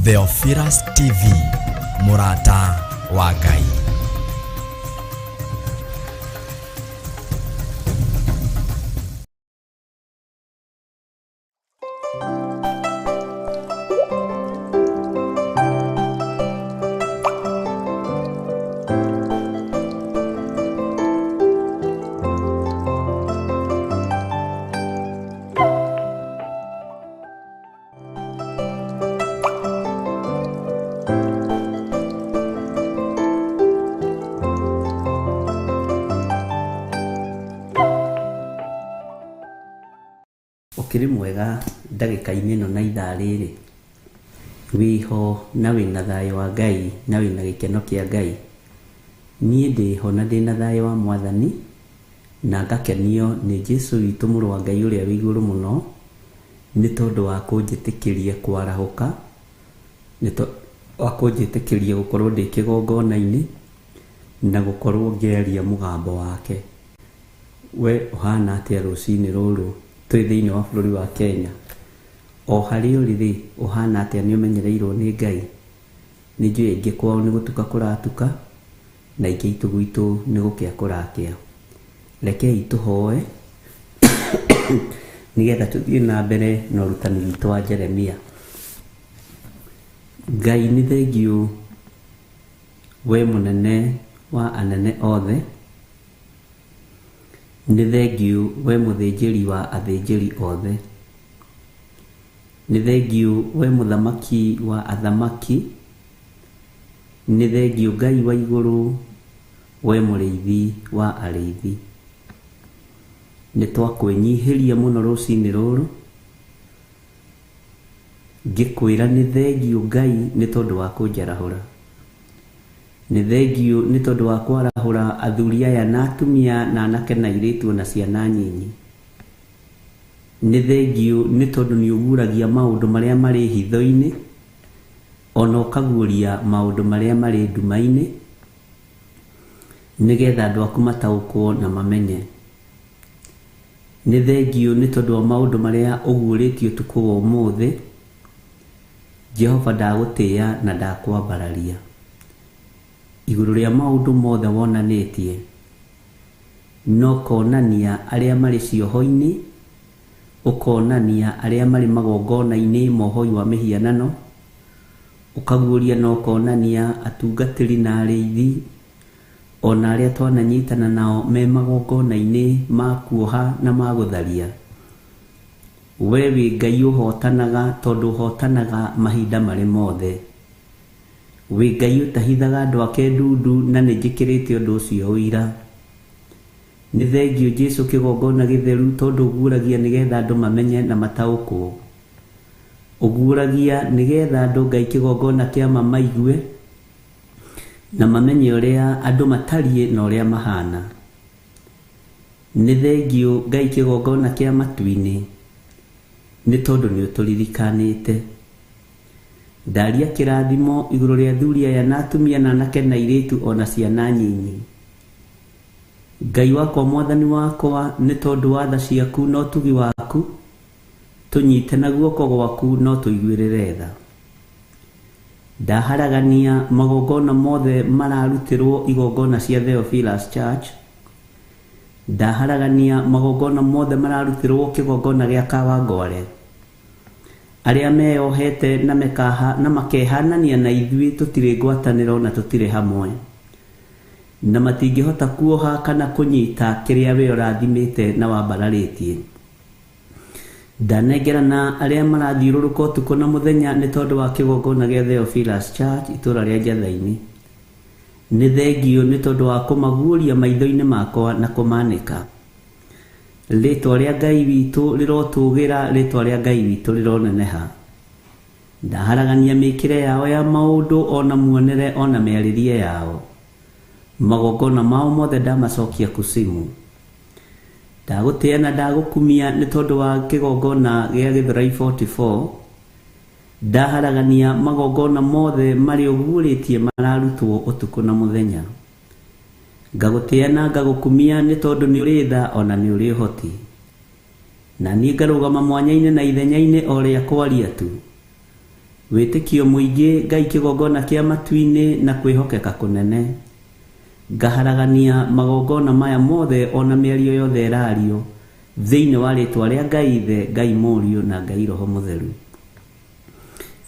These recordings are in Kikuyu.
Theophilus TV, mũrata wa Ngai. Ũkĩrĩ mwega ndagĩka-inĩ ĩno na ithaa rĩrĩ? Wĩho na wĩna thayũ wa Ngai na wĩna gĩkeno kĩa Ngai? Niĩ ndĩho na ndĩna thayũ wa Mwathani na ngakenio nĩ Jesu witũ mũrũ wa Ngai ũrĩa wĩ igũrũ mũno nĩ tondũ wa kũnjĩtĩkĩria kwarahũka, nĩ tondũ wa kũnjĩtĩkĩria gũkorwo ndĩ kĩgongona-inĩ na gũkorwo ngĩaria mũgambo wake. We ũhana atĩa rũcinĩ rũrũ twĩ thĩinĩ wa bũrũri wa Kenya? O harĩa ũrĩ rĩ, ũhana atĩa nĩ ũmenyereirwo nĩ Ngai? Nĩ njũĩ aingĩ kwao nĩ gũtuka kũratuka na aingĩ aitũ gwitũ nĩ gũkĩa kũrakĩa. Rekei tũhoe nĩgetha tũthiĩ na mbere na ũrutani witũ wa Jeremia. Ngai nĩ thengiũ we mũnene wa anene othe. Nĩ thengiũ we mũthĩnjĩri wa athĩnjĩri othe. Nĩ thengiũ we mũthamaki wa athamaki. Nĩ thengiũ Ngai wa igũrũ we mũrĩithi wa arĩithi. Nĩ twakwĩnyihĩria mũno rũcinĩ rũrũ ngĩkwĩra nĩ thengiũ Ngai nĩ tondũ wa kũnjarahũra. Nĩ thengiũ nĩ tondũ wa kwarahũra athuri aya na atumia na anake na airĩtu ona ciana nyinyi. Nĩ thengiũ nĩ tondũ nĩ ũguũragia maũndũ marĩa marĩ hitho-inĩ ona ũkaguũria maũndũ marĩa marĩ nduma-inĩ nĩgetha andũ aku mataũkwo na mamenye. Nĩ thengiũ nĩ tondũ wa maũndũ marĩa ũguũrĩtie ũtukũ wa ũmũthĩ. Jehova ndagũtĩĩa na ndakwambararia. Igũrũ rĩa maũndũ mothe wonanĩtie, na ũkonania arĩa marĩ cioho-inĩ, ũkonania arĩa marĩ magongona-inĩ ma ũhoi wa mĩhianano, ũkaguũria na ũkonania atungatĩri na arĩithi, ona arĩa twananyitana nao me magongona-inĩ ma kuoha na ma gũtharia. We wĩ Ngai ũhotanaga tondũ ũhotanaga mahinda marĩ mothe. Wĩ Ngai ũtahithaga andũ ake ndundu na nĩ njĩkĩrĩte ũndũ ũcio ũira. Nĩ thengiũ Jesu kĩgongona gĩtheru tondũ ũguũragia nĩgetha andũ mamenye na mataũkwo. Ũguũragia nĩgetha andũ Ngai kĩgongona kĩa ma maigue na mamenye ũrĩa andũ matariĩ na ũrĩa mahana. Nĩ thengiũ Ngai kĩgongona kĩa matu-inĩ nĩ tondũ nĩ ũtũririkanĩte. Ndaria kĩrathimo igũrũ rĩa athuri aya na atumia na anake na airĩtu ona ciana nyinyi. Ngai wakwa mwathani wakwa nĩ tondũ wa tha ciaku na ũtugi waku, tũnyite na guoko gwaku na ũtũiguĩrĩre tha. Ndaharagania magongona mothe mararutĩrwo igongona cia Theophilus Church. Ndaharagania magongona mothe mararutĩrwo kĩgongona gĩa Kawangware. Arĩa meyohete na mekaha na makehanania na ithuĩ tũtirĩ ngwatanĩro na tũtirĩ hamwe. Na matingĩhota kuoha kana kũnyita kĩrĩa we ũrathimĩte na wambararĩtie. Ndanengerana arĩa marathiũrũrũka ũtukũ na mũthenya nĩ tondũ wa kĩgongona gĩa Theophilus Church itũũra rĩa Njatha-inĩ. Nĩ thengiũ nĩ tondũ wa kũmaguũria maitho-inĩ makwa na kũmanĩka. Rĩtwa rĩa Ngai witũ rĩrotũgĩra, rĩtwa rĩa Ngai witũ rĩroneneha. Ndaharagania mĩkĩre yao ya maũndũ ona muonere ona mĩarĩrie yao. Magongona mao mothe ndamacokia kusimu. Ndagũtĩĩa na ndagũkumia nĩ tondũ wa kĩgongona gĩa Gĩthũrai 44. Ndaharagania magongona mothe marĩa ũguũrĩtie mararutwo ũtukũ na mũthenya. Ngagũtĩĩa na ngagũkumia nĩ tondũ nĩ ũrĩ tha ona nĩ ũrĩ ũhoti. Na niĩ ngarũgama mwanya-inĩ na ithenya-inĩ o rĩa kwaria tu. Wĩtĩkio mũingĩ Ngai kĩgongona kĩa matu-inĩ na kwĩhokeka kũnene. Ngaharagania magongona maya mothe ona mĩario yothe ĩrario thĩinĩ wa rĩtwa rĩa Ngai Ithe, Ngai Mũriũ na Ngai Roho Mũtheru.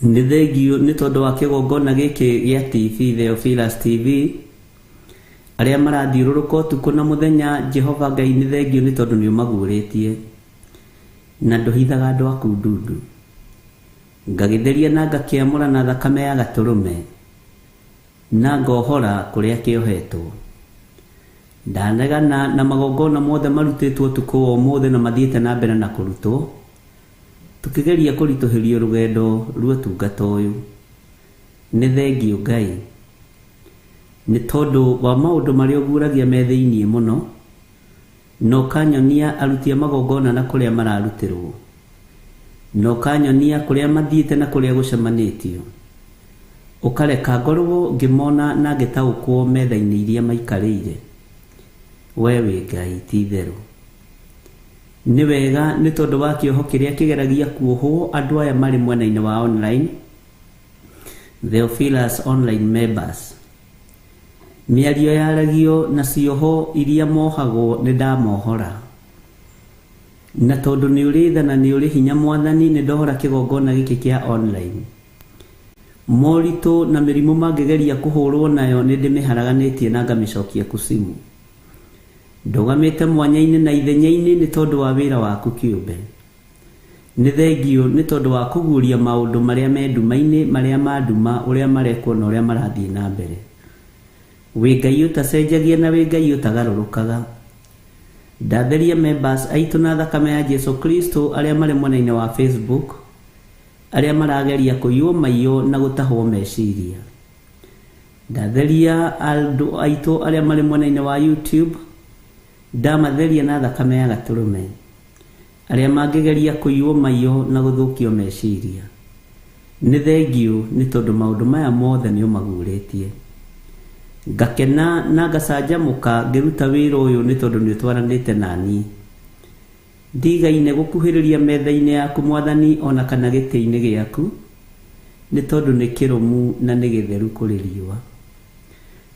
Nĩ thengiũ nĩ tondũ wa kĩgongona gĩkĩ gĩa TV, Theophilus TV, arĩa marathiũrũrũka ũtukũ na mũthenya. Jehova Ngai nĩ thengiũ nĩ tondũ nĩ ũmaguũrĩtie na ndũhithaga andũ aku ndundu. Ngagĩtheria na ngakĩamũra na thakame ya gatũrũme na ngohora kũrĩa kĩohetwo. Ndanegana na magongona mothe marutĩtwo ũtukũ wa ũmũthĩ na mathiĩte na mbere na kũrutwo, tũkĩgeria kũritũhĩrio rũgendo rwa ũtungata ũyũ. Nĩ thengiũ Ngai nĩ tondũ wa maũndũ marĩa ũguũragia me thĩiniĩ mũno, na ũkanyonia aruti a magongona na kũrĩa mararutĩrwo, na ũkanyonia kũrĩa mathiĩte na kũrĩa gũcemanĩtio. Ũkareka ngorwo ngĩmona na ngĩtaũkwo metha-inĩ iria maikarĩire. We wĩ Ngai ti itherũ. Nĩ wega nĩ tondũ wa kĩoho kĩrĩa kĩgeragia kuohwo andũ aya marĩ mwena-inĩ wa online, Theophilus online members. Mĩario yaragio na cioho iria mohagwo nĩ ndamohora. Na tondũ nĩ ũrĩ tha na nĩ ũrĩ hinya Mwathani, nĩ ndohora kĩgongona gĩkĩ kĩa online. Moritũ na mĩrimũ mangĩgeria kũhũrwo nayo nĩ ndĩmĩharaganĩtie na ngamĩcokia kucimu. Ndũgamĩte mwanya-inĩ na ithenya-inĩ nĩ tondũ wa wĩra waku kĩũmbe. Nĩ thengiũ nĩ tondũ wa kũguũria maũndũ marĩa me nduma-inĩ, marĩa ma nduma, ũrĩa marekwo na ũrĩa marathiĩ na mbere. Wĩ Ngai ũtacenjagia na wĩ Ngai ũtagarũrũkaga. Ndatheria members aitũ na thakame ya Jesu Kristo arĩa marĩ mwena-inĩ wa Facebook, arĩa marageria kũiywo maiyo na gũtahwo meciria. Ndatheria andũ aitũ arĩa marĩ mwena-inĩ wa YouTube, ndamatheria na thakame ya gatũrũme, arĩa mangĩgeria kũiywo maiyo na gũthũkio meciria. Nĩ thengiũ nĩ tondũ maũndũ maya mothe nĩ ũmaguũrĩtie. Ngakena na ngacanjamũka ngĩruta wĩra ũyũ nĩ tondũ nĩ ũtwaranĩte na niĩ. Ndigaine gũkuhĩrĩria metha-inĩ yaku Mwathani ona kana gĩtĩ-inĩ gĩaku, nĩ tondũ nĩ kĩrũmu na nĩ gĩtheru kũrĩ riũa.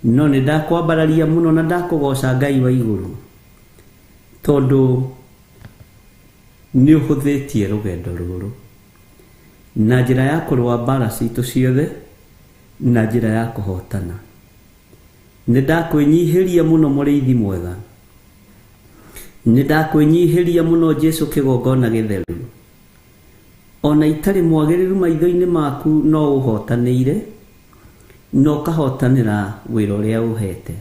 No nĩ ndakwambararia mũno na ndakũgoca Ngai wa igũrũ, tondũ nĩ ũhũthĩtie rũgendo rũrũ na njĩra ya kũrũa mbara citũ ciothe na njĩra ya kũhotana. Nĩ ndakwĩnyihĩria mũno mũrĩithi mwega, nĩ ndakwĩnyihĩria mũno Jesu kĩgongona gĩtheru. Ona itarĩ mwagĩrĩru maitho-inĩ maku no ũhotanĩire, na ũkahotanĩra wĩra ũrĩa ũhete.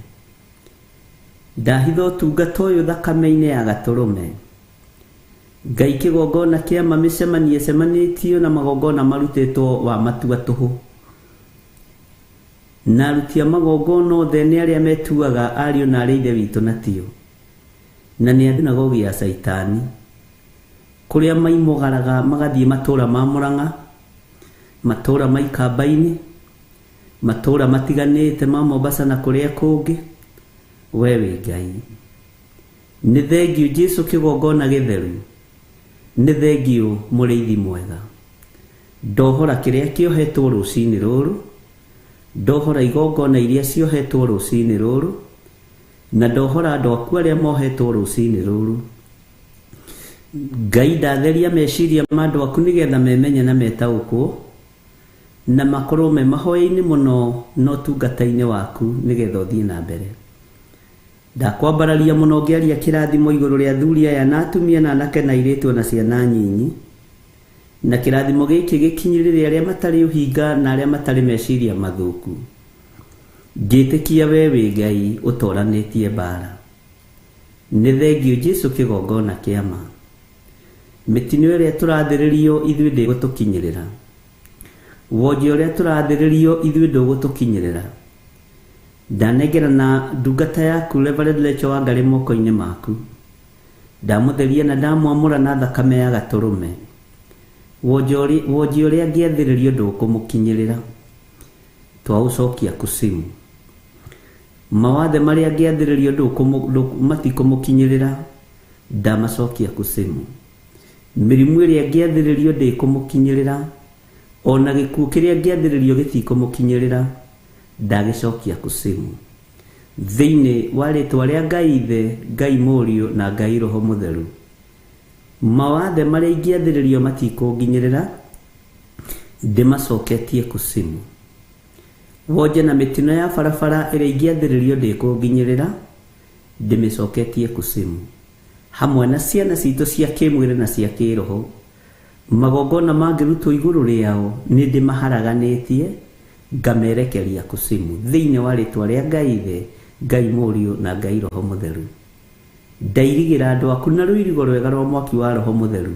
Ndahitha ũtungata ũyũ thakame-inĩ ya gatũrũme. Ngai kĩgongona kĩa ma mĩcemanio ĩcemanĩtio na magongona marutĩtwo wa matua tũhũ. Na aruti a magongona othe nĩ arĩa metuaga ariũ na arĩ ithe witũ na tio, na nĩ a thunagogi ya Caitani, kũrĩa maimũgaraga magathiĩ matũũra ma Mũrang'a, matũũra ma Ikamba-inĩ, matũũra matiganĩte ma Mombasa na kũrĩa kũngĩ. We wĩ Ngai. Nĩ thengiũ Jesu kĩgongona gĩtheru, nĩ thengiũ mũrĩithi mwega. Ndohora kĩrĩa kĩohetwo rũcinĩ rũrũ, ndohora igongona iria ciohetwo rũcinĩ rũrũ, na ndohora andũ aku arĩa mohetwo rũcinĩ rũrũ. Ngai ndatheria meciria ma andũ aku nĩgetha memenye na metaũkwo, na makorwo me mahoya-inĩ mũno na ũtungata-inĩ waku nĩgetha ũthiĩ na mbere. Ndakwambararia mũno ngĩaria kĩrathimo igũrũ rĩa athuri aya na atumia na anake na airĩtu na ciana nyinyi, na kĩrathimo gĩkĩ gĩkinyĩrĩre arĩa matarĩ ũhinga na arĩa matarĩ meciria mathũku. Ngĩtĩkia we wĩ Ngai ũtoranĩtie mbara. Nĩ thengiũ Jesu kĩgongona kĩa ma. Mĩtino ĩrĩa tũrathĩrĩrio ithuĩ ndĩgũtũkinyĩrĩra. Wonje ũrĩa tũrathĩrĩrio ithuĩ ndũgũtũkinyĩrĩra. Ndanengerana ndungata yaku Reverend Rachel Wangari moko-inĩ maku. Ndamũtheria na ndamwamũra na thakame ya gatũrũme. Wonje ũrĩa angĩathĩrĩrio ndũkũmũkinyĩrĩra. Twaũcokia kucimu. Mawathe marĩa angĩathĩrĩrio matikũmũkinyĩrĩra, ndamacokia kucimu. Mĩrimũ ĩrĩa angĩathĩrĩrio ndĩkũmũkinyĩrĩra, Ona gĩkuũ kĩrĩa ngĩathĩrĩrio gĩtikũmũkinyĩrĩra, ndagĩcokia kusimu. Thĩinĩ wa rĩtwa rĩa Ngai Ithe, Ngai Mũriũ na Ngai Roho Mũtheru, mawathe marĩa ingĩathĩrĩrio matikũnginyĩrĩra, ndĩmacoketie kusimu. Wonje na mĩtino ya barabara ĩrĩa ingĩathĩrĩrio ndĩkũnginyĩrĩra, ndĩmĩcoketie kusimu. Hamwe na ciana citũ cia kĩmwĩrĩ na cia kĩroho, magongona mangĩrutwo igũrũ rĩao nĩ ndĩmaharaganĩtie, ngamerekeria kusimu. Thĩinĩ wa rĩtwa rĩa Ngai Ithe, Ngai Mũriũ na Ngai Roho Mũtheru, ndairigĩra andũ aku na rũirigo rwega rwa mwaki wa Roho Mũtheru.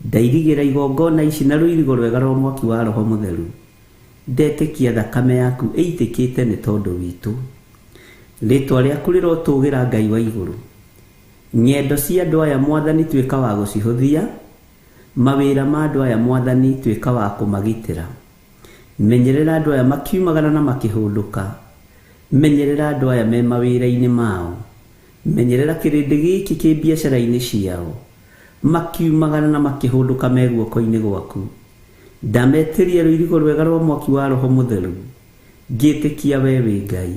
Ndairigĩra igongona ici na rũirigo rwega rwa mwaki wa Roho Mũtheru. Ndetĩkia thakame yaku ĩitĩkĩte nĩ tondũ witũ. Rĩtwa rĩaku rĩrotũgĩra Ngai wa igũrũ. Ng'endo cia andũ aya Mwathani tuĩka wa gũcihũthia, mawĩra ma andũ aya Mwathani tuĩka wa kũmagitĩra. Menyerera andũ aya makiumagara na makĩhũndũka. Menyerera andũ aya me mawĩra-inĩ mao. Menyerera kĩrĩndĩ gĩkĩ kĩ biacara-inĩ ciao, makiumagara na makĩhũndũka me guoko-inĩ gwaku. Ndametĩria rũirigo rwega rwa mwaki wa Roho Mũtheru, ngĩtĩkia we wĩ Ngai,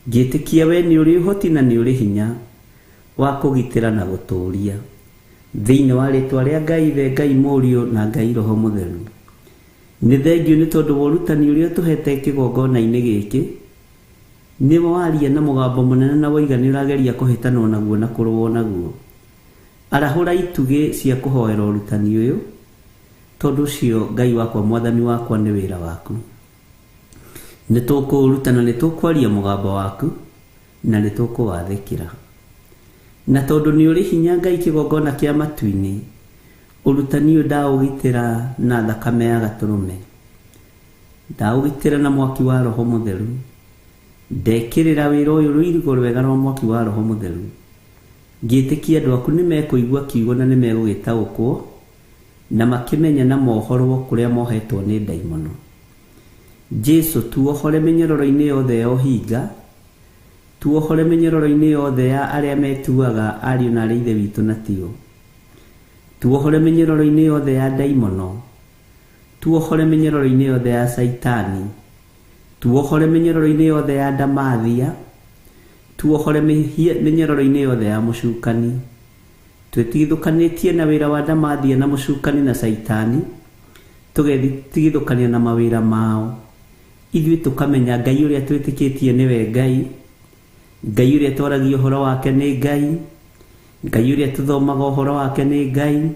ngĩtĩkia we nĩ ũrĩ ũhoti na nĩ ũrĩ hinya wa kũgitĩra na gũtũũria. Thĩinĩ wa rĩtwa rĩa Ngai Ithe, Ngai Mũriũ na Ngai Roho Mũtheru, nĩ thengiũ nĩ tondũ wa ũrutani ũrĩa ũtũhete kĩgongona-inĩ gĩkĩ. Nĩ waria na mũgambo mũnene na waiga nĩ ũrageria kũhĩtanwo naguo na kũrũo naguo. Arahũra itugĩ cia kũhoera ũrutani ũyũ, tondũ ũcio Ngai wakwa Mwathani wakwa nĩ wĩra waku. Nĩ tũkũũrutana, nĩ tũkwaria mũgambo waku na nĩ tũkũwathĩkĩra. Na tondũ nĩ ũrĩ hinya Ngai kĩgongona kĩa matu-inĩ, ũrutani ũyũ ndaũgitĩra na thakame ya gatũrũme, ndaũgitĩra na mwaki wa Roho Mũtheru, ndekĩrĩra wĩra ũyũ rũirigo rwega rwa mwaki wa Roho Mũtheru. Ngĩtĩkia andũ aku nĩ mekũigua kiugo na nĩ megũgĩtaũkwo na makĩmenya na mohorwo kũrĩa mohetwo nĩ ndaimono. Jesu, tuohore mĩnyororo-inĩ yothe ya ũhinga, tuohore mĩnyororo-inĩ yothe ya arĩa metuaga ariũ na arĩ ithe witũ na tio. Tuohore mĩnyororo-inĩ yothe ya ndaimono, tuohore mĩnyororo-inĩ yothe ya Caitani, tuohore mĩnyororo-inĩ yothe ya ndamathia, tuohore mĩnyororo-inĩ yothe ya mũcukani. Twĩtigithũkanĩtie na wĩra wa ndamathia na mũcukani na Caitani, tũgetigithũkania na mawĩra mao. Ithuĩ tũkamenya Ngai ũrĩa twĩtĩkĩtie nĩwe Ngai, Ngai ũrĩa twaragia ũhoro wake nĩ Ngai, Ngai ũrĩa tũthomaga ũhoro wake nĩ Ngai,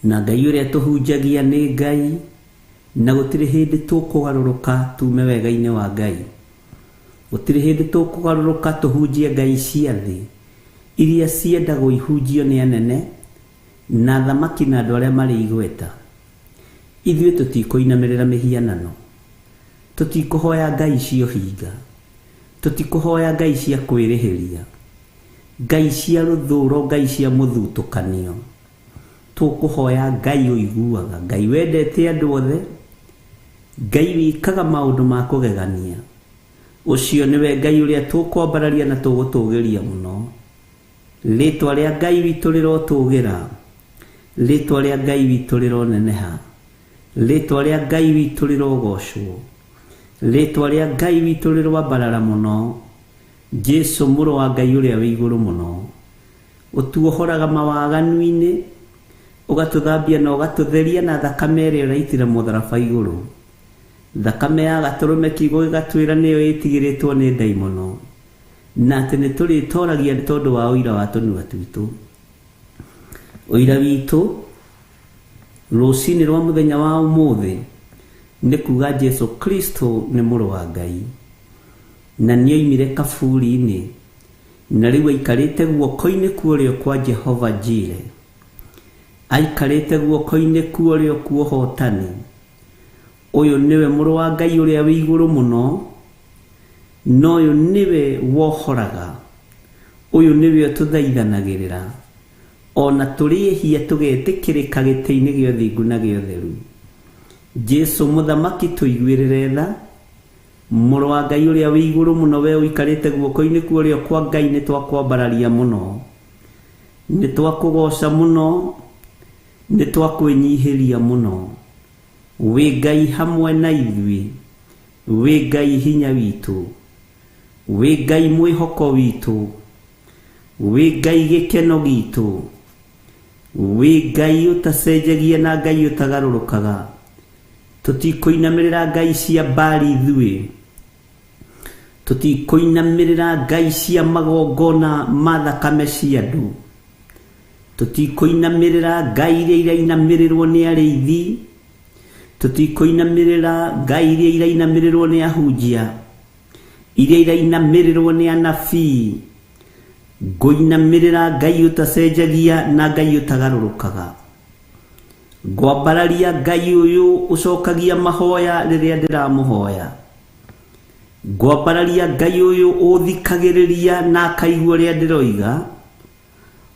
na Ngai ũrĩa tũhunjagia nĩ Ngai, na gũtirĩ hĩndĩ tũkũgarũrũka tume wega-inĩ wa Ngai. Gũtirĩ hĩndĩ tũkũgarũrũka tũhunjie ngai cia thĩ iria ciendagwo ihunjio nĩ anene na thamaki na andũ arĩa marĩ igweta. Ithuĩ tũtikũinamĩrĩra mĩhianano, tũtikũhoya ngai cia ũhinga, tũtikũhoya ngai cia kwĩrĩhĩria, ngai cia rũthũro, ngai cia mũthutũkanio. Tũkũhoya Ngai ũiguaga, Ngai wendete andũ othe, Ngai wĩkaga maũndũ ma kũgegania. Ũcio nĩwe Ngai ũrĩa tũkwambararia na tũgũtũgĩria mũno. Rĩtwa rĩa Ngai witũ rĩrotũgĩra, rĩtwa rĩa Ngai witũ rĩroneneha, rĩtwa rĩa Ngai witũ rĩrogocwo, rĩtwa rĩa Ngai witũ rĩroambarara mũno. Jesu mũrũ wa Ngai ũrĩa wĩ igũrũ mũno, ũtuohoraga mawaganu-inĩ, ũgatũthambia na ũgatũtheria na thakame ĩrĩa ũraitĩra mũtharaba igũrũ. Thakame ya gatũrũme kiugo gĩgatwĩra nĩyo ĩtigĩrĩtwo nĩ ndaimono, na atĩ nĩ tũrĩtoragia nĩ tondũ wa ũira wa tũnua twitũ. Ũira witũ rũcinĩ rwa mũthenya wa ũmũthĩ nĩ kuga Jesu Kristo nĩ mũrũ wa Ngai, na nĩoimire kaburi-inĩ, na rĩu aikarĩte guoko-inĩ kwa ũrĩo kwa Jehova Jire, aikarĩte guoko-inĩ kwa ũrĩo kwa ũhotani. Ũyũ nĩwe mũrũ wa Ngai ũrĩa wĩ igũrũ mũno, na ũyũ nĩwe wohoraga, ũyũ nĩwe ũtũthaithanagĩrĩra, ona tũrĩ ehia tũgetĩkĩrĩka gĩtĩ-inĩ gĩa ũthingu na gĩa ũtheru. Jesu mũthamaki tũiguĩrĩre tha, mũrũ wa Ngai ũrĩa wĩ igũrũ mũno, we ũikarĩte guoko-inĩ kwa ũrĩo kwa Ngai, nĩ twakwambararia mũno, nĩ twakũgoca mũno, nĩ twakwĩnyihĩria mũno. Wĩ Ngai hamwe na ithuĩ, wĩ Ngai hinya witũ, wĩ Ngai mwĩhoko witũ, wĩ Ngai gĩkeno gitũ, wĩ Ngai ũtacenjagia na Ngai ũtagarũrũkaga. Tũtikũinamĩrĩra ngai cia Baali ithuĩ, tũtikũinamĩrĩra ngai cia magongona ma thakame cia andũ, tũtikũinamĩrĩra ngai iria irainamĩrĩrwo nĩ arĩithi, tũtikũinamĩrĩra ngai iria irainamĩrĩrwo nĩ ahunjia, iria irainamĩrĩrwo nĩ anabii. Ngũinamĩrĩra ngai ũtacenjagia na ngai ũtagarũrũkaga. Ngwambararia ngai ũyũ ũcokagia mahoya rĩrĩa ndĩramũhoya. Ngwambararia ngai ũyũ ũthikagĩrĩria na akaigua ũrĩa ndĩroiga,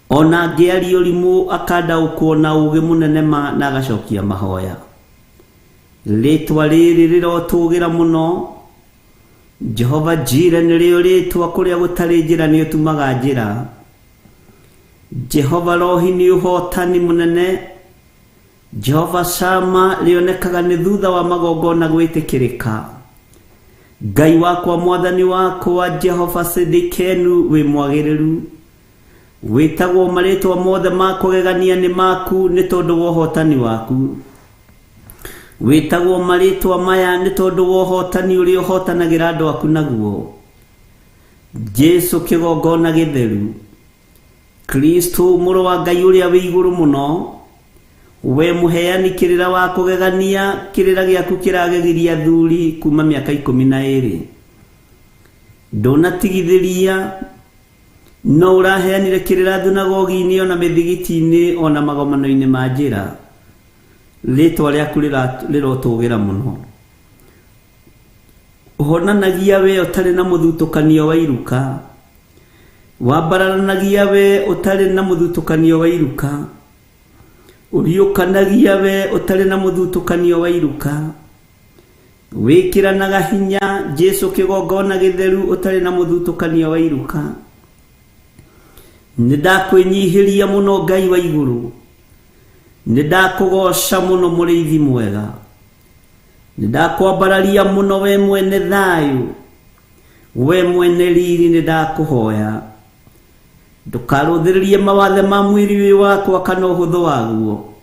ona ngĩaria ũrimũ akandaũkwo na ũũgĩ mũnene ma na agacokia mahoya. Rĩtwa rĩrĩ rĩrotũgĩra mũno. Jehova Jire nĩrĩo rĩtwa kũrĩa gũtarĩ njĩra nĩ ũtumaga njĩra. Jehova Rohi nĩ ũhotani mũnene. Jehova Shama rĩonekaga nĩ thutha wa magongona gwĩtĩkĩrĩka. Ngai wakwa mwathani wakwa Jehova Sidikenu wĩ mwagĩrĩru. Wĩtagwo marĩtwa mothe ma kũgegania nĩ maku nĩ tondũ wa ũhotani waku. Wĩtagwo marĩtwa maya nĩ tondũ wa ũhotani ũrĩa ũhotanagĩra andũ aku naguo. Jesu kĩgongona gĩtheru, Kristo mũrũ wa Ngai ũrĩa wĩ igũrũ mũno, we mũheani kĩrĩra wa kũgegania, kĩrĩra gĩaku kĩragegirie athuri kuma mĩaka 12. Ndũnatigithĩria, no ũraheanire kĩrĩra thunagogi-inĩ ona mĩthigiti-inĩ ona magomano-inĩ ma njĩra. Rĩtwa rĩaku rĩrotũgĩra mũno. Ũhonanagia we ũtarĩ na mũthutũkanio wa iruka, wambararanagia we ũtarĩ na mũthutũkanio wa iruka, ũriũkanagia we ũtarĩ na mũthutũkanio wa iruka, wĩkĩranaga hinya Jesu kĩgongona gĩtheru ũtarĩ na mũthutũkanio wa iruka. Nĩ ndakwĩnyihĩria mũno Ngai wa igũrũ, nĩ ndakũgoca mũno mũrĩithi mwega, nĩ ndakwambararia mũno we mwene thayũ, we mwene riri, nĩ ndakũhoya ndũkarũthĩrĩrie mawathe ma mwĩrĩ ũyũ wakwa kana ũhũthũ waguo,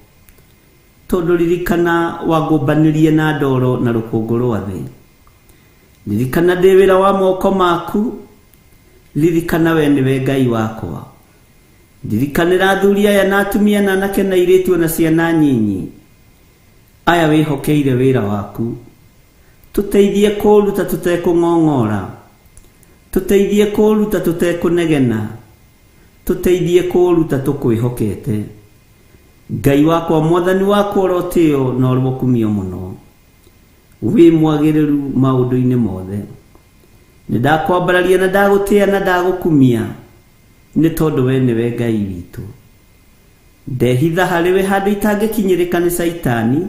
tondũ ririkana wangũmbanĩrie na ndoro na rũkũngũ rwa thĩ. Ririkana ndĩ wĩra wa moko maku, ririkana we nĩwe Ngai wakwa. Ririkanĩra athuri aya na atumia na anake na airĩtu ona ciana nyinyi, aya wĩhokeire wĩra waku. Tũteithie kũũruta tũtekũng'ong'ora, tũteithie kũũruta tũtekũnegena, tũteithie kũũruta tũkwĩhokete. Ngai wakwa mwathani wakwa ũrotĩo na ũrokumio mũno. Wĩ mwagĩrĩru maũndũ-inĩ mothe. Nĩ ndakwambararia na ndagũtĩa na ndagũkumia, nĩ tondũ we nĩwe Ngai witũ. Ndehitha harĩ we handũ itangĩkinyĩrĩka nĩ Caitani,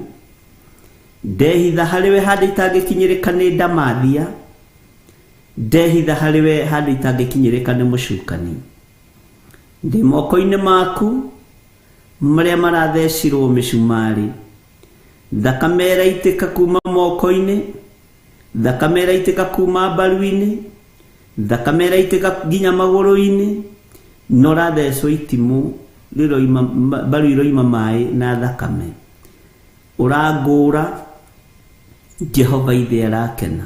ndehitha harĩ we handũ itangĩkinyĩrĩka nĩ ndamathia, ndehitha harĩ we handũ itangĩkinyĩrĩka nĩ mũcukani. Ndĩ moko-inĩ maku marĩa marathecirwo mĩcumarĩ, thakame ĩraitĩka kuma moko-inĩ, thakame ĩraitĩka kuma mbaru-inĩ, thakame ĩraitĩka nginya magũrũ-inĩ, na ũrathecwo itimũ rĩroima mbaru iroima maĩ na thakame. Ũrangũra, Jehova ithe arakena,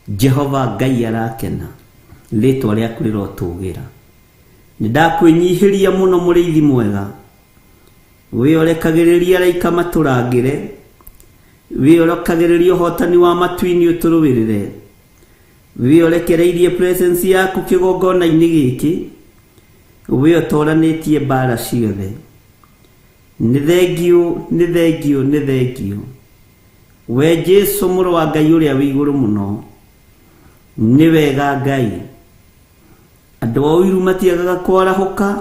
Jehova Ngai arakena, rĩtwa rĩaku rĩrotũgĩra. Nĩ ndakwĩnyihĩria mũno mũrĩithi mwega, wĩorekagĩrĩria araika matũrangĩre, wĩorekagĩrĩria ũhotani wa matu-inĩ ũtũrũĩrĩre, wĩorekereirie presence yaku kĩgongona-inĩ gĩkĩ, wĩ ũtoranĩtie mbara ciothe. Nĩ thengiũ, nĩ thengiũ, nĩ thengiũ. We Jesu mũrũ wa Ngai ũrĩa wĩ igũrũ mũno, nĩ wega Ngai. Andũ a ũiru matiagaga kwarahũka,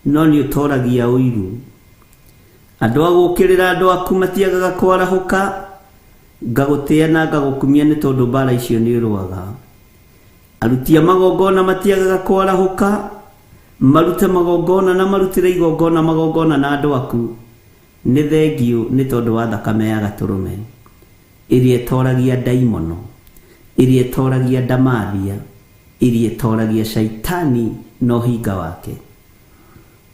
no nĩ ũtoragia ũiru. Andũ a gũũkĩrĩra andũ aku matiagaga kwarahũka, ngagũtĩa na ngagũkumia nĩ tondũ mbara icio nĩ ũrũaga. Aruti a magongona matiagaga kwarahũka, marute magongona na marutĩre igongona magongona na andũ aku. Nĩ thengiũ nĩ tondũ wa thakame ya Gatũrũme ĩrĩa ĩtoragia ndaimono, ĩrĩa ĩtoragia ndamathia, ĩrĩa ĩtoragia caitani na ũhinga wake.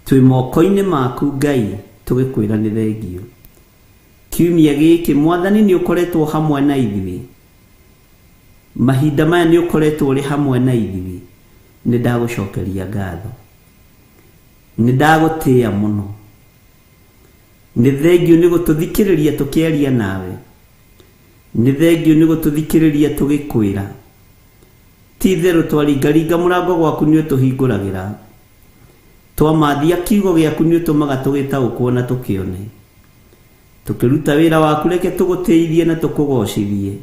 Twĩ moko-inĩ maku Ngai tũgĩkwĩra nĩ thengiũ. Kiumia gĩkĩ Mwathani nĩ ũkoretwo hamwe na ithuĩ, mahinda maya nĩ ũkoretwo ũrĩ hamwe na ithuĩ. Nĩ ndagũcokeria ngatho, nĩ ndagũtĩĩa mũno. Nĩ thengiũ nĩ gũtũthikĩrĩria tũkĩaria nawe, nĩ thengiũ nĩ gũtũthikĩrĩria tũgĩkwĩra. Ti itherũ twaringaringa mũrango gwaku nĩ ũtũhingũragĩra, twamathia kiugo gĩaku nĩ ũtũmaga tũgĩtaũkwo na tũkĩone. Tũkĩruta wĩra waku reke tũgũtĩithie na tũkũgocithie,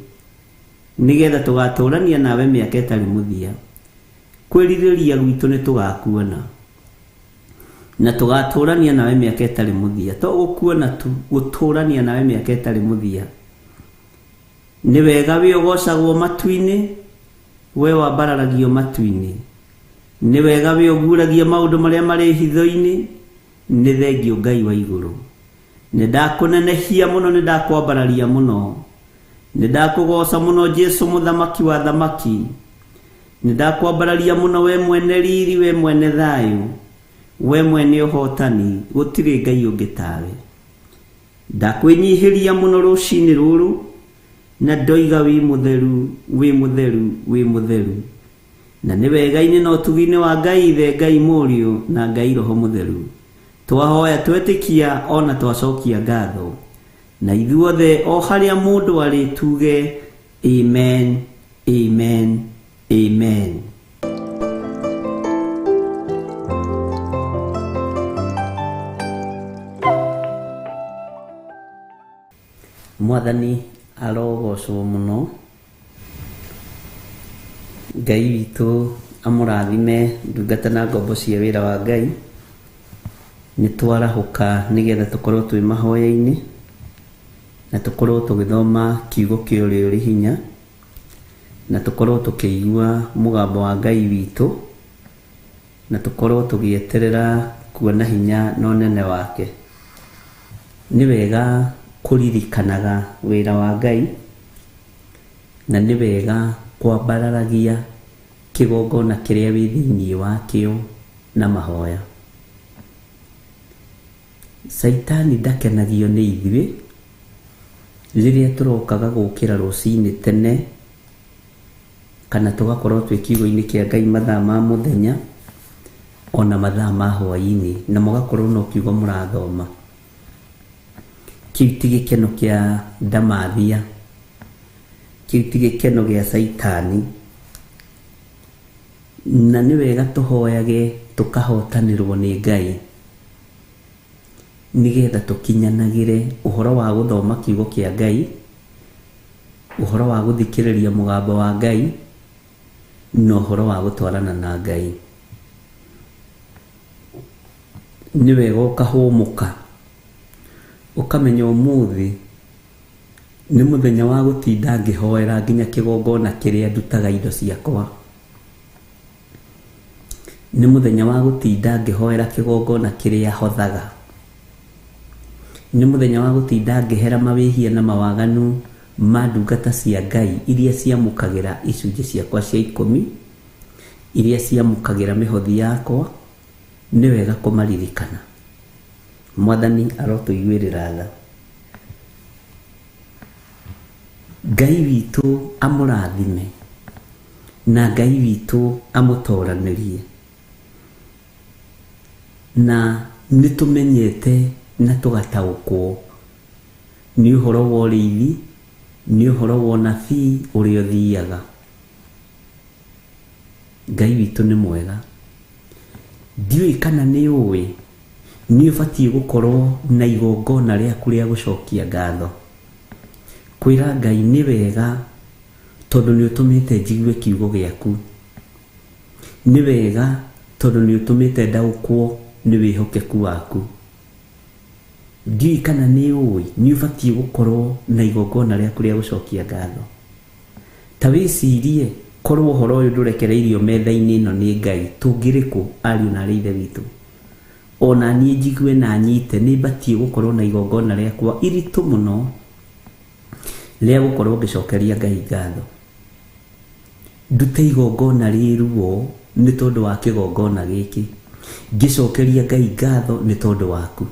nĩgetha tũgatũrania nawe mĩaka ĩtarĩ mũthia. Kwĩrirĩria gwitũ nĩ tũgakuona na tũgatũrania nawe mĩaka ĩtarĩ mũthia. To gũkuona tu, gũtũrania nawe mĩaka ĩtarĩ mũthia. Nĩ wega wĩ ũgocagwo matu-inĩ, we wambararagio matu-inĩ. Nĩ wega wĩ ũguũragia maũndũ marĩa marĩ hitho-inĩ. Nĩ thengiũ Ngai wa igũrũ. Nĩ ndakũnenehia mũno, nĩ ndakwambararia mũno, nĩ ndakũgoca mũno Jesu mũthamaki wa thamaki. Nĩ ndakwambararia mũno we mwene riri, we mwene thayũ, we mwene ũhotani, gũtirĩ Ngai ũngĩ tawe. Ndakwĩnyihĩria mũno rũcinĩ rũrũ, na ndoiga wĩ mũtheru, wĩ mũtheru, wĩ mũtheru. Na nĩ wega-inĩ na ũtugi-inĩ wa Ngai Ithe, Ngai Mũriũ na Ngai Roho Mũtheru. Twahoya twetĩkia ona twacokia ngatho. Na ithuothe o harĩa mũndũ arĩ tuge amen, amen, amen. Mwathani arogocwo mũno. Ngai witũ amũrathime ndungata na ngombo cia wĩra wa Ngai. Nĩ twarahũka nĩgetha tũkorwo twĩ mahoya-inĩ na tũkorwo tũgĩthoma kiugo kĩa ũrĩa ũrĩ hinya, na tũkorwo tũkĩigua mũgambo wa Ngai witũ, na tũkorwo tũgĩeterera kuona hinya na ũnene wake. Nĩ wega kũririkanaga wĩra wa Ngai, na nĩ wega kwambararagia kĩgongona kĩrĩa wĩ thĩinĩ wakĩo na mahoya. Caitani ndakenagio nĩ ithuĩ rĩrĩa tũrokaga gũkĩra rũcinĩ tene, kana tũgakorwo twĩ kiugo-inĩ kĩa Ngai mathaa ma mũthenya ona mathaa ma hwaĩ-inĩ, na mũgakorwo no kiugo mũrathoma. Kĩu ti gĩkeno kĩa ndamathia, kĩu ti gĩkeno gĩa caitani. Na nĩ wega tũhoyage tũkahotanĩrwo nĩ Ngai, nĩgetha tũkinyanagĩre ũhoro wa gũthoma kiugo kĩa Ngai, ũhoro wa gũthikĩrĩria mũgambo wa Ngai, na ũhoro wa gũtwarana na Ngai. Nĩ wega ũkahũmũka, ũkamenya ũmũthĩ nĩ mũthenya wa gũtinda ngĩhoera nginya kĩgongona kĩrĩa ndutaga indo ciakwa. Nĩ mũthenya wa gũtinda ngĩhoera kĩgongona kĩrĩa hothaga. Nĩ mũthenya wa gũtinda ngĩhera mawĩhia na mawaganu ma ndungata cia Ngai iria ciamũkagĩra icunjĩ ciakwa cia ikũmi, iria ciamũkagĩra mĩhothi yakwa. Nĩ wega kũmaririkana. Mwathani arotũiguĩrĩra tha. Ngai witũ amũrathime, na Ngai witũ amũtoranĩrie. Na nĩ tũmenyete na tũgataũkwo nĩ ũhoro wa ũrĩithi, nĩ ũhoro wa ũnabii ũrĩa ũthiaga. Ngai witũ nĩ mwega. Ndiũĩ kana nĩ ũĩ nĩ ũbatiĩ gũkorwo na igongona rĩaku rĩa gũcokia ngatho. Kwĩra Ngai nĩ wega tondũ nĩ ũtũmĩte njigue kiugo gĩaku. Nĩ wega tondũ nĩ ũtũmĩte ndaũkwo nĩ wĩhokeku waku. Ndiũĩ kana nĩ ũĩ nĩ ũbatiĩ gũkorwo na igongona rĩaku rĩa gũcokia ngatho. Ta wĩcirie korwo ũhoro ũyũ ndũrekereirio metha-inĩ ĩno nĩ Ngai, tũngĩrĩ kũ ariũ na arĩ ithe witũ? Ona niĩ njigue na nyite nĩ batiĩ gũkorwo na igongona rĩakwa iritũ mũno rĩa gũkorwo ngĩcokeria Ngai ngatho. Ndute igongona rĩ ruo nĩ tondũ wa kĩgongona gĩkĩ, ngĩcokeria Ngai ngatho nĩ tondũ waku,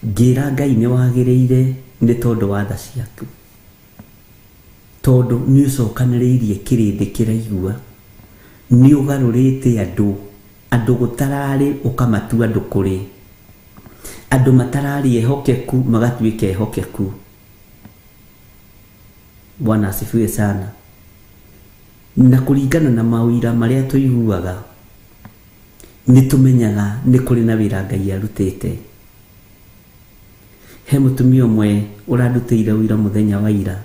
ngĩra Ngai nĩ wagĩrĩire nĩ tondũ wa tha ciaku, tondũ nĩ ũcokanĩrĩirie kĩrĩndĩ kĩraigua, nĩ ũgarũrĩte andũ, andũ gũtararĩ ũkamatua andũ kũrĩ, andũ matararĩ ehokeku magatuĩka ehokeku. Bwana asifiwe sana. Na kũringana na mawĩra marĩa tũiguaga nĩ tũmenyaga nĩ kũrĩ na wĩra Ngai arutĩte. He mũtumia ũmwe ũrandutĩire ũira mũthenya wa ira,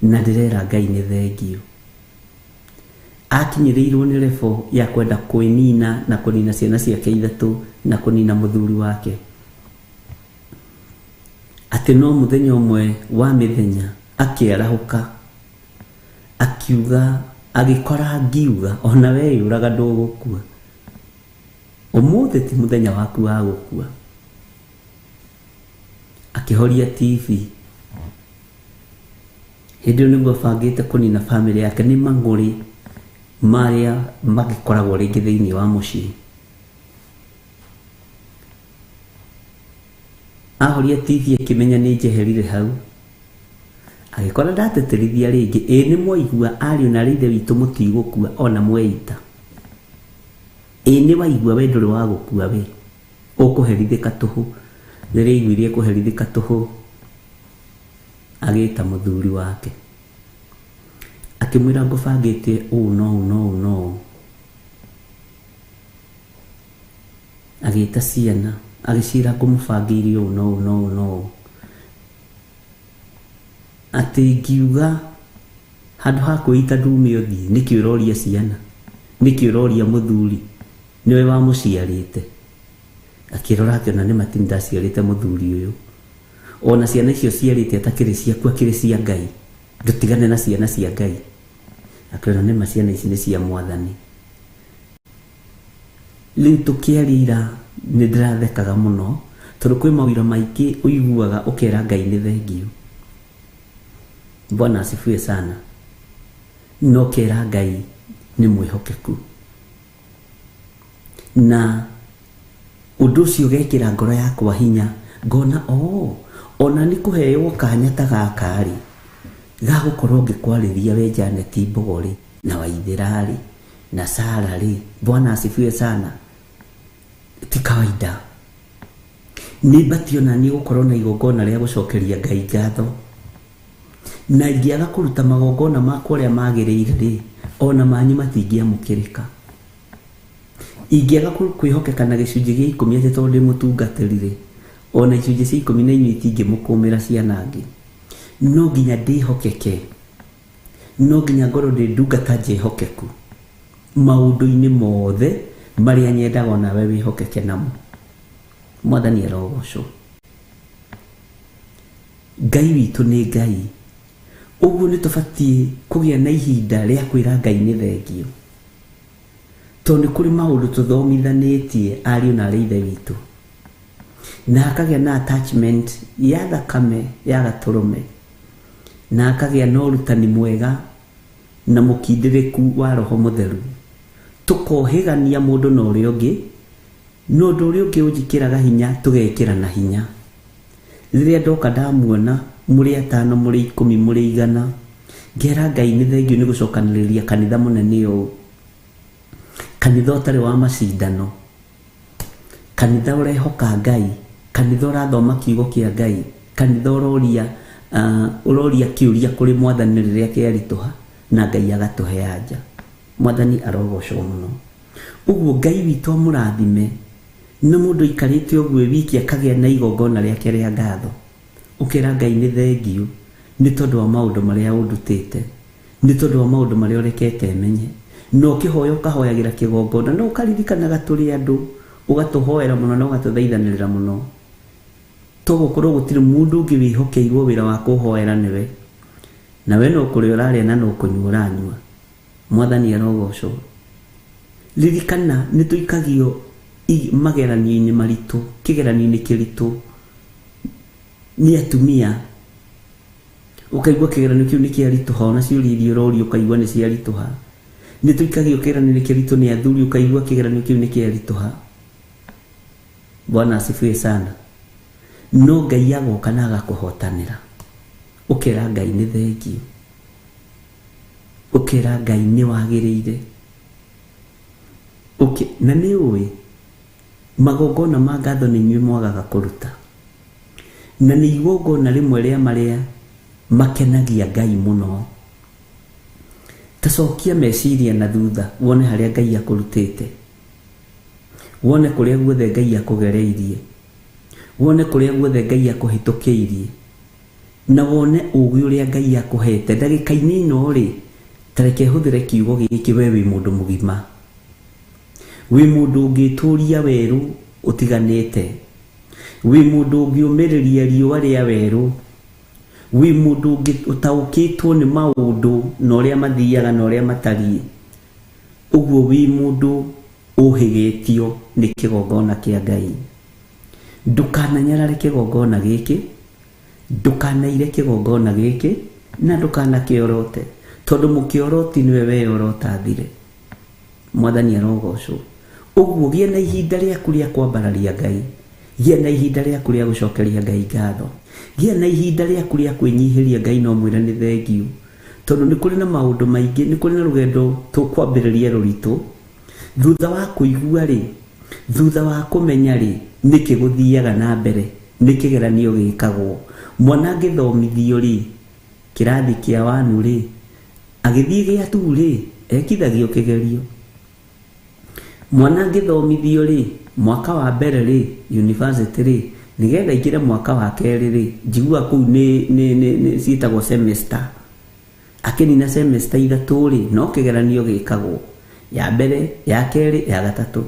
na ndĩrera Ngai nĩ thengio. Akinyĩrĩirwo nĩ rebo ya kwenda kwĩnina na kũnina ciana ciake ithatũ na kũnina mũthuri wake, atĩ no mũthenya ũmwe wa mĩthenya akĩarahũka akiuga, agĩkora ngiuga ona we yũraga ndũgũkua, ũmũthĩ ti mũthenya waku wa gũkua. Akĩhoria TV. Hĩndĩ ĩyo nĩguo abangĩte kũnina bamĩrĩ yake nĩ mang'ũrĩ marĩa magĩkoragwo rĩngĩ thĩinĩ wa mũciĩ. Ahoria TV akĩmenya nĩ njeherire hau, agĩkora ndateterithia rĩngĩ, ĩ nĩ mwaigua ariũ na ithe witũ mũtigũkua ona mweita, ĩ nĩ waigua we ndũrĩ wa gũkua, we ũkũherithĩka tũhũ. Rĩrĩa aiguire kũherithĩka tũhũ, agĩta mũthuri wake akĩmwĩra ngũbangĩte ũũ no ũũ no ũũ no ũũ. Agĩta ciana agĩciĩra ngũmũbangĩire ũũ no ũũ no ũũ no ũũ, atĩ ngiuga handũ ha kwĩita ndume ũthiĩ, nĩkĩ ũroria ciana, nĩkĩ ũroria mũthuri, nĩwe wamũciarĩte. Akĩrora akĩona nĩ matini ndaciarĩte mũthuri ũyũ, ona ciana icio ciarĩte atakĩrĩ ciaku akĩrĩ cia Ngai, ndũtigane na ciana cia Ngai. Akĩona nĩ ma ciana ici nĩ cia Mwathani. Rĩu tũkĩaria ira nĩ ndĩrathekaga mũno, tondũ kwĩ mawĩra maingĩ ũiguaga ũkera Ngai nĩ thengio. Bwana asifiwe sana. No kera Ngai nĩ mwĩhokeku, na ũndũ ũcio ũgekĩra ngoro yakwa hinya, ngona ona nĩ kũheo kanya ta gaka rĩ, ga gũkorwo ngĩkwarĩria we Janet Mbogo rĩ, na Waithĩra rĩ, na Sara rĩ. Bwana asifiwe sana. Ti kawaida. Nĩ batiĩ ona niĩ gũkorwo na igongona rĩa gũcokeria Ngai ngatho, na ingĩaga kũruta magongona makwa ũrĩa magĩrĩire rĩ, ona manyu matingĩamũkĩrĩka. Ingĩaga kwĩhokeka na gĩcunjĩ gĩa 10 atĩ tondũ ndĩ mũtungatĩri rĩ, ona icunjĩ cia 10 na inyuĩ itingĩmũkũmĩra ciana angĩ. No nginya ndĩhokeke, no nginya ngorwo ndĩ ndungata njĩhokeku maũndũ-inĩ mothe marĩa nyendaga onawe wĩhokeke namo. Mwathani arogocwo. Ngai witũ nĩ Ngai. Ũguo nĩ tũbatiĩ kũgĩa na ihinda rĩa kwĩra Ngai nĩ thengio, tondũ nĩ kũrĩ maũndũ tũthomithanĩtie ariũ na arĩ ithe witũ, na akagĩa na attachment ya thakame ya gatũrũme, na akagĩa na ũrutani mwega na mũkindĩrĩku wa Roho Mũtheru. Tũkohĩgania mũndũ na ũrĩa ũngĩ, na ũndũ ũrĩa ũngĩ ũnjĩkĩraga hinya tũgekĩrana hinya. Rĩrĩa ndoka ndamuona mũrĩ 5, mũrĩ 10, mũrĩ 100, ngera Ngai nĩ thengio nĩ gũcokanĩrĩria kanitha mũnene ũũ, kanitha ũtarĩ wa macindano, kanitha ũrehoka Ngai, kanitha ũrathoma kiugo kĩa Ngai, kanitha ũroria ũroria kĩũria kũrĩ Mwathani rĩrĩa kĩaritũha, na Ngai agatũhe anja. Mwathani arogocwo mũno. Ũguo Ngai witũ amũrathime, na mũndũ aikarĩte ũguo wiki akagĩa na igongona rĩake rĩa ngatho, ũkera Ngai nĩ thengio nĩ tondũ wa maũndũ marĩa ũndutĩte, nĩ tondũ wa maũndũ marĩa ũrekete menye, na ũkĩhoya ũkahoyagĩra kĩgongona, na ũkaririkanaga tũrĩ andũ, ũgatũhoera mũno na ũgatũthaithanĩrĩra mũno. Togũkorwo gũtirĩ mũndũ ũngĩ wĩhokeirwo wĩra wa kũhoera nĩwe, na we no kũrĩa ũrarĩa na no kũnyua ũranyua. Mwathani arogocwo. Ririkana nĩ tũikagio mageranio-inĩ maritũ, kĩgeranio-inĩ kĩritũ nĩ atumia. Ũkaigua kĩgeranio kĩu nĩ kĩaritũha, ona ciũria iria ũrorio ũkaigua nĩ ciaritũha. Nĩ tũikagio kĩgeranio kĩritũ nĩ athuri, ũkaigua kĩgeranio kĩu nĩ kĩaritũha. Bwana asifiwe sana. No Ngai agoka na agakũhotanĩra, ũkera Ngai nĩ thengiũ, ũkera Ngai nĩ wagĩrĩire. Na nĩ ũĩ magongona ma ngatho nĩ inyuĩ mwagaga kũruta, na nĩ igongona rĩmwe rĩa marĩa makenagia Ngai mũno. Ta cokia meciria na thutha wone harĩa Ngai akũrutĩte, wone kũrĩa guothe Ngai akũgereirie, wone kũrĩa guothe Ngai akũhĩtũkĩirie, na wone ũũgĩ ũrĩa Ngai akũhete. Ndagĩka-inĩ ĩno rĩ, ta reke hũthĩre kiugo gĩkĩ, we wĩ mũndũ mũgima, wĩ mũndũ ũngĩtũria werũ ũtiganĩte, wĩ mũndũ ũngĩũmĩrĩria riũa rĩa werũ, wĩ mũndũ ũtaũkĩtwo nĩ maũndũ na ũrĩa mathiaga na ũrĩa matariĩ. Ũguo wĩ mũndũ ũhĩgĩtio nĩ kĩgongona kĩa Ngai. Ndũkananyarare kĩgongona gĩkĩ, ndũkanaire kĩgongona gĩkĩ, na ndũkanakĩorote, tondũ mũkĩoroti nĩwe weyorota thire. Mwathani arogocwo. Ũguo gĩa na ihinda rĩaku rĩa kwambararia Ngai, gĩa na ihinda rĩaku rĩa gũcokeria Ngai ngatho, gĩa na ihinda rĩaku rĩa kwĩnyihĩria Ngai na ũmwĩre nĩ thengiũ, tondũ nĩ kũrĩ na maũndũ maingĩ, nĩ kũrĩ na rũgendo tũkwambĩrĩria rũritũ. Thutha wa kũigua rĩ, thutha wa kũmenya rĩ, nĩkĩ gũthiaga na mbere, nĩ kĩgeranio gĩkagwo. Mwana angĩthomithio rĩ, kĩrathi kĩa wanu rĩ, agĩthiĩ gĩa tu rĩ, ekithagio kĩgerio. Mwana angĩthomithio rĩ, mwaka wa mbere rĩ, university rĩ, nĩgetha aingĩre mwaka wa kerĩ rĩ, njiguaga kũu nĩ ciĩtagwo semester. Akĩnina semester ithatũ rĩ, no kĩgeranio gĩkagwo, ya mbere, ya kerĩ, ya gatatũ.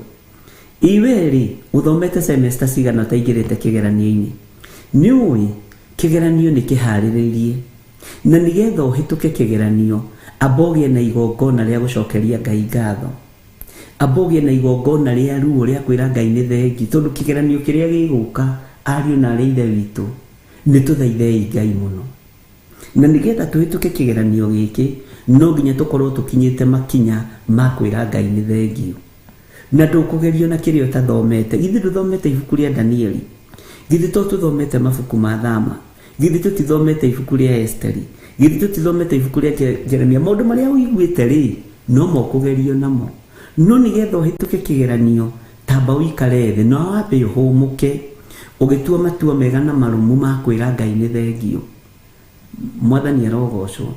Iwe rĩ, ũthomete semester cigana ũtaingĩrĩte kĩgeranio-inĩ? Nĩ ũĩ kĩgeranio nĩ kĩharĩrĩrie, na nĩgetha ũhĩtũke kĩgeranio, amba ũgĩe na igongona rĩa gũcokeria Ngai ngatho, amba ũgĩe na igongona rĩa ruo rĩa kwĩra Ngai nĩ thengiũ, tondũ kĩgeranio kĩrĩa gĩgũka, ariũ na arĩ ithe witũ, nĩ tũthaithei Ngai mũno. Na nĩgetha tũhĩtũke kĩgeranio gĩkĩ, no nginya tũkorwo tũkinyĩte makinya ma kwĩra Ngai nĩ thengiũ. Na ndũkũgerio na kĩrĩa ũtathomete. Githĩ ndũthomete ibuku rĩa Danieli? Githĩ to tũthomete mabuku ma Thama? Githĩ tũtithomete ibuku rĩa Esteri? Githĩ tũtithomete ibuku rĩa Jeremia? Maũndũ marĩa ũiguĩte rĩ, no mo ũkũgerio namo. No nĩgetha ũhĩtũke kĩgeranio, tamba ũikare thĩ na wambe ũhũmũke, ũgĩtua matua mega na marũmu ma kwĩra Ngai nĩ thengiũ. Mwathani arogocwo.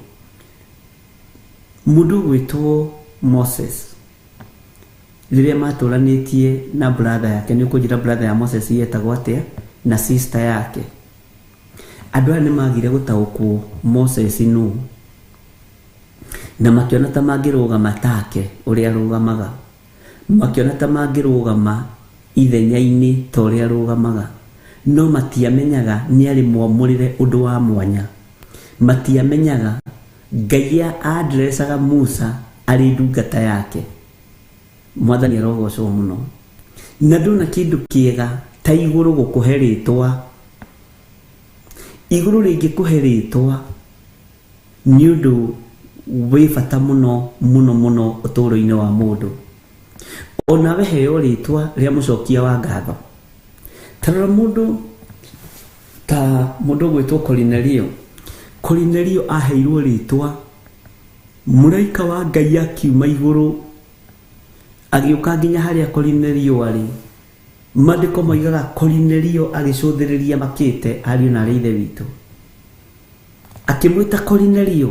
Mũndũ ũgwĩtwo Moses, rĩrĩa matũranĩtie na brother yake, nĩ ũkũnjĩra brother ya Moses yetagwo atĩa, na sister yake. Andũ aya nĩ magire gũtaũkwo Moses nũ, na makĩona ta mangĩrũgama take ũrĩa arũgamaga, makĩona ta mangĩrũgama ithenya-inĩ ta ũrĩa arũgamaga, no matiamenyaga nĩ arĩ mwamũrĩre ũndũ wa mwanya. Matiamenyaga Ngai andrecaga Musa arĩ ndungata yake. Mwathani arogocwo mũno. Na ndona kĩndũ kĩega ta igũrũ gũkũhe rĩtwa. Igũrũ rĩngĩkũhe rĩtwa nĩ ũndũ wĩ bata mũno mũno mũno ũtũũro-inĩ wa mũndũ. Onawe heo rĩtwa rĩa mũcokia wa ngatho. Ta rora mũndũ ta mũndũ ũgwĩtwo Korinelio. Korinelio aheirwo rĩtwa, mũraika wa Ngai akiuma igũrũ agĩũka nginya harĩa Korinelio arĩ. Maandĩko moigaga Korinelio agĩcũthĩrĩria makĩte ariũ na arĩ ithe witũ. Akĩmwĩta Korinelio.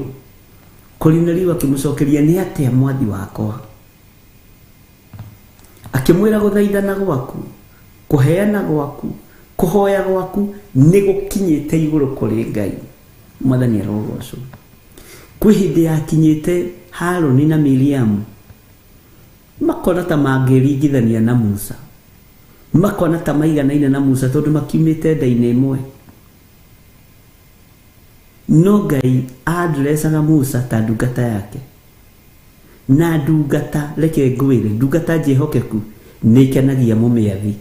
Korinelio akĩmũcokeria, nĩ atĩa mwathi wakwa? Akĩmwĩra gũthaithana gwaku, kũheana gwaku, kũhoya gwaku nĩ gũkinyĩte igũrũ kũrĩ Ngai. Mwathani arogocwo. Kwĩ hĩndĩ yakinyĩte Harũni na Miriamu makona ta mangĩringithania na Musa, makona ta maiganaine na Musa tondũ makiumĩte nda-inĩ ĩmwe. No Ngai andrecaga Musa ta ndungata yake. Na ndungata, reke ngwĩre, ndungata njĩhokeku Nĩ ĩkenagia mũmĩathi.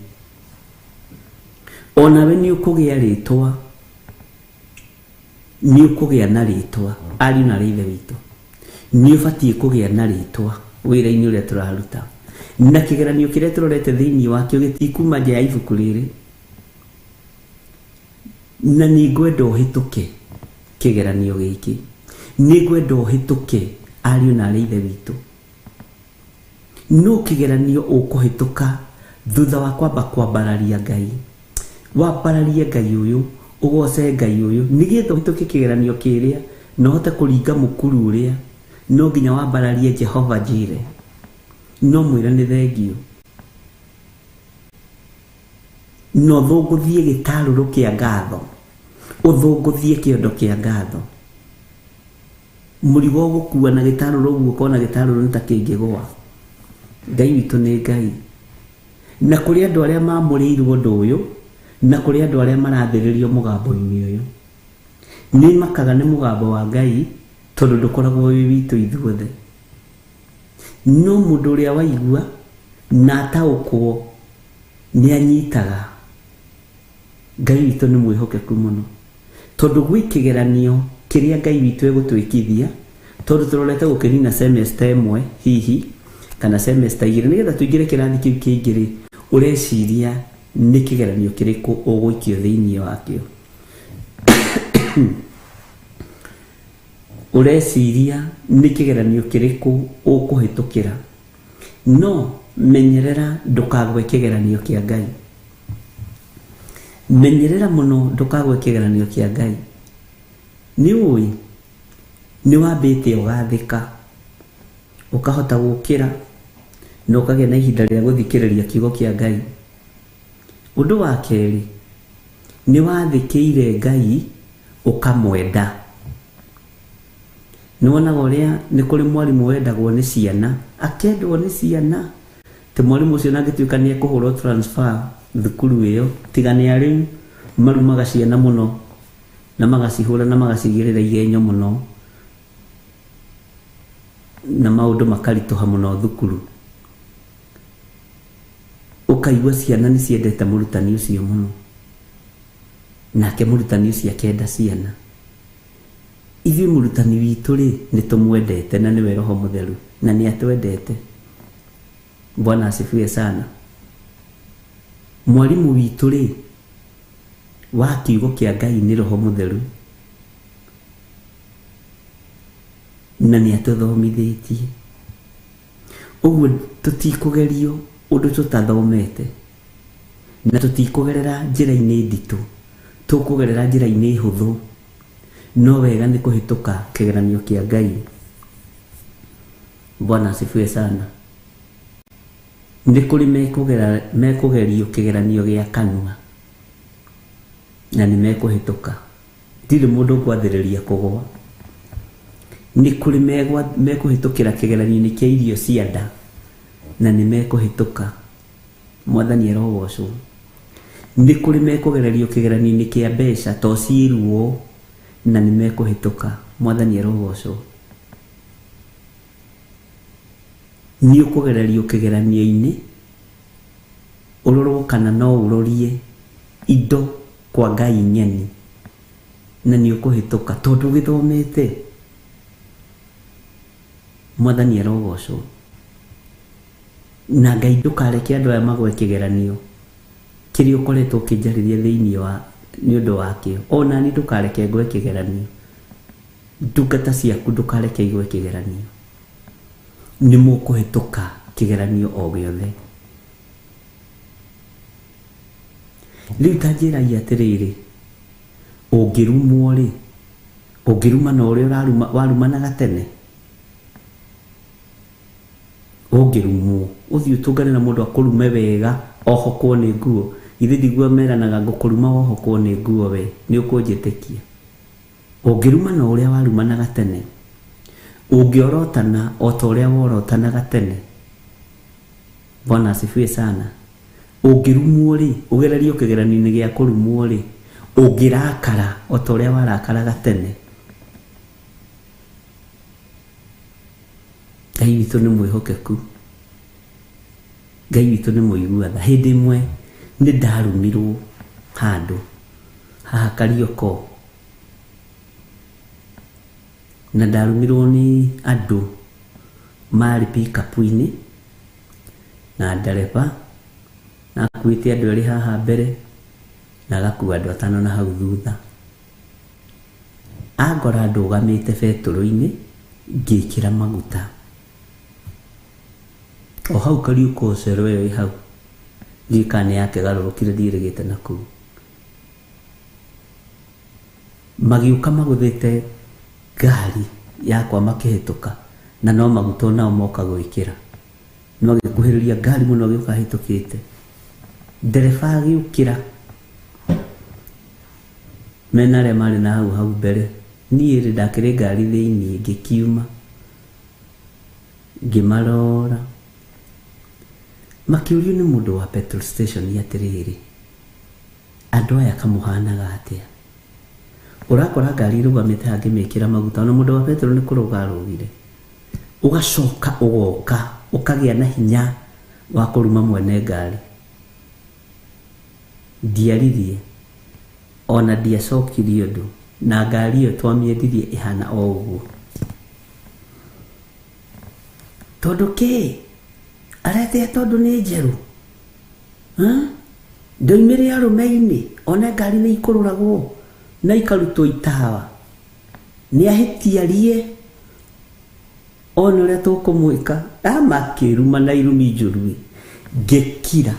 Onawe nĩ ũkũgĩa rĩtwa, nĩ ũkũgĩa na rĩtwa. Ariũ na aarĩ a Ithe witũ, nĩ ũbatiĩ kũgĩa na rĩtwa wĩra-inĩ ũrĩa tũraruta. Na kĩgeranio kĩrĩa tũrorete thĩinĩ wakĩo gĩtikuma nja ya ibuku rĩrĩ. Na nĩ ngwenda ũhĩtũke kĩgeranio gĩkĩ. Nĩ ngwenda ũhĩtũke, ariũ na aarĩ a Ithe witũ. No kĩgeranio ũkũhĩtũka thutha wa kwamba kwambararia Ngai. Wambararie Ngai ũyũ, ũgoce Ngai ũyũ, nĩgetha ũhĩtũke kĩgeranio kĩrĩa na ũhote kũringa mũkuru ũrĩa, no nginya wambararie Jehova Jireh. No mwĩre nĩ thengiũ. Na ũthũngũthie gĩtarũrũ kĩa ngatho, ũthũngũthie kĩondo kĩa ngatho. Mũrigo ũgũkua na gĩtarũrũ ũguo ũkona gĩtarũrũ nĩ ta kĩngĩgũa. Ngai witũ nĩ Ngai. Na kũrĩ andũ arĩa mamũrĩirwo ũndũ ũyũ, na kũrĩ andũ arĩa marathĩrĩrio mũgambo-inĩ ũyũ. Nĩ makaga nĩ mũgambo wa Ngai tondũ ndũkoragwo wĩ witũ ithuothe. No mũndũ ũrĩa waigua na ataũkwo nĩ anyitaga. Ngai witũ nĩ mwĩhokeku mũno. Tondũ gwĩ kĩgeranio kĩrĩa Ngai witũ egũtwĩkithia, tondũ tũrorete gũkĩnina semester ĩmwe hihi, kana semester igĩrĩ, nĩgetha tũingĩre kĩrathi kĩu kĩngĩ rĩ, ũreciria nĩ kĩgeranio kĩrĩkũ ũgũikio thĩinĩ wakĩo. Ũreciria nĩ kĩgeranio kĩrĩkũ ũkũhĩtũkĩra. No menyerera ndũkagwe kĩgeranio kĩa Ngai. Menyerera mũno ndũkagwe kĩgeranio kĩa Ngai. Nĩ ũĩ nĩ wambĩte ũgathĩka, ũkahota gũkĩra na ũkagĩa na ihinda rĩa gũthikĩrĩria kiugo kĩa Ngai. Ũndũ wa kerĩ, nĩ wathĩkĩire Ngai ũkamwenda. Nĩ wonaga ũrĩa nĩ kũrĩ mwarimũ wendagwo nĩ ciana, akendwo nĩ ciana. Ti mwarimũ ũcio na angĩtuĩka nĩ ekũhũrwo transfer thukuru ĩyo, tiga nĩ arĩu marumaga ciana mũno na magacihũra na magacigĩrĩra igenyo mũno na maũndũ makaritũha mũno thukuru. Ũkaigua ciana nĩ ciendete mũrutani ũcio mũno, nake mũrutani ũcio akenda ciana. Ithuĩ mũrutani witũ rĩ, nĩ tũmwendete na nĩwe Roho Mũtheru na nĩ atwendete. Bwana asifiwe sana. Mwarimũ witũ rĩ, wa kiugo kĩa Ngai nĩ Roho Mũtheru na nĩ atũthomithĩtie. Ũguo tũtikũgerio ũndũ tũtathomete na tũtikũgerera njĩra-inĩ nditũ, tũkũgerera njĩra-inĩ hũthũ. No wega nĩ kũhĩtũka kĩgeranio kĩa Ngai. Bwana asifiwe sana. Nĩ kũrĩ mekũgerio kĩgeranio gĩa kanua na nĩ mekũhĩtũka. Ndirĩ mũndũ ngwathĩrĩria kũgũa. Nĩ kũrĩ mekũhĩtũkĩra kĩgeranio-inĩ kĩa irio cia nda na nĩ mekũhĩtũka. Mwathani arogocwo. Nĩ kũrĩ mekũgererio kĩgeranio-inĩ kĩa mbeca to ciĩruo na nĩ mekũhĩtũka. Mwathani arogocwo. Nĩ ũkũgererio kĩgeranio-inĩ ũrorwo kana no ũrorie indo kwa Ngai ng'eni na nĩ ũkũhĩtũka tondũ ũgĩthomete. Mwathani arogocwo. Na Ngai ndũkareke andũ aya magwe kĩgeranio kĩrĩa ũkoretwo ũkĩnjarĩria thĩinĩ wa nĩ ũndũ wakĩo. Ona niĩ ndũkareke ngwe kĩgeranio. Ndungata ciaku ndũkareke igwe kĩgeranio. Nĩ mũkũhĩtũka kĩgeranio o gĩothe. Rĩu ta njĩrai atĩrĩrĩ, ũngĩrumwo rĩ, ũngĩruma na ũrĩa warumanaga tene? Ũngĩrumwo, ũthiĩ ũtũngane na mũndũ akũrume wega, ohokwo nĩ nguo. Githĩ ndiguo meranaga ngũkũruma wohokwo nĩ nguo we, nĩ ũkũnjĩtĩkia. Ũngĩruma na ũrĩa warumanaga tene, ũngĩorotana o ta ũrĩa worotanaga tene. Bwana asifiwe sana. Ũngĩrumwo rĩ, ũgererio kĩgeranio-inĩ gĩa kũrumwo rĩ, ũngĩrakara o ta ũrĩa warakaraga tene. Ngai witũ nĩ mwĩhokeku. Ngai witũ nĩ mũigua tha. Hĩndĩ ĩmwe nĩ ndarumirwo handũ haha Kariokor, na ndarumirwo nĩ andũ marĩ pikapu-inĩ na ndereba, na akuĩte andũ erĩ haha mbere na agakua andũ atano na hau thutha. Angora ndũgamĩte betũrũ-inĩ ngĩkĩra maguta o hau Kariokor cero ĩyo ĩ hau, ndiũĩ kana nĩ yakĩgarũrũkire ndiĩrĩgĩte na kũu. Magĩũka magũthĩte ngari yakwa makĩhĩtũka, na no maguta onao moka gwĩkĩra. Magĩkuhĩrĩria ngari mũno agĩũka ahĩtũkĩte. Ndereba agĩũkĩra mena arĩa marĩ na hau hau mbere. Niĩ rĩ ndakĩrĩ ngari thĩiniĩ ngĩkiuma ngĩmarora. Makĩũrio nĩ mũndũ wa petrol station atĩrĩrĩ, andũ aya kamũhanaga atĩa? Ũrakora ngari ĩrũgamĩte haha ngĩmĩkĩra maguta, ona mũndũ wa petrol nĩ kũrũga arũgire. Ũgacoka ũgoka ũkagĩa na hinya wa kũruma mwene ngari. Ndiaririe ona ndiacokirie ũndũ, na ngari ĩyo twamĩendirie ĩhana o ũguo. Tondũ kĩ? Aretea tondũ nĩ njerũ? Ndoimire arũme-inĩ, one ngari nĩ ikũrũragwo na ikarutwo itawa. Nĩ ahĩtiarie one ũrĩa tũkũmwĩka. Amakĩruma na irumi njũru, ngĩkira.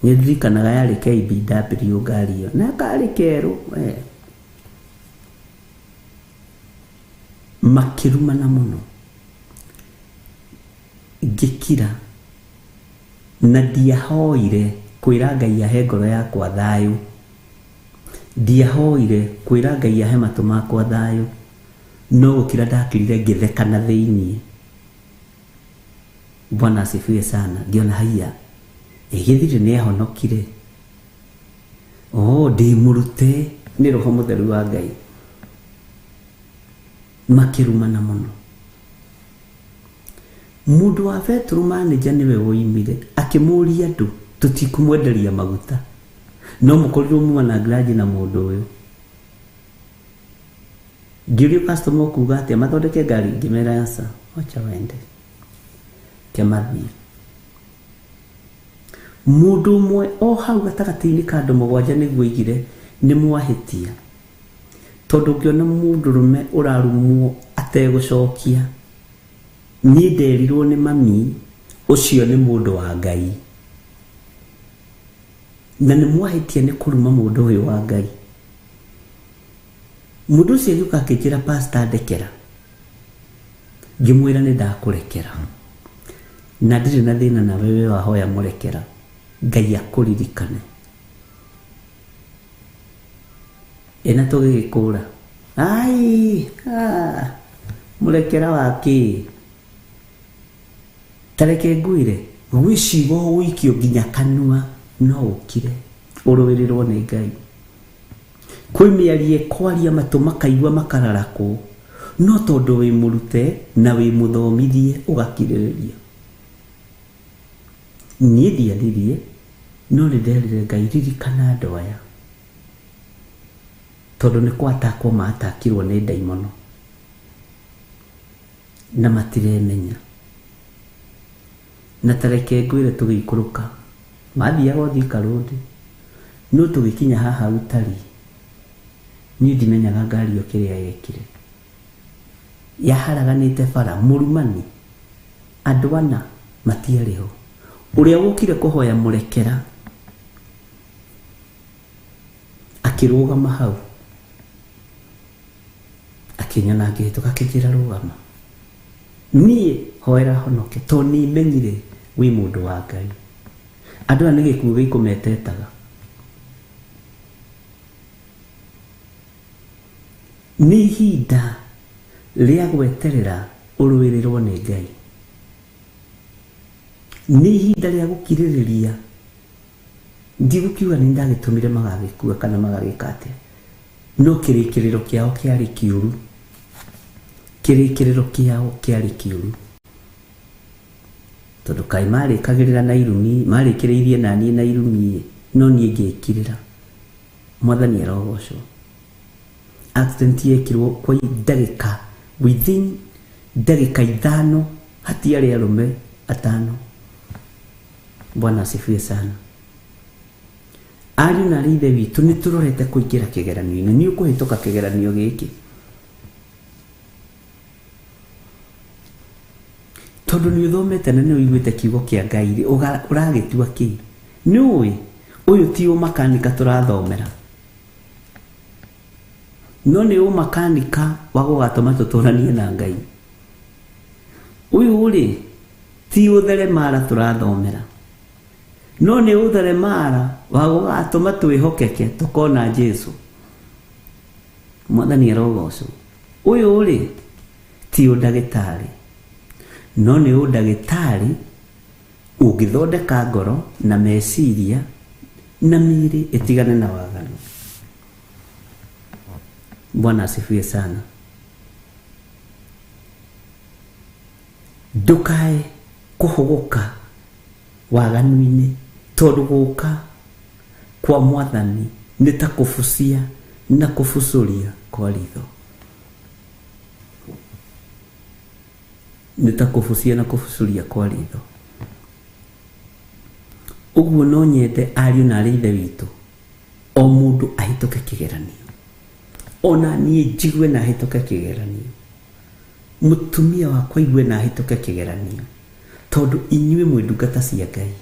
Nĩ ndirikanaga yarĩ KBW ngari ĩyo, na karĩ kerũ we. Makĩrumana mũno, ngĩkira na ndiahoire kwĩra Ngai ahe ngoro yakwa thayũ, ndiahoire kwĩra Ngai ahe matũ makwa thayũ, no gũkira ndakirire ngĩtheka na thĩiniĩ. Bwana asifiwe sana. Ngĩona haiya, ĩ gĩthirĩ nĩ ahonokire. Oh, ndĩ mũrute nĩ Roho Mũtheru wa Ngai. Makĩrumana mũno. Mũndũ wa betũrũ manager nĩwe woimire akĩmũria andũ tũtikũmwenderia maguta, no mũkorirwo muma na grudge na mũndũ ũyũ. Ngĩũrio customer ũkuga atĩa mathondeke ngari, ngĩmera aca, wacha waende, kemathiĩ. Mũndũ ũmwe o hau gatagatĩ-inĩ ka andũ mũgwanja nĩguo oigire nĩ mwahĩtia, tondũ ũngĩona mũndũrũme ũrarumwo ategũcokia, niĩ nderirwo nĩ mami ũcio nĩ mũndũ wa Ngai, na nĩ mwahĩtia nĩ kũruma mũndũ ũyũ wa Ngai. Mũndũ ũcio agĩũka akĩnjĩra pastor ndekera, ngĩmwĩra nĩ ndakũrekera na ndirĩ na thĩna nawe, we wahoya mũrekera, Ngai akũririkane. Ĩna tũgĩgĩkũra ai ah, mũrekera wa kĩ? Tareke ngwĩre, gwĩ ciugo ũgũikio nginya kanua no ũkire ũrũĩrĩrwo nĩ Ngai. Kwĩ mĩario ĩkwaria matũ makaigua makararakwo, no tondũ wĩ mũrute na wĩ mũthomithie ũgakirĩrĩria. Niĩ ndiaririe, no nĩ nderire Ngai ririkana andũ aya, tondũ nĩ kwatakwo matakirwo nĩ ndaimono na matiremenya. Na ta reke ngwĩre tũgĩikũrũka, mathiaga o Thika Road, no tũgĩkinya haha Utalii, niĩ ndimenyaga ngari ĩyo kĩrĩa yekire. Yaharaganĩte bara, mũrumani, andũ ana matiarĩ ho. Ũrĩa wokire kũhoya mũrekera akĩrũgama hau, akĩnyona ngĩhĩtũka akĩnjĩra rũgama. Niĩ hoera honoke tondũ nĩ menyire wĩ mũndũ wa Ngai. Andũ aya nĩ gĩkuũ gĩkũmetetaga. Nĩ ihinda rĩa gweterera ũrũĩrĩrwo nĩ Ngai. Nĩ ihinda rĩa gũkirĩrĩria. Ndigũkiuga nĩ ndagĩtũmire magagĩkua kana magagĩka atĩa, no kĩrĩkĩrĩro kĩao kĩarĩ kĩũru. Kĩrĩkĩrĩro kĩao kĩarĩ kĩũru. Tondũ kaĩ marĩkagĩrĩra na irumi, marĩkĩrĩirie naniĩ na irumi, no niĩ ngĩkirĩra. Mwathani arogocwo. Accident yekirwo kwa ndagĩka, within ndagĩka 5 hatiarĩ arũme 5. Bwana asifiwe sana. Ariũ na aarĩ ithe witũ nĩ tũrorete kũingĩra kĩgeranio-inĩ, nĩ ũkũhĩtũka kĩgeranio gĩkĩ. Tondũ nĩ ũthomete na nĩ ũiguĩte kiugo kĩa Ngai rĩ, ũragĩtua kĩ? Nĩ ũĩ ũyũ ti ũmakanika tũrathomera, no nĩ ũmakanika wa gũgatũma tũtũranie na Ngai. Ũyũ rĩ ti ũtheremara tũrathomera, no nĩ ũtheremara wa gũgatũma twĩhokeke tũkona Jesu. Mwathani arogocwo. Ũyũ rĩ ti ũndagĩtarĩ, no nĩ ũndagĩtarĩ ũngĩthondeka ngoro na meciria na mĩĩrĩ ĩtigane na waganu. Bwana asifiwe sana. Ndukae kũhũgũka waganu-inĩ, tondũ gũka kwa Mwathani nĩ ta kũbucia na kũbucũria kwa ritho. Nĩ ta kũbucia na kũbucũria kwa ritho. Ũguo no nyende ariũ na aarĩ ithe witũ, o mũndũ ahĩtũke kĩgeranio. Ona niĩ njigue na ahĩtũke kĩgeranio. Mũtumia wakwa aigue na ahĩtũke kĩgeranio. Tondũ inyuĩ mwĩ ndungata cia Ngai.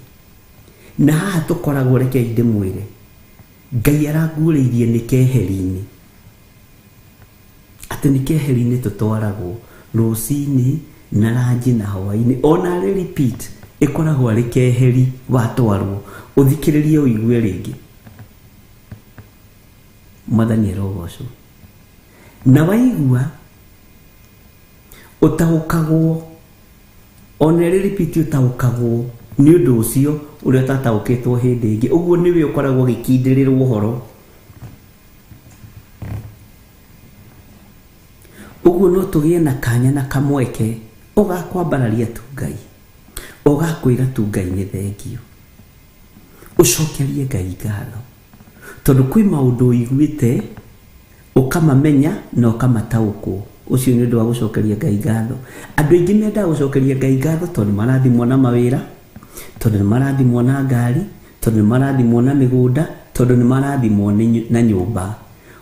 Na haha tũkoragwo, rekei ndĩmwĩre, Ngai aranguũrĩirie nĩ keheri-inĩ. Atĩ nĩ keheri-inĩ tũtwaragwo rũcinĩ na ranji na hwaĩ-inĩ. Ona arĩ repeat ĩkoragwo arĩ keheri watwarwo, ũthikĩrĩrie ũigue rĩngĩ. Mwathani arogocwo. Na waigua ũtaũkagwo, ona ĩrĩ repeat ũtaũkagwo nĩ ũndũ ũcio ũrĩa ũtataũkĩtwo hĩndĩ ĩngĩ. Ũguo nĩwe ũkoragwo ũgĩkindĩrĩrwo ũhoro. Ũguo no tũgĩe na kanya na kamweke ũgakwambararia tu Ngai, ũgakwĩra tu Ngai nĩ thengio, ũcokerie Ngai ngatho, tondũ kwĩ maũndũ ũiguĩte ũkamamenya na ũkamataũkwo. Ũcio nĩ ũndũ wa gũcokeria Ngai ngatho. Andũ aingĩ mendaga gũcokeria Ngai ngatho tondũ nĩ marathimwo na mawĩra, tondũ nĩ marathimwo na ngari, tondũ nĩ marathimwo na mĩgũnda, tondũ nĩ marathimwo na nyũmba.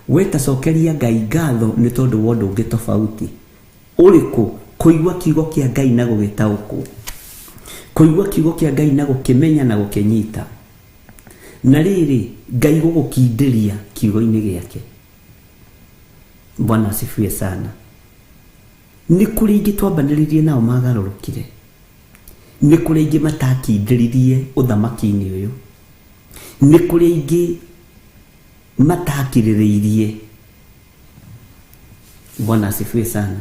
We tacokeria Ngai ngatho nĩ tondũ wa ũndũ ũngĩ tofauti. Ũrĩkũ? Kũigua kiugo kĩa Ngai na gũgĩtaũkwo, kũigua kiugo kĩa Ngai na gũkĩmenya na gũkĩnyita. Na rĩrĩ, Ngai gũgũkindĩria kiugo-inĩ gĩake. Bwana asifiwe sana. Nĩ kũrĩ ingĩ twambanĩrĩirie nao magarũrũkire, nĩ kũrĩ ingĩ matakindĩririe ũthamaki-inĩ ũyũ, nĩ kũrĩ ingĩ matakirĩrĩirie. Bwana asifiwe sana.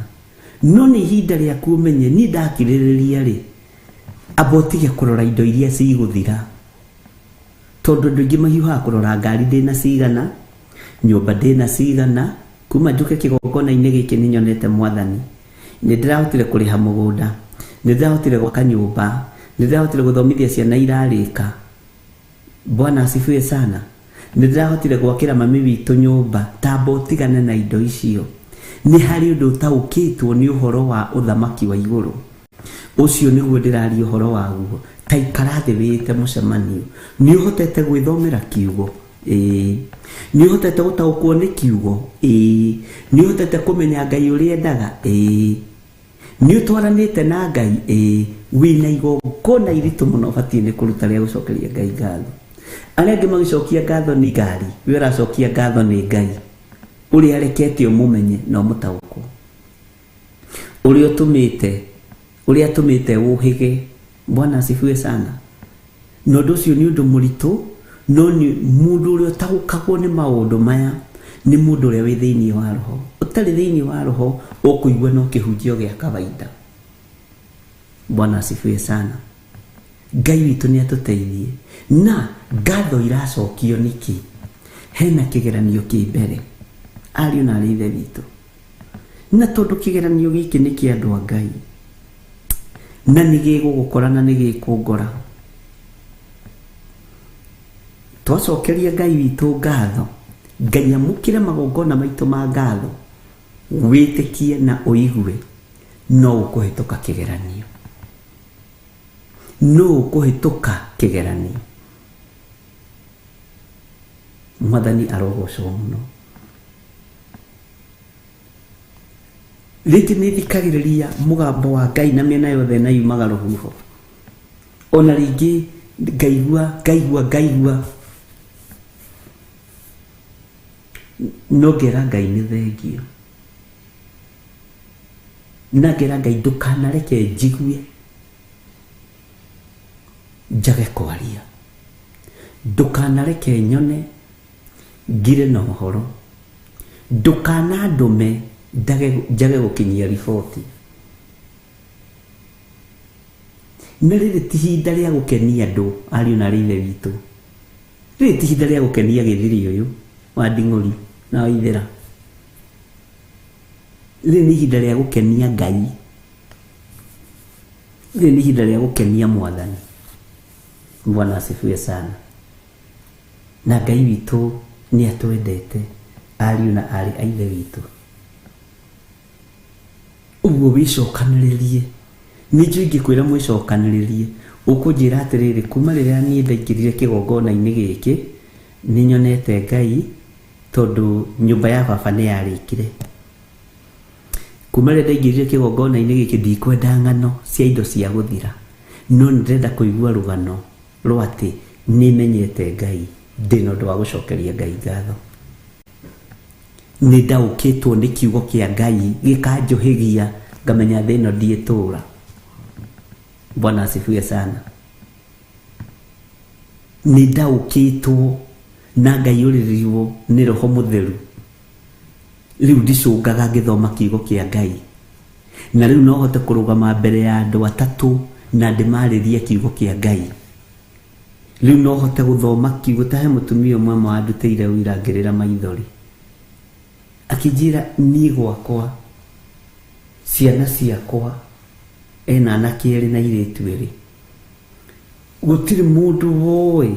No nĩ ihinda rĩaku ũmenye niĩ ndakirĩrĩria rĩ, amba ũtige kũrora indo iria cigũthira. Tondũ andũ aingĩ mahiũhaga kũrora ngari ndĩna cigana, nyũmba ndĩna cigana. Kuma njũke kĩgongona-inĩ gĩkĩ nĩ nyonete Mwathani. Nĩ ndĩrahotire kũrĩha mũgũnda, nĩ ndĩrahotire gwaka nyũmba, nĩ ndĩrahotire gũthomithia ciana irarĩka. Bwana asifiwe sana. Nĩ ndĩrahotire gwakĩra mami witũ nyũmba. Tamba ũtigane na indo icio. Nĩ harĩ ũndũ ũtaũkĩtwo nĩ ũhoro wa ũthamaki wa igũrũ. Ũcio nĩguo ndĩraria ũhoro waguo. Ta ikara thĩ wĩĩte mũcemanio. Nĩ ũhotete gwĩthomera kiugo? Ĩĩ. Nĩ ũhotete gũtaũkwo nĩ kiugo? Ĩĩ. Nĩ ũhotete kũmenya Ngai ũrĩa endaga? Ĩĩ. Nĩ ũtwaranĩte na Ngai? Ĩĩ. Wĩna igongona iritũ mũno ũbatiĩ nĩ kũruta rĩa gũcokeria Ngai ngatho. Arĩa angĩ magĩcokia ngatho nĩ ngari, we ũracokia ngatho nĩ Ngai ũrĩa arekete ũmũmenye na ũmũtaũkwo, ũrĩa ũtũmĩte, ũrĩa atũmĩte ũhĩge. Bwana asifiwe sana. Na ũndũ ũcio nĩ ũndũ mũritũ, no nĩ mũndũ ũrĩa ũtaũkagwo nĩ maũndũ maya nĩ mũndũ ũrĩa wĩ thĩinĩ wa roho. Ũtarĩ thĩinĩ wa roho ũkũigua no kĩhunjio gĩa kawaida. Bwana asifiwe sana. Ngai witũ nĩ atũteithie. Na ngatho iracokio nĩkĩ? Hena kĩgeranio kĩ mbere, ariũ na aarĩ ithe witũ. Na tondũ kĩgeranio gĩkĩ nĩ kĩa andũ a Ngai, Na nĩ gĩgũgũkora na nĩ gĩkũngora. Twacokeria Ngai witũ ngatho, Ngai amũkĩre magongona maitũ ma ngatho, wĩtĩkie na ũigue no ũkũhĩtũka kĩgeranio. No ũkũhĩtũka kĩgeranio. Mwathani arogocwo mũno. Rĩngĩ nĩ thikagĩrĩria mũgambo wa Ngai na mĩena yothe na yumaga rũhuho. Ona rĩngĩ ngaigua, ngaigua, ngaigua. No ngera Ngai nĩ thengio. Na ngera Ngai ndũkanareke njigue njage kwaria. Ndũkanareke nyone ngire na ũhoro. Ndũkanandũme njage gũkinyia riboti. Na rĩrĩ ti ihinda rĩa gũkenia andũ ariũ na arĩ ithe witũ. Rĩrĩ ti ihinda rĩa gũkenia gĩthiri ũyũ wa nding'ũri na wa ithera. Rĩrĩ nĩ ihinda rĩa gũkenia Ngai. Rĩrĩ nĩ ihinda rĩa gũkenia Mwathani. Bwana asifiwe sana. Na Ngai witũ nĩ atwendete ariũ na arĩ a ithe witũ. Ũguo wĩcokanĩrĩrie. Nĩ njũĩ ingĩkwĩra mwĩcokanĩrĩrie, ũkũnjĩra atĩrĩrĩ, kuma rĩrĩa niĩ ndaingĩrire kĩgongona-inĩ gĩkĩ, nĩ nyonete Ngai tondũ nyũmba ya baba nĩ yarĩkire. Kuma rĩrĩa ndaingĩrire kĩgongona-inĩ gĩkĩ ndikwenda ng'ano cia indo cia gũthira, no nĩ ndĩrenda kũigua rũgano rwa atĩ nĩ menyete Ngai, ndĩna ũndũ wa gũcokeria Ngai ngatho. Nĩ ndaũkĩtwo nĩ kiugo kĩa Ngai gĩkanjũhĩgia ngamenya thĩ ĩno ndiĩtũra. Bwana asifiwe sana. Nĩ ndaũkĩtwo na ngaiyũrĩrĩrwo nĩ Roho Mũtheru. Rĩu ndicũngaga ngĩthoma kiugo kĩa Ngai. Na rĩu no hote kũrũgama mbere ya andũ atatũ na ndĩmarĩrie kiugo kĩa Ngai. Rĩu no hote gũthoma kiugo ta he mũtumia ũmwe wandutĩire ũira ngĩrĩra maithori. Akĩnjĩra niĩ gwakwa ciana ciakwa ena anake erĩ na airĩtu erĩ. Gũtirĩ mũndũ woĩ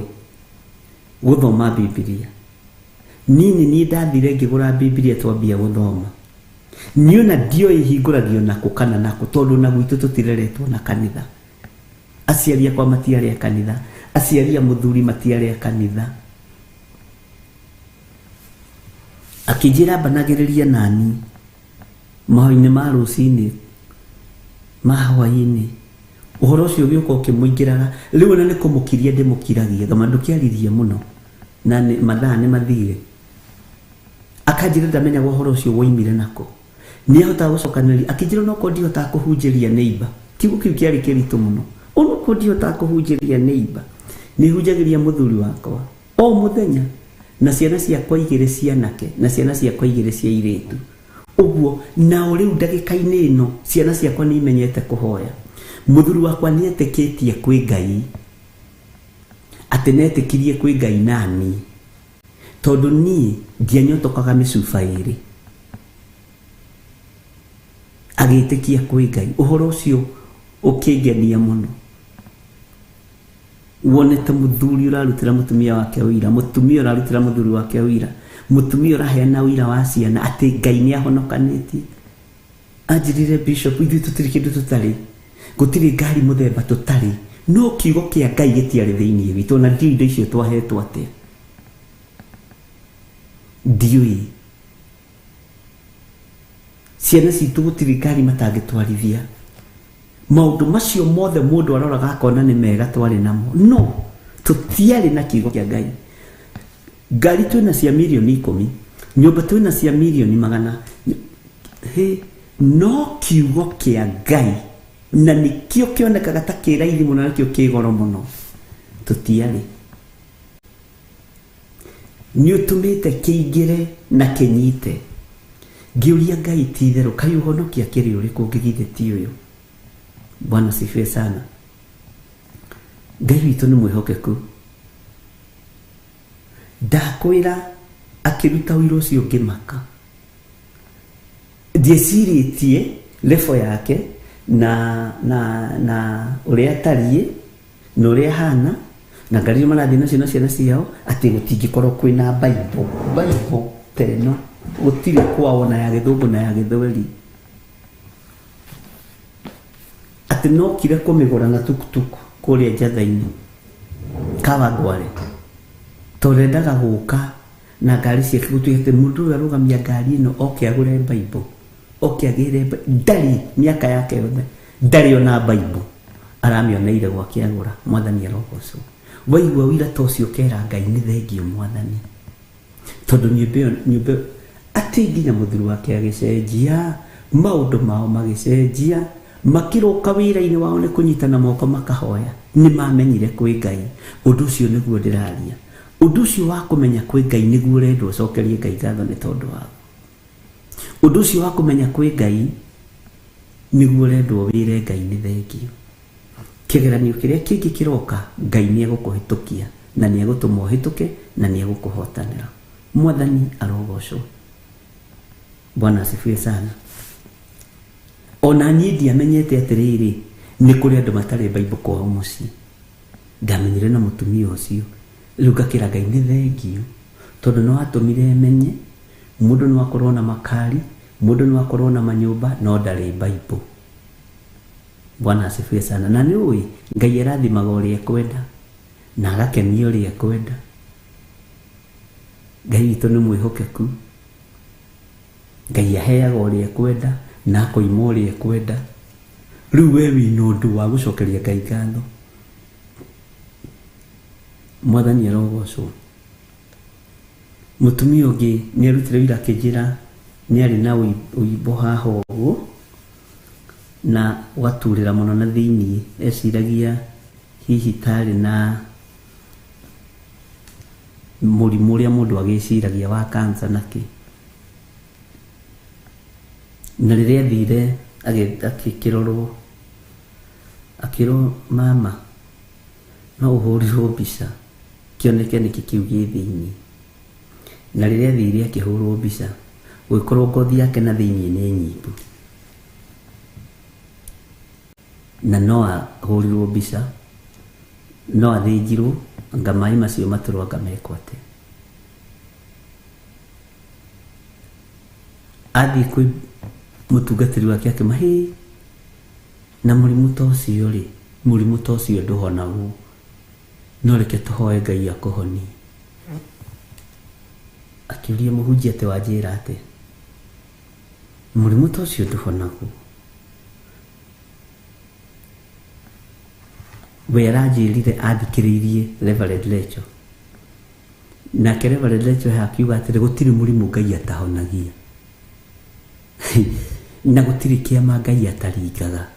gũthoma Bibilia. Niĩ nĩ niĩ ndathire ngĩgũra Bibilia twambia gũthoma. Niĩ ona ndioĩ hingũragio nakũ kana nakũ tondũ na gwitũ tũtireretwo na kanitha. Aciari akwa matiarĩ a kanitha, aciari a mũthuri matiarĩ a kanitha. Akĩnjĩra mbanagĩrĩria nani mahoya-inĩ ma rũcinĩ ma hwaĩ-inĩ. Ũhoro ũcio ũgĩũka ũkĩmũingĩraga. Rĩu ona nĩ kũmũkiria ndĩmũkiragia, ngama ndũkĩaririe mũno na mathaa nĩ mathire. Akanjĩra ndamenyaga ũhoro ũcio woimire nako. Nĩ ahotaga gũcokanĩrĩria. Akĩnjĩra onokorwo ndihotaga kũhunjĩria neighbor. Kiugo kĩu kĩarĩ kĩritũ mũno. Onokorwo ndihotaga kũhunjĩria neighbor, nĩ hunjagĩria mũthuri wakwa o mũthenya na ciana ciakwa igĩrĩ cia anake na ciana ciakwa igĩrĩ cia airĩtu. Ũguo nao rĩu ndagĩka-inĩ ĩno ciana ciakwa nĩ imenyete kũhoya. Mũthuri wakwa nĩ etĩkĩtie kwĩ Ngai, atĩ netĩkirie kwĩ Ngai nani, tondũ niĩ ndianyotokaga mĩcuba ĩrĩ. Agĩtĩkia kwĩ Ngai. Ũhoro ũcio ũkĩngenia mũno. Wonete mũthuri ũrarutĩra mũtumia wake ũira, mũtumia ũrarutĩra mũthuri wake ũira, mũtumia ũraheana ũira wa ciana atĩ Ngai nĩ ahonokanĩtie. Anjĩrire Bishop, ithuĩ tũtirĩ kĩndũ tũtarĩ, gũtirĩ ngari mũthemba tũtarĩ, no kiugo kĩa Ngai gĩtiarĩ thĩinĩ witũ, ona ndiũĩ indo icio twahetwo atĩa. Ndiũĩ. Ciana citũ gũtirĩ ngari matangĩtwarithia. Maũndũ macio mothe mũndũ aroraga akona nĩ mega twarĩ namo, no tũtiarĩ na kiugo kĩa Ngai. Ngari twĩna cia mirioni 10, nyũmba twĩna cia mirioni 100, he, no kiugo kĩa Ngai na nĩkĩo kĩonekaga ta kĩ raithi mũno na nĩkĩo kĩ goro mũno, tũtiarĩ. Nĩ ũtũmĩte kĩingĩre na kĩnyite. Ngĩũria Ngai ti itherũ, kaĩ ũhonokia kĩrĩ ũrĩkũ ũngĩgithĩ ti ũyũ? Bwana asifiwe sana. Ngai witũ nĩ mwĩhokeku. Ndakwĩra akĩruta ũira ũcio ngĩmaka. Ndiecirĩtie level yake, na na na ũrĩa atariĩ na ũrĩa ahana na ngari iria marathiĩ nacio na ciana ciao atĩ gũtingĩkorwo kwĩna Bible Bible ta ĩno gũtirĩ kwao na ya gĩthũngũ na ya gĩthweri atĩ nokire kũmĩgũra na tukutuku kũrĩa njatha-inĩ Kawangware tondũ endaga gũka na ngari ciake gũtuĩke atĩ mũndũ ũyũ arũgamia ngari ĩno oke agũre Bible oke agĩre ndarĩ mĩaka yake yothe ndarĩ ona Bible aramĩoneire gwake agũra. Mwathani arogocwo. Waigua wĩira ta ũcio ũkera Ngai nĩ thengiũ Mwathani tondũ nyũmba ĩyo atĩ nginya mũthuri wake agĩcenjia maũndũ mao magĩcenjia makĩroka wĩra-inĩ wao nĩ kũnyitana moko makahoya nĩ mamenyire kwĩ Ngai. Ũndũ ũcio nĩguo ndĩraria, ũndũ ũcio wa kũmenya kwĩ Ngai nĩguo ũrendwo ũcokerie Ngai ngatho nĩ tondũ waguo. Ũndũ ũcio wa kũmenya kwĩ Ngai nĩguo ũrendwo wĩre Ngai nĩ thengiũ. Kĩgeranio kĩrĩa kĩngĩ kĩroka Ngai nĩ egũkũhĩtũkia na nĩ egũtũma ũhĩtũke na nĩ egũkũhotanĩra. Mwathani arogocwo. Bwana asifiwe sana. Ona niĩ ndiamenyete atĩrĩrĩ nĩ kũrĩ andũ matarĩ Bible kwao mũciĩ. Ndamenyire na mũtumia ũcio rĩu ngakĩra Ngai nĩ thengiũ tondũ no atũmire menye mũndũ no akorwo na makari mũndũ no akorwo na manyũmba no ndarĩ Bible. Bwana asifiwe sana. Na nĩ ũĩ Ngai arathimaga ũrĩa ekwenda na agakenia ũrĩa ekwenda. Ngai witũ nĩ mwĩhokeku. Ngai aheaga ũrĩa ekwenda na akoima ũrĩa ekwenda. Rĩu we wĩna ũndũ wa gũcokeria Ngai ngatho. Mwathani arogocwo. Mũtumia ũngĩ nĩ arutire wĩra akĩnjĩra nĩ arĩ na ũimbo haha ũguo na ũgaturĩra mũno na thĩiniĩ, eciragia hihi tarĩ na mũrimũ ũrĩa mũndũ agĩciragia wa cancer na kĩ. Na rĩrĩa athire akĩrorwo akĩrwo mama no ũhũrirwo mbica kĩoneke nĩkĩ kĩu gĩ thĩiniĩ. Na rĩrĩa athire akĩhũrwo mbica gũgĩkorwo ngothi yake na thĩiniĩ nĩ nyimbu na no ahũrirwo mbica no athĩnjirwo anga maĩ macio matũrwo anga mekwo atĩa. Athiĩ kwĩ mũtungatĩri wake akĩmahe na mũrimũ ta ũcio rĩ mũrimũ ta ũcio ndũhonagwo no reke tũhoe Ngai akũhonie. Akĩũria mũhunjia atĩ wanjĩra atĩa mũrimũ ta ũcio ndũhonagwo we aranjĩrire athikĩrĩirie Reverend Lecho nake Reverend Lecho akiuga atĩrĩ gũtirĩ mũrimũ Ngai atahonagia na gũtirĩ kĩama Ngai ataringaga.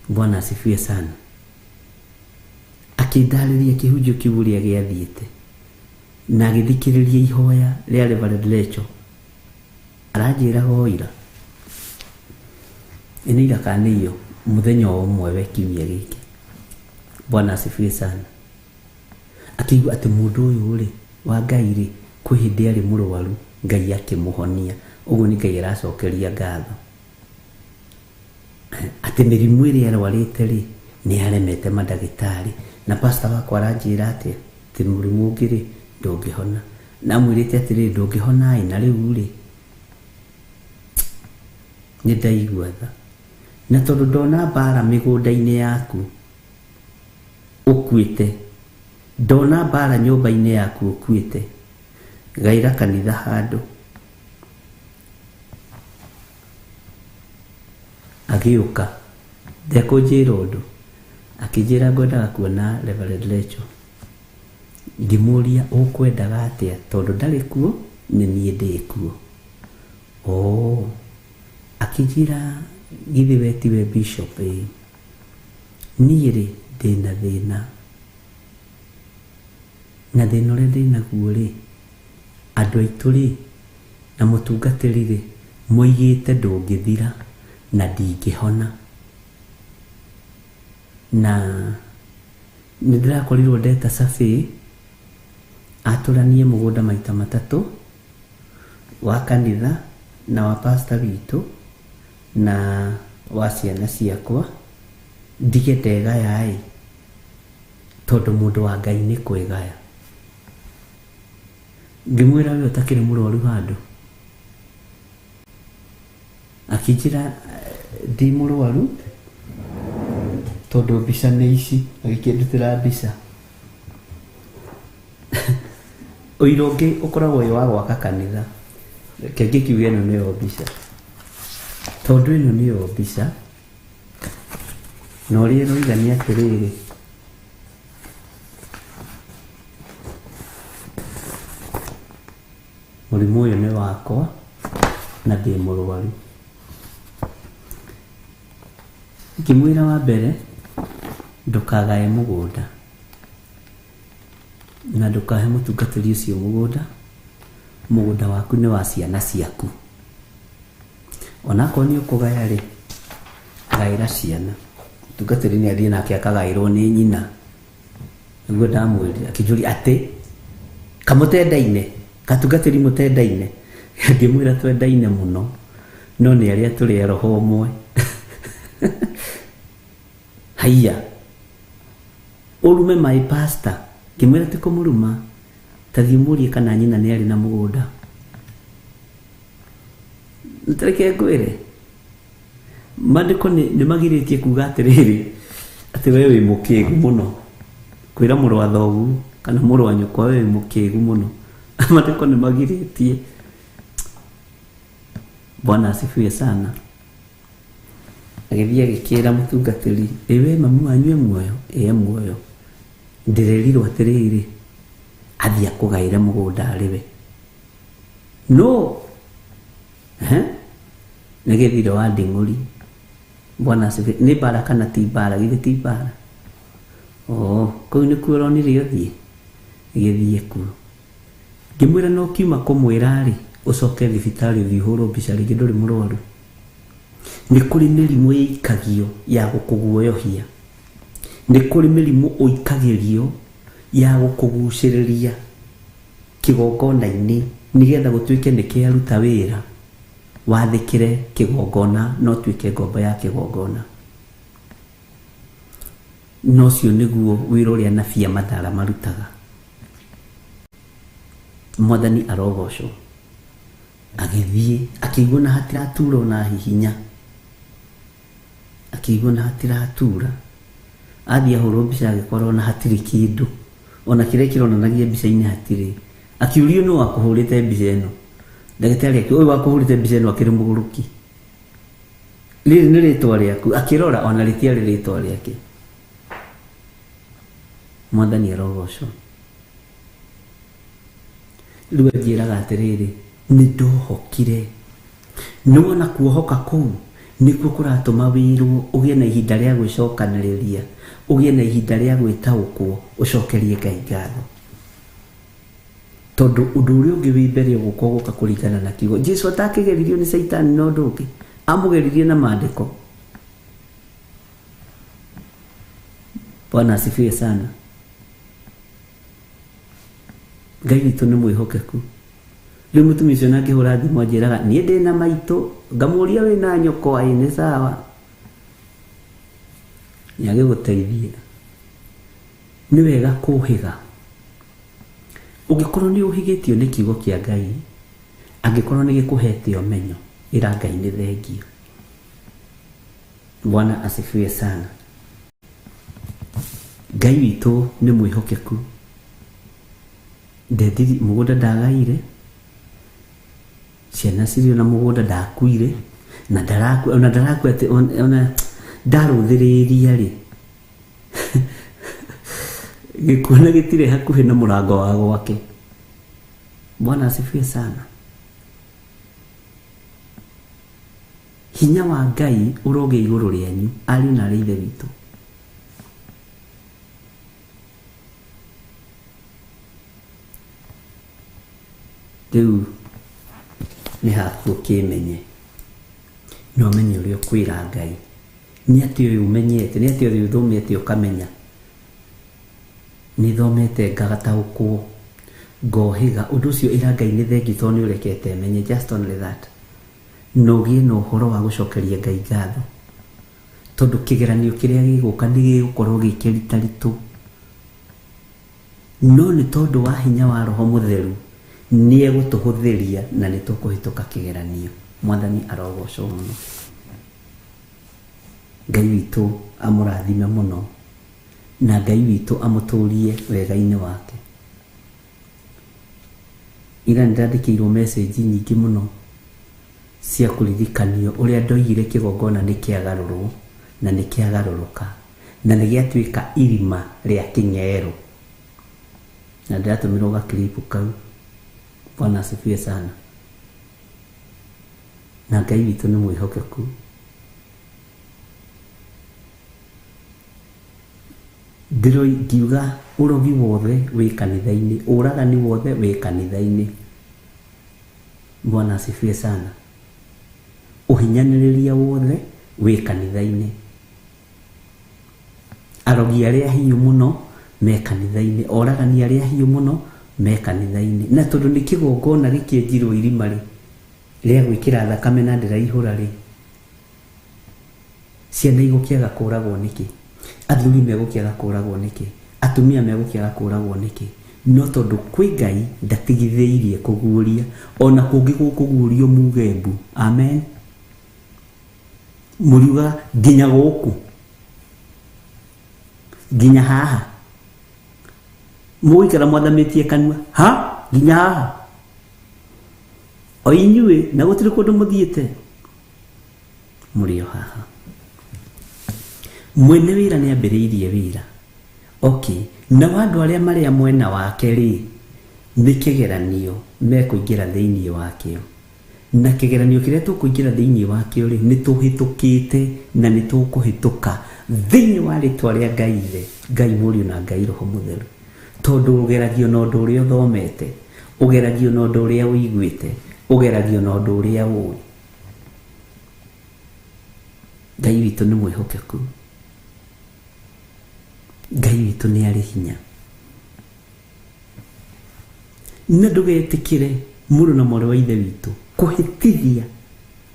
Bwana asifiwe sana. Akĩndarĩria kĩhunjio kĩu ũrĩa gĩathiĩte na agĩthikĩrĩria ihoya rĩa Reverend Lecho aranjĩraga o ira ĩnĩ ira kana nĩ iyo mũthenya o ũmwe we kiumia gĩkĩ. Bwana asifiwe sana. Akĩigua atĩ mũndũ ũyũ rĩ wa Ngai rĩ kwĩ hĩndĩ arĩ mũrwaru Ngai akĩmũhonia ũguo nĩ Ngai aracokeria ngatho atĩ mĩrimũ ĩrĩa arwarĩte rĩ nĩ aremete mandagĩtarĩ na pastor wakwa aranjĩra atĩ atĩ mũrimũ ũngĩ rĩ ndũngĩhona na amwĩrĩte atĩrĩrĩ ndũngĩhona ĩ na rĩu rĩ nĩ ndaigua tha na tondũ ndona mbara mĩgũnda-inĩ yaku ũkuĩte ndona mbara nyũmba-inĩ yaku ũkuĩte gaira kanitha handũ. Agĩũka ndekũnjĩra ũndũ akĩnjĩra ngwendaga kuona Reverend Lecho. Ngĩmũria ũkwendaga atĩa tondũ ndarĩ kuo nĩ niĩ ndĩ kuo. Oh, akĩnjĩra githĩ we tiwe bishop ĩ niĩ rĩ ndĩna thĩna na thĩna ũrĩa ndĩnaguo rĩ andũ aitũ rĩ na mũtungatĩri rĩ moigĩte ndũngĩthira na ndingĩhona na nĩ ndĩrakorirwo ndeta survey atũranie mũgũnda maita matatũ wa kanitha na wa pastor witũ Na wa ciana ciakwa ndige ndegaya-ĩ, tondũ mũndũ wa Ngai nĩ kwĩgaya. Ngĩmwĩra we ũtakĩrĩ mũrwaru handũ, akĩnjĩra ndi mũrwaru tondũ mbica nĩ ici, agĩkĩndutĩra mbica. Ũira ũngĩ ũkoragwo wĩ wa gwaka kanitha, reke ngĩkiuge ĩno nĩyo mbica, tondũ ĩno nĩyo mbica, na ũrĩa ĩroiga nĩ atĩrĩrĩ, mũrimũ ũyũ nĩ wakwa na ndĩ mũrwaru. Ngĩmwĩra wa mbere ndũkagae mũgũnda na ndũkahe mũtungatĩri ũcio mũgũnda, mũgũnda waku nĩ wa ciana ciaku. Onakorwo nĩ ũkũgaya rĩ, gaĩra ciana. Mũtungatĩri nĩ athiĩ nake akagaĩrwo nĩ nyina. Nĩguo ndamwĩrire, akĩnjũria atĩ kamũtendaine, gatungatĩri mũtendaine. Ngĩmwĩra twendaine mũno, no nĩ arĩa tũrĩ a roho ũmwe. Haiya, ũrume my pastor. Ngĩmwĩra ti kũmũruma, ta thiĩ ũmũrie kana nyina nĩ arĩ na mũgũnda. Reke ngwĩre, maandĩko nĩ magirĩtie kuga atĩrĩrĩ, atĩ we wĩ mũkĩgu mũno, kwĩra mũrũ wa thoguo kana mũrũ wa nyũkwa we wĩ mũkĩgu mũno. Maandĩko nĩ magirĩtie. Bwana asifiwe sana. Agĩthiĩ agĩkĩra mũtungatĩri, ĩ we mami wanyu e muoyo? Ĩ e muoyo. Ndĩrerirwo atĩrĩrĩ, athiĩ akũgaĩre mũgũnda arĩ we. No, nĩ gĩthire wa nding'ũri. Bwana asifiwe. Nĩ mbara kana ti mbara? Githĩ ti mbara? Oh, kũu nĩkuo ũronire ũthiĩ? Gĩthiĩ kuo. Ngĩmwĩra no kiuma kũmwĩra rĩ, ũcoke thibitarĩ ũthiĩ ũhũrwo mbica rĩngĩ ndũrĩ mũrwaru. Nĩ kũrĩ mĩrimũ ĩikagio ya gũkũguoyohia. Nĩ kũrĩ mĩrimũ ũikagĩrio ya gũkũgucĩrĩria kĩgongona-inĩ nĩgetha gũtuĩke nĩ kĩaruta wĩra, wathĩkĩre kĩgongona na ũtuĩke ngombo ya kĩgongona. Na ũcio nĩguo wĩra ũrĩa anabii a Mathara marutaga. Mwathani arogocwo. Agĩthiĩ akĩigua na hatiratura ona hihinya, akĩigua na hatiratura. Athiĩ ahũrwo mbica agĩkorwo na hatirĩ kĩndũ, ona kĩrĩa kĩronanagia mbica-inĩ hatirĩ. Akĩũrio nũ wakũhũrĩte mbica ĩno, ndagĩtarĩ akĩũrio ũyũ wakũhũrĩte mbica ĩno akĩrĩ mũgũrũki, rĩrĩ nĩ rĩtwa rĩaku. Akĩrora ona rĩtiarĩ rĩtwa rĩake. Mwathani arogocwo. Rĩu anjĩraga atĩrĩrĩ, nĩ ndohokire. Nĩwona kuohoka kũu nĩkuo kũratũma wĩrwo ũgĩe na ihinda rĩa gwĩcokanĩrĩria, ũgĩe na ihinda rĩa gwĩtaũkwo, ũcokerie Ngai ngatho. Tondũ ũndũ ũrĩa ũngĩ wĩ mbere ũgũka ũgũka kũringana na kiugo. Jesu atakĩgeririo nĩ Caitani na ũndũ ũngĩ, amũgeririe na maandĩko. Bwana asifiwe sana. Ngai witũ nĩ mwĩhokeku. Rĩu mũtumia ũcio nangĩhũra thimũ anjĩraga niĩ ndĩna maitũ, ngamũria wĩna nyũkwa, ĩ nĩ sawa, nĩ agĩgũteithie. Nĩ wega kũhĩga. Ũngĩkorwo nĩ ũhĩgĩtio nĩ kiugo kĩa Ngai, angĩkorwo nĩ gĩkũhete ũmenyo, ĩra Ngai nĩ thengio. Bwana asifiwe sana. Ngai witũ nĩ mwĩhokeku. Ndendiri mũgũnda ndagaire, ciana cirĩ na mũgũnda ndakuire, na ndarakua, ona ndarakua atĩ ona ndarũthĩrĩria rĩ, gĩkuũ na gĩtirĩ hakuhĩ na mũrango wa gwake. Bwana asifiwe sana. Hinya wa Ngai ũrogĩa igũrũ rĩanyu, ariũ na aarĩ a Ithe witũ. Rĩu nĩ haku ũkĩmenye, na ũmenye ũrĩa ũkwĩra Ngai. Nĩ atĩ ũyũ ũmenyete, nĩ atĩ ũyũ ũthomete ũkamenya. Nĩ thomete ngataũkwo, ngohĩga. Ũndũ ũcio ĩra Ngai nĩ thengiũ tondũ nĩ ũrekete menye, just only that. Na ũgĩe na ũhoro wa gũcokeria Ngai ngatho, tondũ kĩgeranio kĩrĩa gĩgũka nĩ gĩgũkorwo gĩ kĩritaritũ. No nĩ tondũ wa hinya wa Roho Mũtheru nĩ egũtũhũthĩria na nĩ tũkũhĩtũka kĩgeranio. Mwathani arogocwo mũno. Ngai witũ amũrathime mũno na Ngai witũ amũtũrie wega-inĩ wake. Ira nĩ ndandĩkĩirwo message nyingĩ mũno cia kũririkanio ũrĩa ndoigire kĩgongona nĩ kĩagarũrwo na nĩ kĩagarũrũka na nĩ gĩatuĩka irima rĩa kĩng'erũ. Na ndĩratũmĩrwo ga clip kau. Bwana asifiwe sana. Na Ngai witũ nĩ mwĩhokeku. Ndĩroi ngiuga ũrogi wothe wĩ kanitha-inĩ, ũragani wothe wĩ kanitha-inĩ. Bwana asifiwe sana. Ũhinyanĩrĩria wothe wĩ kanitha-inĩ. Arogi arĩa hiũ mũno me kanitha-inĩ, oragani arĩa hiũ mũno me kanitha-inĩ. Na tondũ nĩ kĩgongona gĩkĩenjirwo irima rĩ, rĩa gwĩkĩra thakame na ndĩraihũra rĩ, ciana igũkĩaga kũragwo nĩkĩ? Athuri megũkĩaga kũragwo nĩkĩ? Atumia megũkĩaga kũragwo nĩkĩ? No tondũ kwĩ Ngai ndatigithĩirie kũguũria, ona kũngĩ gũkũguũrio muge mbu. Amen. Mũriuga nginya gũkũ, nginya haha, mũgũikara mwathamĩtie kanua ha nginya haha, o inyuĩ na gũtirĩ kũndũ mũthiĩte, mũrĩ o haha. Mwene wĩra nĩ ambĩrĩirie wĩra. Okay, nao andũ arĩa marĩ a mwena wake rĩ, nĩ kĩgeranio mekũingĩra thĩinĩ wakĩo. Na kĩgeranio kĩrĩa tũkũingĩra thĩinĩ wakĩo rĩ, nĩ tũhĩtũkĩte na nĩ tũkũhĩtũka thĩinĩ wa rĩtwa rĩa Ngai Ithe, Ngai Mũriũ na Ngai Roho Mũtheru. Tondũ ũgeragio na ũndũ ũrĩa ũthomete, ũgeragio na ũndũ ũrĩa ũiguĩte, ũgeragio na ũndũ ũrĩa ũĩ. Ngai witũ nĩ mwĩhokeku. Ngai witũ nĩ arĩ hinya. Na ndũgetĩkĩre mũrũ na mwarĩ wa ithe witũ kũhĩtithia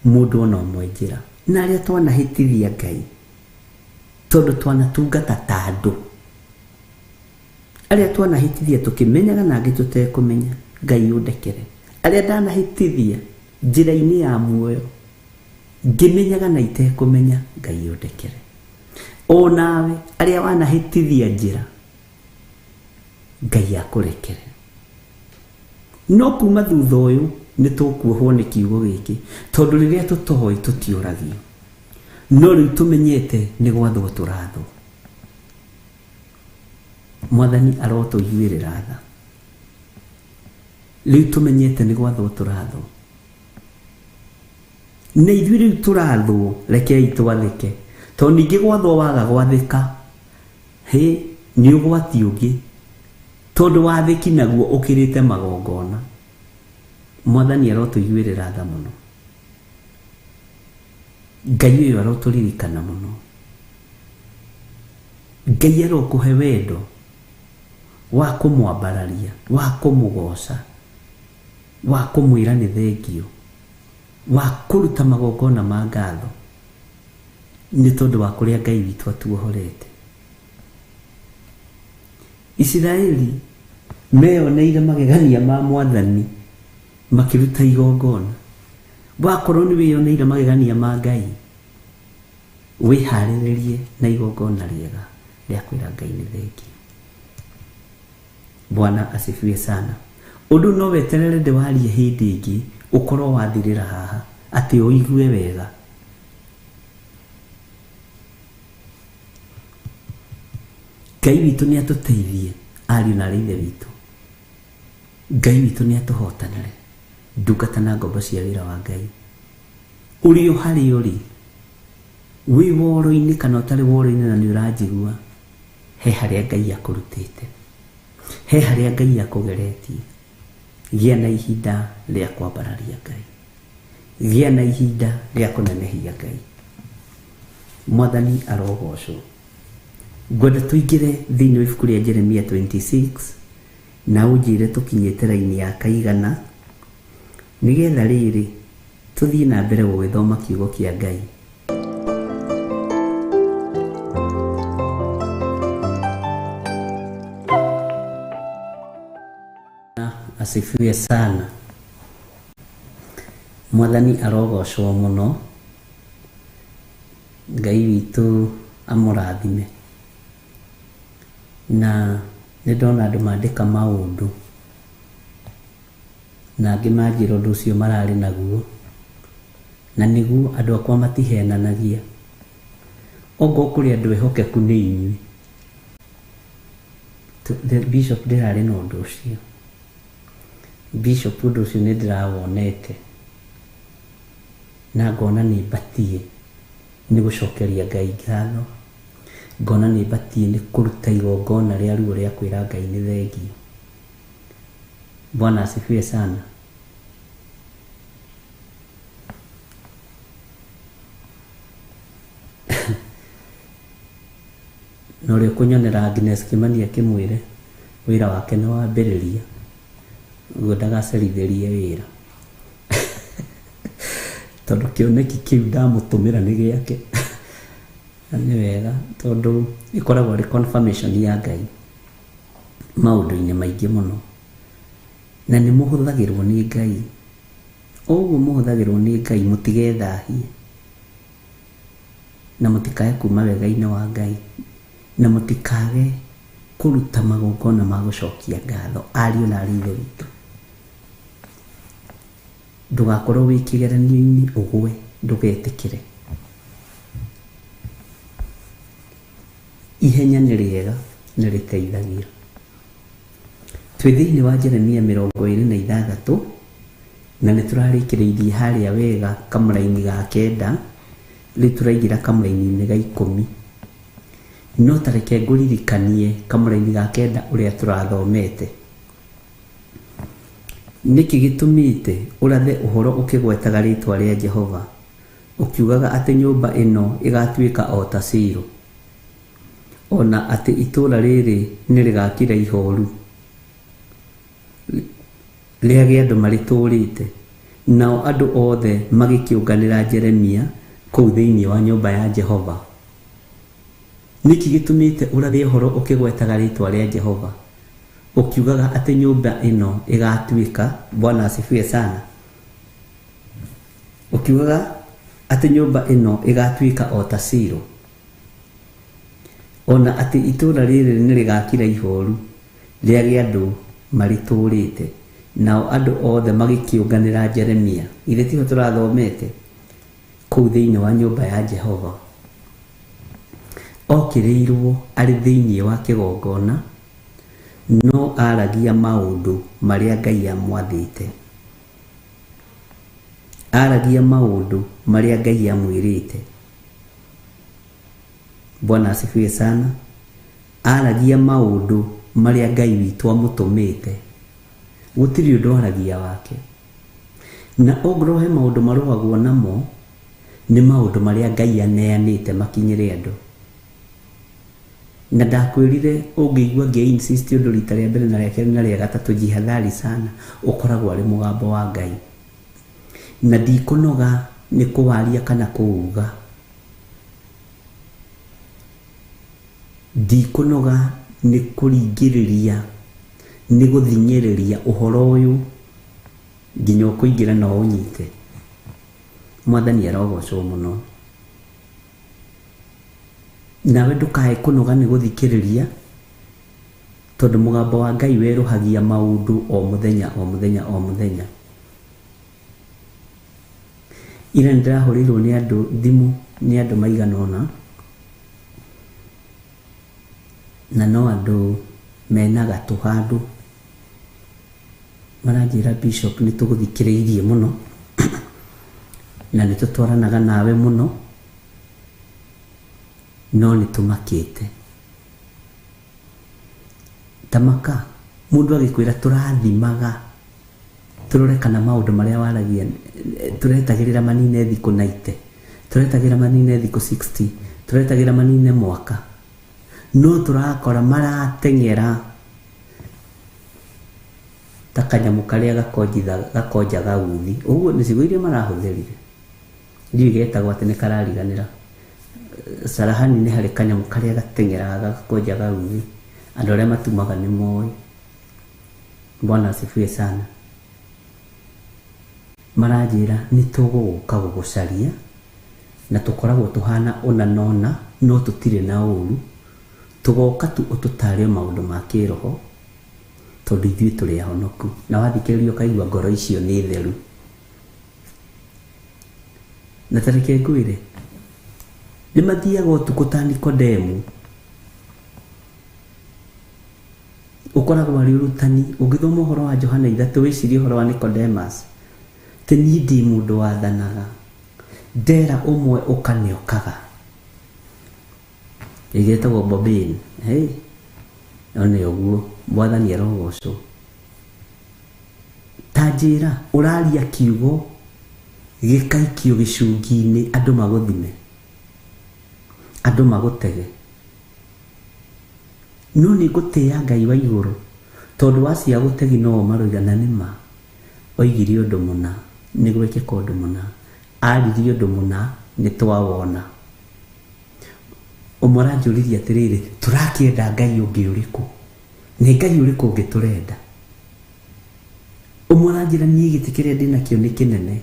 mũndũ ona ũmwe njĩra. Na arĩa twanahĩtithia Ngai, tondũ twanatungata ta andũ. Arĩa twanahĩtithia tũkĩmenyaga na angĩ tũtekũmenya, Ngai ũndekere. Arĩa ndanahĩtithia njĩra-inĩ ya muoyo, ngĩmenyaga na itekũmenya, Ngai ũndekere. O nawe, arĩa wanahĩtithia njĩra, Ngai akũrekere. No kuma thutha ũyũ nĩ tũkuohwo nĩ kiugo gĩkĩ, tondũ rĩrĩa tũtoĩ tũtiũragio. No rĩu tũmenyete nĩ gwathwo tũrathwo. Mwathani arotũiguĩrĩra tha. Rĩu tũmenyete nĩ gwathwo tũrathwo. Na ithuĩ rĩu tũrathwo, rekei twathĩke. Tondũ ningĩ gwathwo waga gwathĩka, Hĩ, nĩ ũgwati ũngĩ, tondũ wathĩki naguo ũkĩrĩte magongona. Mwathani arotũiguĩrĩra tha mũno. Ngai ũyũ arotũririkana mũno. Ngai arokũhe wendo wa kũmwambararia, wa kũmũgoca, wa kũmwĩra nĩ thengiũ, wa kũruta magongona ma ngatho. Nĩ tondũ wa kũrĩa Ngai witũ atuohorete. Isiraeli meyoneire magegania ma Mwathani makĩruta igongona. Wakorwo nĩ wĩyoneire magegania ma Ngai, wĩharĩrĩrie na igongona rĩega rĩa kwĩra Ngai nĩ thengiũ. Bwana asifiwe sana. Ũndũ no weterere ndĩwarie hĩndĩ ĩngĩ ũkorwo wathirĩra haha atĩ ũigue wega. Ngai witũ nĩ atũteithie ariũ na arĩ ithe witũ. Ngai witũ nĩ atũhotanĩre ndungata na ngombo cia wĩra wa Ngai. Ũrĩ o harĩa ũrĩ, wĩ woro-inĩ kana ũtarĩ woro-inĩ na nĩ ũranjigua, he harĩa Ngai akũrutĩte, he harĩa Ngai akũgeretie. Gĩa na ihinda rĩa kwambararia Ngai. Gĩa na ihinda rĩa kũnenehia Ngai. Mwathani arogocwo. Ngwenda tũingĩre thĩinĩ wa ibuku rĩa Jeremia 26 na ũnjĩre tũkinyĩte raini ya kaigana nĩgetha rĩrĩ Tũthiĩ na mbere gũgĩthoma kiugo kĩa Ngai. Asifiwe sana. Mwathani arogocwo mũno. Ngai witũ amũrathime. Na nĩ ndona andũ mandĩka maũndũ na angĩ manjĩra ũndũ ũcio mararĩ naguo, na nĩguo andũ akwa matihenanagia. Ongorwo kũrĩ andũ ehokeku nĩ inyuĩ. Bishop ndĩrarĩ na ũndũ ũcio. Bishop ũndũ ũcio nĩ ndĩrawonete na ngona nĩ mbatiĩ nĩ gũcokeria Ngai ngatho, ngona nĩ mbatiĩ nĩ kũruta igongona rĩa ruo rĩa kwĩra Ngai nĩ thengio. Bwana asifiwe sana. Na ũrĩa ũkũnyonera Agnes Kimani akĩmwĩre wĩra wake nĩ wambĩrĩria, ũguo ndagacerithĩrie wĩra tondũ kĩoneki kĩu ndamũtũmĩra nĩ gĩake. Na nĩ wega tondũ ĩkoragwo arĩ confirmation ya Ngai maũndũ-inĩ maingĩ mũno. Na nĩ mũhũthagĩrwo nĩ Ngai. Ũguo mũhũthagĩrwo nĩ Ngai mũtigethahie na mũtikae kuma wega-inĩ wa Ngai na mũtikage kũruta magongona ma gũcokia ngatho ariũ na arĩ ithe witũ. Ndũgakorwo wĩ kĩgeranio-inĩ ũgwe, ndũgetĩkĩre. Ihenya nĩ rĩega nĩ rĩteithagia. Twĩ thĩinĩ wa Jeremia 26 na nĩ tũrarĩkĩrĩirie harĩa wega kamũraini ga 9, rĩu tũraingĩra kamũraini-inĩ ga 10. No ta reke ngũririkanie kamũraini ga 9 ũrĩa tũrathomete. Nĩkĩ gĩtũmĩte ũrathe ũhoro ũkĩgwetaga rĩtwa rĩa Jehova, ũkiugaga atĩ nyũmba ĩno ĩgatuĩka o ta Shilo, ona atĩ itũũra rĩrĩ nĩ rĩgakira ihoru rĩage andũ marĩtũũrĩte? Nao andũ othe magĩkĩũnganĩra Jeremia kũu thĩinĩ wa nyũmba ya Jehova. Nĩkĩ gĩtũmĩte ũrathe ũhoro ũkĩgwetaga rĩtwa rĩa Jehova, ũkiugaga atĩ nyũmba ĩno ĩgatuĩka? Bwana asifiwe sana. Ũkiugaga atĩ nyũmba ĩno ĩgatuĩka o ta Shilo, ona atĩ itũũra rĩrĩ nĩ rĩgakira ihoru rĩage andũ marĩtũũrĩte. Nao andũ othe magĩkĩũnganĩra Jeremia. Ithe tiho tũrathomete kũu thĩinĩ wa nyũmba ya Jehova. Okĩrĩirwo arĩ thĩinĩ wa kĩgongona, no aragia maũndũ marĩa Ngai amwathĩte. Aragia maũndũ marĩa Ngai amwĩrĩte. Bwana asifiwe sana. Aragia maũndũ marĩa Ngai witũ amũtũmĩte. Gũtirĩ ũndũ aragia wake. Na ongorwo he maũndũ marũagwo namo, nĩ maũndũ marĩa Ngai aneanĩte makinyĩre andũ. Na ndakwĩrire ũngĩigua ngĩ insist ũndũ rita rĩa mbere na rĩa kerĩ na rĩa gatatũ, jihadhari sana, ũkoragwo arĩ mũgambo wa Ngai. Na ndikũnoga nĩ kũwaria kana kũuga. Ndikũnoga nĩ kũringĩrĩria, nĩ gũthinyĩrĩria ũhoro ũyũ nginya ũkũingĩra na ũnyite. Mwathani arogocwo mũno. Nawe ndũkae kũnoga nĩ gũthikĩrĩria, tondũ mũgambo wa Ngai werũhagia maũndũ o mũthenya o mũthenya o mũthenya. Ira nĩ ndĩrahũrĩirwo nĩ andũ thimũ, nĩ andũ maigana ũna, na no andũ mena gatũ handũ maranjĩra Bishop nĩ tũgũthikĩrĩirie mũno na nĩ tũtwaranaga nawe mũno, no nĩ tũmakĩte. Tamaka mũndũ agĩkwĩra tũrathimaga tũrore kana maũndũ marĩa waragia tũretagĩrĩra manine thikũ 90, tũretagĩrĩra manine thikũ 60, tũretagĩrĩra manine mwaka, no tũrakora marateng'era. Ta kanyamũ karĩa gakonjaga uthi. Ũguo nĩ ciugo iria marahũthĩrire. Ndiũĩ getagwo atĩ nĩ karariganĩra. Sarahani nĩ harĩ kanyamũ karĩa gateng'eraga gakonjaga uthi. Andũ arĩa matumaga nĩ moĩ. Bwana asifiwe sana. Maranjĩra nĩ tũgũgũka gũgũcaria na tũkoragwo tũhana ũna na ũna no tũtirĩ na ũru. Tũgoka tu ũtũtare maũndũ ma kĩroho tondũ ithuĩ tũrĩ ahonoku. Na wathikĩrĩria ũkaigua ngoro icio nĩ theru. Na ta reke ngwĩre, nĩ mathiaga ũtukũ ta Nikodemu. Ũkoragwo arĩ ũrutani. Ũngĩthoma ũhoro wa Johana 3 wĩcirie ũhoro wa Nicodemus. Atĩ niĩ ndĩ mũndũ wathanaga. Ndera ũmwe ũka nĩ okaga. Ĩgetagwo Bobbin. Hey, no nĩ ũguo. Mwathani arogocwo. Ta njĩra, ũraria kiugo gĩkaikio gĩcungi-inĩ andũ magũthime, andũ magũtege. No nĩ ngũtĩĩa Ngai wa igũrũ tondũ wacia gũtegi no o maroiga na nĩ ma. Oigire ũndũ mũna, nĩ gwĩkĩka ũndũ mũna. Aririe ũndũ mũna, nĩ twawona. Ũmwe aranjũririe atĩrĩrĩ, tũrakĩenda Ngai ũngĩ ũrĩkũ? Nĩ Ngai ũrĩkũ ũngĩ tũrenda? Ũmwe aranjĩra niĩ gĩtĩ kĩrĩa ndĩnakĩo nĩ kĩnene.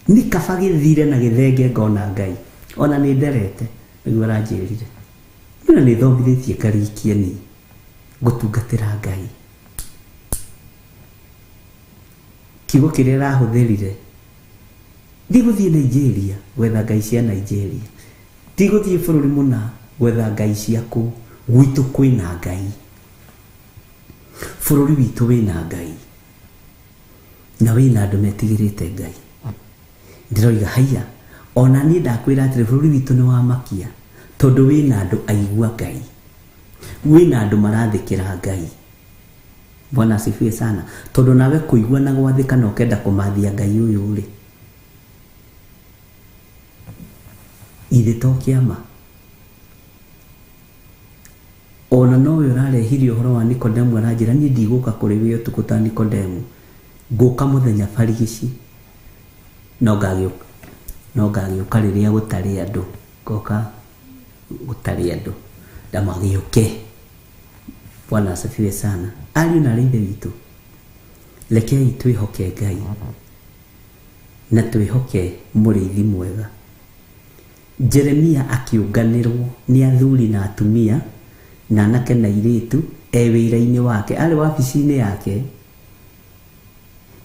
Nĩ kaba gĩthire na gĩthenge ngona Ngai. Ona nĩ nderete, nĩguo aranjĩrire. Niĩ nĩ thomithĩtie ngarikia niĩ gũtungatĩra Ngai. Kiugo kĩrĩa arahũthĩrire, ndigũthiĩ Nigeria gwetha Ngai cia Nigeria. Ndigũthiĩ bũrũri mũna gwetha Ngai cia kũu. Gwitũ kwĩna Ngai. Bũrũri witũ wĩna Ngai. Na wĩna andũ metigĩrĩte Ngai. Ndĩroiga haiya, ona niĩ ndakwĩra atĩrĩ bũrũri witũ nĩ wa makia tondũ wĩna andũ aigua Ngai. Wĩna andũ marathĩkĩra Ngai. Bwana asifiwe sana. Tondũ nawe kũigua na gwathĩka na ũkenda kũmathia Ngai ũyũ rĩ. Ithe to kĩama. Ona nowe ũrarehire ũhoro wa Nikodemu aranjĩra niĩ ndigũka kũrĩ we ũtukũ ta Nikodemu. Ngũka mũthenya barigici. No ngagĩũka rĩrĩa gũtarĩ andũ. Ngoka gũtarĩ andũ. Ndamagĩũke. Bwana asifiwe sana. Ariũ na aarĩ a Ithe witũ, rekei twĩhoke Ngai na twĩhoke mũrĩithi mwega. Jeremia akĩũnganĩrwo nĩ athuri na atumia na anake na airĩtu e wĩra-inĩ wake, arĩ wabici-inĩ yake.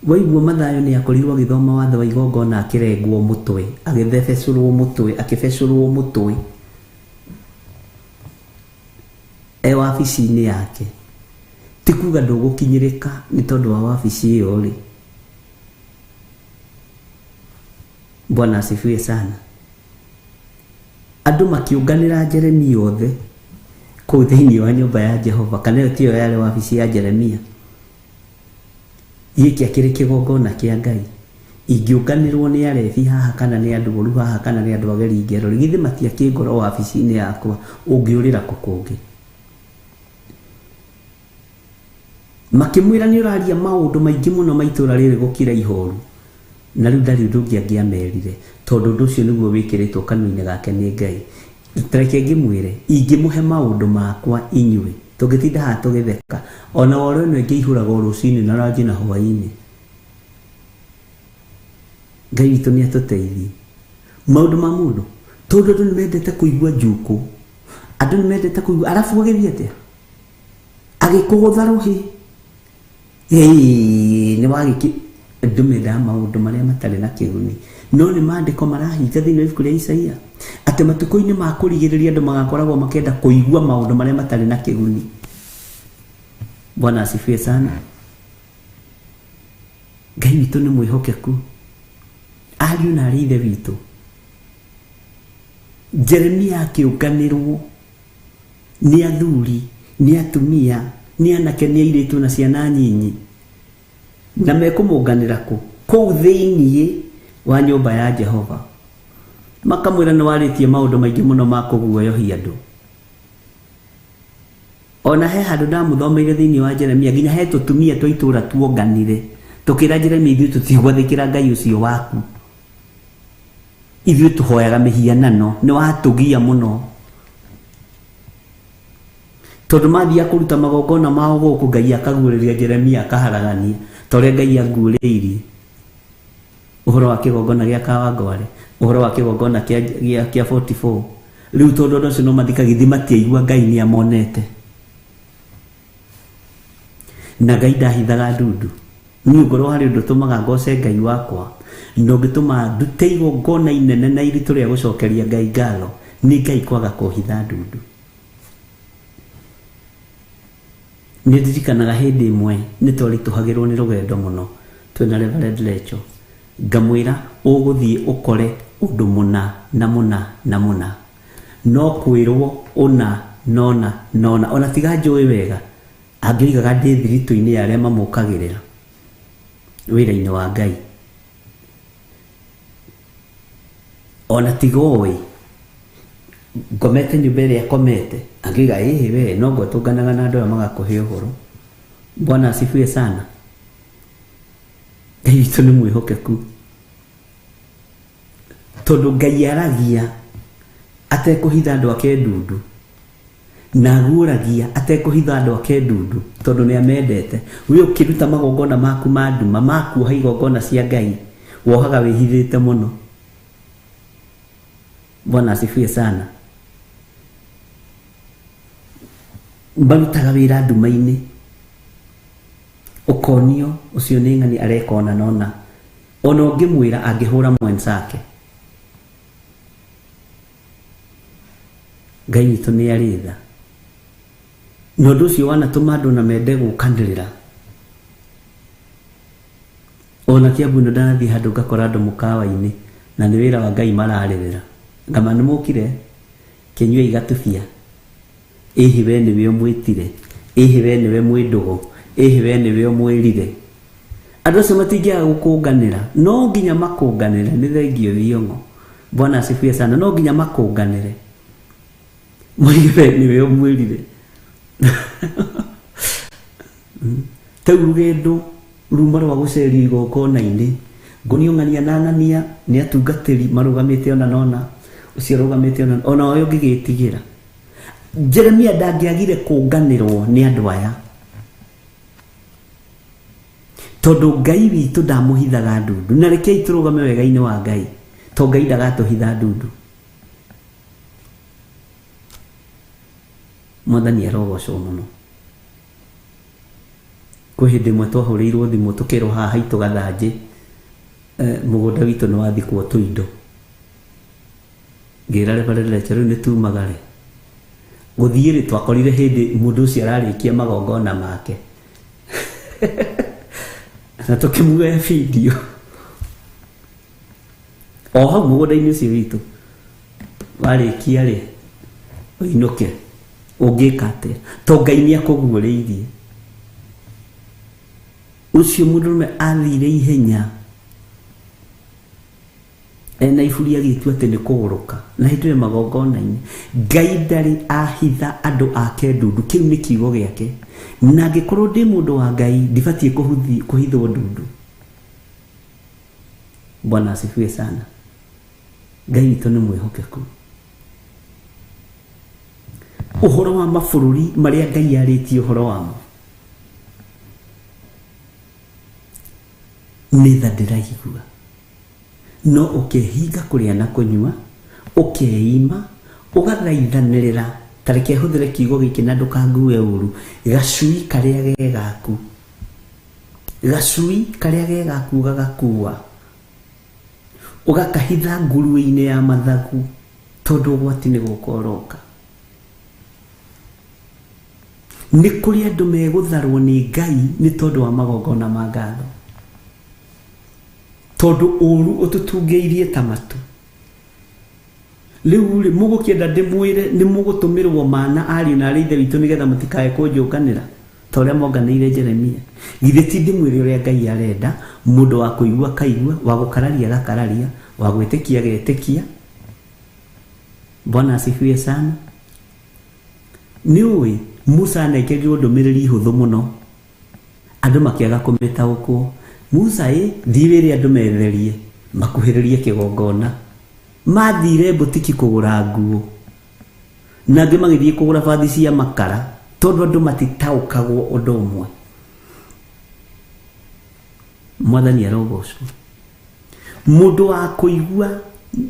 Waigua Mathayo nĩ akorirwo agĩthoma watho wa igongona akĩrengwo mũtwe, agĩthebecũrwo mũtwe, akĩbecũrwo mũtwe e wabici-inĩ yake. Ti kuga ndũgũkinyĩrĩka nĩ tondũ wa wabici ĩyo rĩ. Bwana asifiwe sana. Andũ makĩũnganĩra Jeremia othe kũu thĩinĩ wa nyũmba ya Jehova, kana ĩyo tiyo yarĩ wabici ya Jeremia. Gĩkĩ akĩrĩ kĩgongona kĩa Ngai. Ingĩũnganĩrwo nĩ arebi haha kana nĩ andũ oru haha kana nĩ andũ ageri ngero, githĩ matiakĩngorwo wabici-inĩ yakwa, ũngĩũrĩra kũ kũngĩ? Makĩmwĩra nĩ ũraria maũndũ maingĩ mũno ma itũũra rĩrĩ gũkira ihoru. Na rĩu ndarĩ ũndũ ũngĩ angĩamerire, tondũ ũndũ ũcio nĩguo wĩkĩrĩtwo kanua-inĩ gake nĩ Ngai. Reke ngĩmwĩre, ingĩmũhe maũndũ makwa inyuĩ, tũngĩtinda haha tũgĩtheka, ona woro ĩno ĩngĩihũraga o rũcinĩ na ranji na hwaĩ-inĩ. Ngai witũ nĩ atũteithie. Maũndũ ma mũndũ, tondũ andũ nĩ mendete kũigua njukũ, andũ nĩ mendete kũigua, arabu agĩthiĩ atĩa? Agĩkũgũtha rũhĩ. Nĩ wagĩki andũ mendaga maũndũ marĩa matarĩ na kĩguni. No nĩ maandĩko marahinga thĩinĩ wa ibuku rĩa Isaia atĩ matukũ-inĩ ma kũrigĩrĩria andũ magakoragwo makĩenda kũigua maũndũ marĩa matarĩ na kĩguni. Bwana asifiwe sana. Ngai witũ nĩ mwĩhokeku. Ariũ na aarĩ a Ithe witũ, Jeremia akĩũnganĩrwo nĩ athuri, nĩ atumia, nĩ anake, nĩ airĩtu na ciana nyinyi. Na mekũmũnganĩra kũ? Kũu thĩinĩ wa nyũmba ya Jehova. Makamwĩra nĩ warĩtie maũndũ maingĩ mũno ma kũguoyohia andũ. Ona he handũ ndamũthomeire thĩinĩ wa Jeremia, nginya he tũtumia twa itũũra tuonganire tũkĩra Jeremia, ithuĩ tũtigwathĩkĩra Ngai ũcio waku, ithuĩ tũhoyaga mĩhianano, nĩ watũgia mũno. Tondũ mathiaga kũruta magongona mao gũkũ, Ngai akaguũrĩria Jeremia akaharagania ta ũrĩa Ngai anguũrĩirie ũhoro wa kĩgongona gĩa Kawangware, ũhoro wa kĩgongona kĩa 44. Rĩu tondũ andũ acio no mathikagithi matiaigua Ngai nĩ amonete, na Ngai ndahithaga ndundu. Niĩ ngorwo harĩ ũndũ ũtũmaga ngoce Ngai wakwa na ũngĩtũma ndute igongona inene na iritũ rĩa gũcokeria Ngai ngatho, nĩ Ngai kwaga kũhitha ndundu. Nĩ ndirikanaga hĩndĩ ĩmwe nĩ twaritũhagĩrwo nĩ rũgendo mũno twĩna Reverend Lecho, ngamwĩra ũgũthiĩ ũkore ũndũ mũna na mũna na mũna, no kwĩrwo ũna nona nona, ona tiga njũĩ wega, angĩoigaga ndĩ thiritũ-inĩ ya arĩa mamũkagĩrĩra wĩra-inĩ wa Ngai. Ona tiga ũĩ ngomete nyũmba ĩrĩa akomete, angĩoiga ĩhĩ we no ngwatũnganaga na andũ aya magakũhe ũhoro. Bwana asifiwe sana. Ngai witũ nĩ mwĩhokeku, tondũ Ngai aragia atekũhitha andũ ake ndundu, na aguũragia atekũhitha andũ ake ndundu, tondũ nĩ amendete. We ũkĩruta magongona maku ma nduma, ma kuoha igongona cia Ngai, wohaga wĩhithĩte mũno. Bwana asifiwe sana. Marutaga wĩra nduma-inĩ, ũkonio ũcio nĩ ng'ani areka ona nona, ona ũngĩmwĩra angĩhũra mwenzake. Ngai witũ nĩ arĩ tha, na ũndũ ũcio wanatũma andũ na mende gũkanĩrĩra. Ona Kiambu ĩno ndanathiĩ handũ ngakora andũ mũkawa-inĩ na nĩ wĩra wa Ngai mararĩrĩra, ngama nĩ mũkire kĩnyuei gatubia, ĩhĩ we nĩwe ũmwĩtire, ĩhĩ we nĩwe mwĩ ndũgũ, ĩhĩ we nĩwe ũmwĩrire. Andũ acio matingĩaga gũkũnganĩra, no nginya makũnganĩre. Nĩ thengio Thiong'o. Bwana asifiwe sana. No nginya makũnganĩre moige we nĩwe ũmwĩrire. Tau rũgendo ruma rwa gũcerio igongona-inĩ, ngonio ng'ania na ng'ania nĩ atungatĩri marũgamĩte ona nona ũcio arũgamĩte ona ona ũyũ ũngĩgĩtigĩra. Jeremia ndangĩagire kũnganĩrwo nĩ andũ aya, tondũ Ngai witũ ndamũhithaga ndundu. Na rekei tũrũgame wega-inĩ wa Ngai, to Ngai ndagatũhitha ndundu. Mwathani arogocwo mũno. Kwĩ hĩndĩ ĩmwe twahũrĩirwo thimũ tũkĩrwo haha haitũ Gathanjĩ, mũgũnda witũ nĩ wathikwo tũindo. Ngĩra Reverend Lecho, rĩu nĩ tumagare gũthiĩ rĩ, twakorire hĩndĩ mũndũ ũcio ararĩkia magongona make na tũkĩmuoya video o hau mũgũnda-inĩ ũcio witũ. Warĩkia rĩ, ũinũke, ũngĩka atĩa? To Ngai nĩ akũguũrĩirie. Ũcio mũndũrũme athire ihenya ena iburi agĩtua atĩ nĩ kũgũrũka, na hĩndĩ ĩyo magongona-inĩ. Ngai ndarĩ ahitha andũ ake ndundu, kĩu nĩ kiugo gĩake. Na angĩkorwo ndĩ mũndũ wa Ngai, ndibatiĩ kũhithwo ndundu. Bwana asifiwe sana. Ngai witũ nĩ mwĩhokeku. Ũhoro wa mabũrũri marĩa Ngai arĩtie ũhoro wamo, nĩ tha ndĩraigua. No ũkehinga kũrĩa na kũnyua, ũkeima, ũgathaithanĩrĩra, ta reke hũthĩre kiugo gĩkĩ na ndũkangue ũru, gacui karĩa ge gaku. Gacui karĩa ge gaku ũgagakua, ũgakahitha nguruĩ-inĩ ya mathagu, tondũ ũgwati nĩ gũka ũroka. Nĩ kũrĩ andũ megũtharwo nĩ Ngai nĩ tondũ wa magongona ma ngatho, tondũ ũru ũtũtungĩirie ta matu. Rĩu rĩ, mũgũkĩenda ndĩmwĩre nĩ mũgũtũmĩrwo mana ariũ na arĩ ithe witũ, nĩgetha mũtikae kũnjũnganĩra ta ũrĩa monganĩire Jeremia? Githĩ ti ndĩmwĩre ũrĩa Ngai arenda? Mũndũ wa kũigua akaigua, wa gũkararia agakararia, wa gwĩtĩkia agetĩkia. Bwana asifiwe sana. Nĩ ũĩ Musa anengerirwo ndũmĩrĩri hũthũ mũno, andũ makĩaga kũmĩtaũkwo. Musa ĩ thiĩ wĩre andũ metherie makuhĩrĩrie kĩgongona. Mathire mbũtiki kũgũra nguo, na angĩ magĩthiĩ kũgũra bathi cia makara, tondũ andũ matitaũkagwo ũndũ ũmwe. Mwathani arogocwo. Mũndũ wa kũigua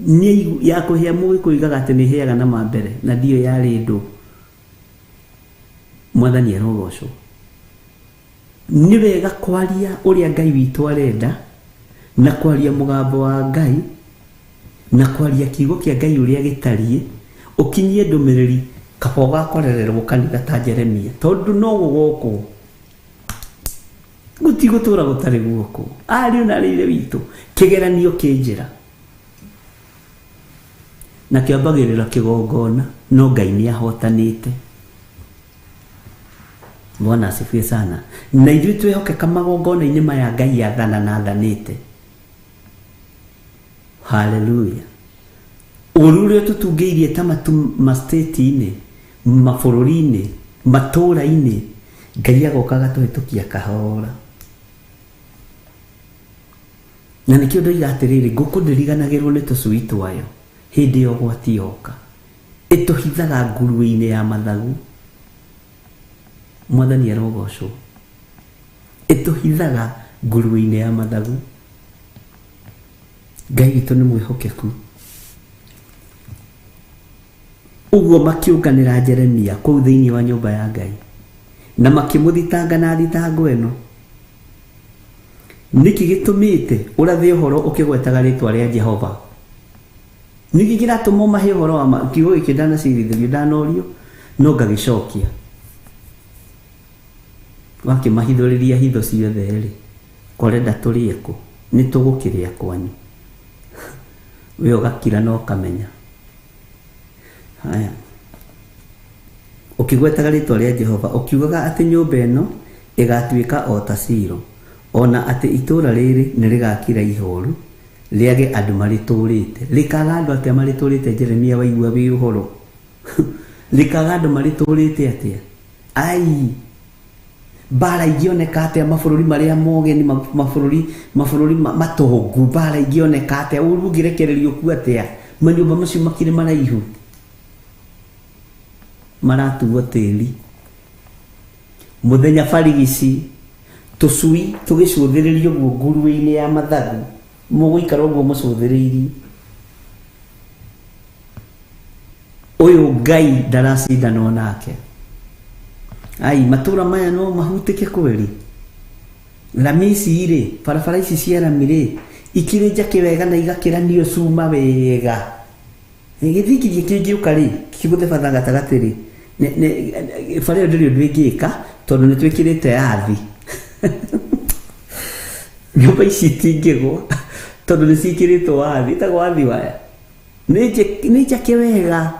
nĩ ya kũhĩa mũgĩkũyũ igaga atĩ nĩ ĩhĩaga na mambere, na ndiyo yarĩ ndũ. Mwathani arogocwo. Nĩ wega kwaria ũrĩa Ngai witũ arenda, na kwaria mũgambo wa Ngai, na kwaria kiugo kĩa Ngai ũrĩa gĩtariĩ, ũkinyie ndũmĩrĩri kaba ũgakorererwo kanitha ta Jeremia, tondũ no gũgokwo gũtigũtũra gũtarĩ guoko. Ariũ na arĩ ithe witũ, kĩgeranio kĩ njĩra na kĩambagĩrĩra kĩgongona, no Ngai nĩ ahotanĩte. Bwana asifiwe sana. Na ithuĩ twĩhokeka magongona-inĩ maya Ngai athana na athanĩte. Haleluya. Ũru ũrĩa tũtungĩirie ta matu ma-state-inĩ, mabũrũri-inĩ, matũũra-inĩ, Ngai agoka agatũhĩtũkia kahora. Na nĩkĩo ndoiga atĩrĩrĩ, ngũkũ ndĩriganagĩrwo nĩ tũcui twayo hĩndĩ ya ũgwati yoka. Ĩtũhithaga nguruwe-inĩ ya mathagu. Mwathani arogocwo. Ĩtũhithaga nguruwe-inĩ ya mathagu. Ngai witũ nĩ mwĩhokeku. Ũguo makĩũnganĩra Jeremia kũu thĩinĩ wa nyũmba ya Ngai, na makĩmũthitanga na thitango ĩno. Nĩkĩ gĩtũmĩte ũrathe ũhoro ũkĩgwetaga rĩtwa rĩa Jehova? Nĩkĩ kĩratũma ũmahe ũhoro wa ma? Kiugo gĩkĩ ndanacirithĩrio, ndanorio, no ngagĩcokia. Wakĩmahithũrĩria hitho ciothe rĩ, korenda tũrĩe kũ? Nĩ tũgũkĩrĩa kwanyu. We ũgakira na ũkamenya. Haya. Ũkĩgwetaga rĩtwa rĩa Jehova, ũkiugaga atĩ nyũmba ĩno ĩgatuĩka o ta Silo, ona atĩ itũũra rĩrĩ nĩ rĩgakira ihoru, rĩage andũ marĩtũũrĩte. Rĩkaga andũ atĩa marĩtũũrĩte? Jeremia waigua wĩ ũhoro. Rĩkaga andũ marĩtũũrĩte atĩa? Ai, mbara ingĩoneka atĩa mabũrũri marĩa mogeni, mabũrũri matongu, mbara ingĩoneka atĩa? Ũru ũngĩrekererio kuo atĩa? Manyũmba macio makĩrĩ maraihu, maratuo tĩri. Mũthenya barigici, tũcui tũgĩcũthĩrĩrio ũguo nguruwe-inĩ ya mathagu, mũgũikara ũguo mũcũthĩrĩirie. Ũyũ Ngai ndaracindanwo nake. Ai, matũra maya no mahutĩke kweri. Rami ici rĩ, barabara ici cia rami rĩ, ikĩrĩ njake wega na igakĩranio cuma wega. Gĩthingithia kĩngĩũka rĩ, kĩgũthe batha gatagatĩ rĩ, bara ĩyo ndĩrĩ ũndũ ĩngĩka, tondũ nĩ twĩkĩrĩte yathi. Nyũmba ici itingĩgwa, tondũ nĩ ciĩkĩrĩtwo wathi, ĩtagwo wathi waya. Nĩ njake wega.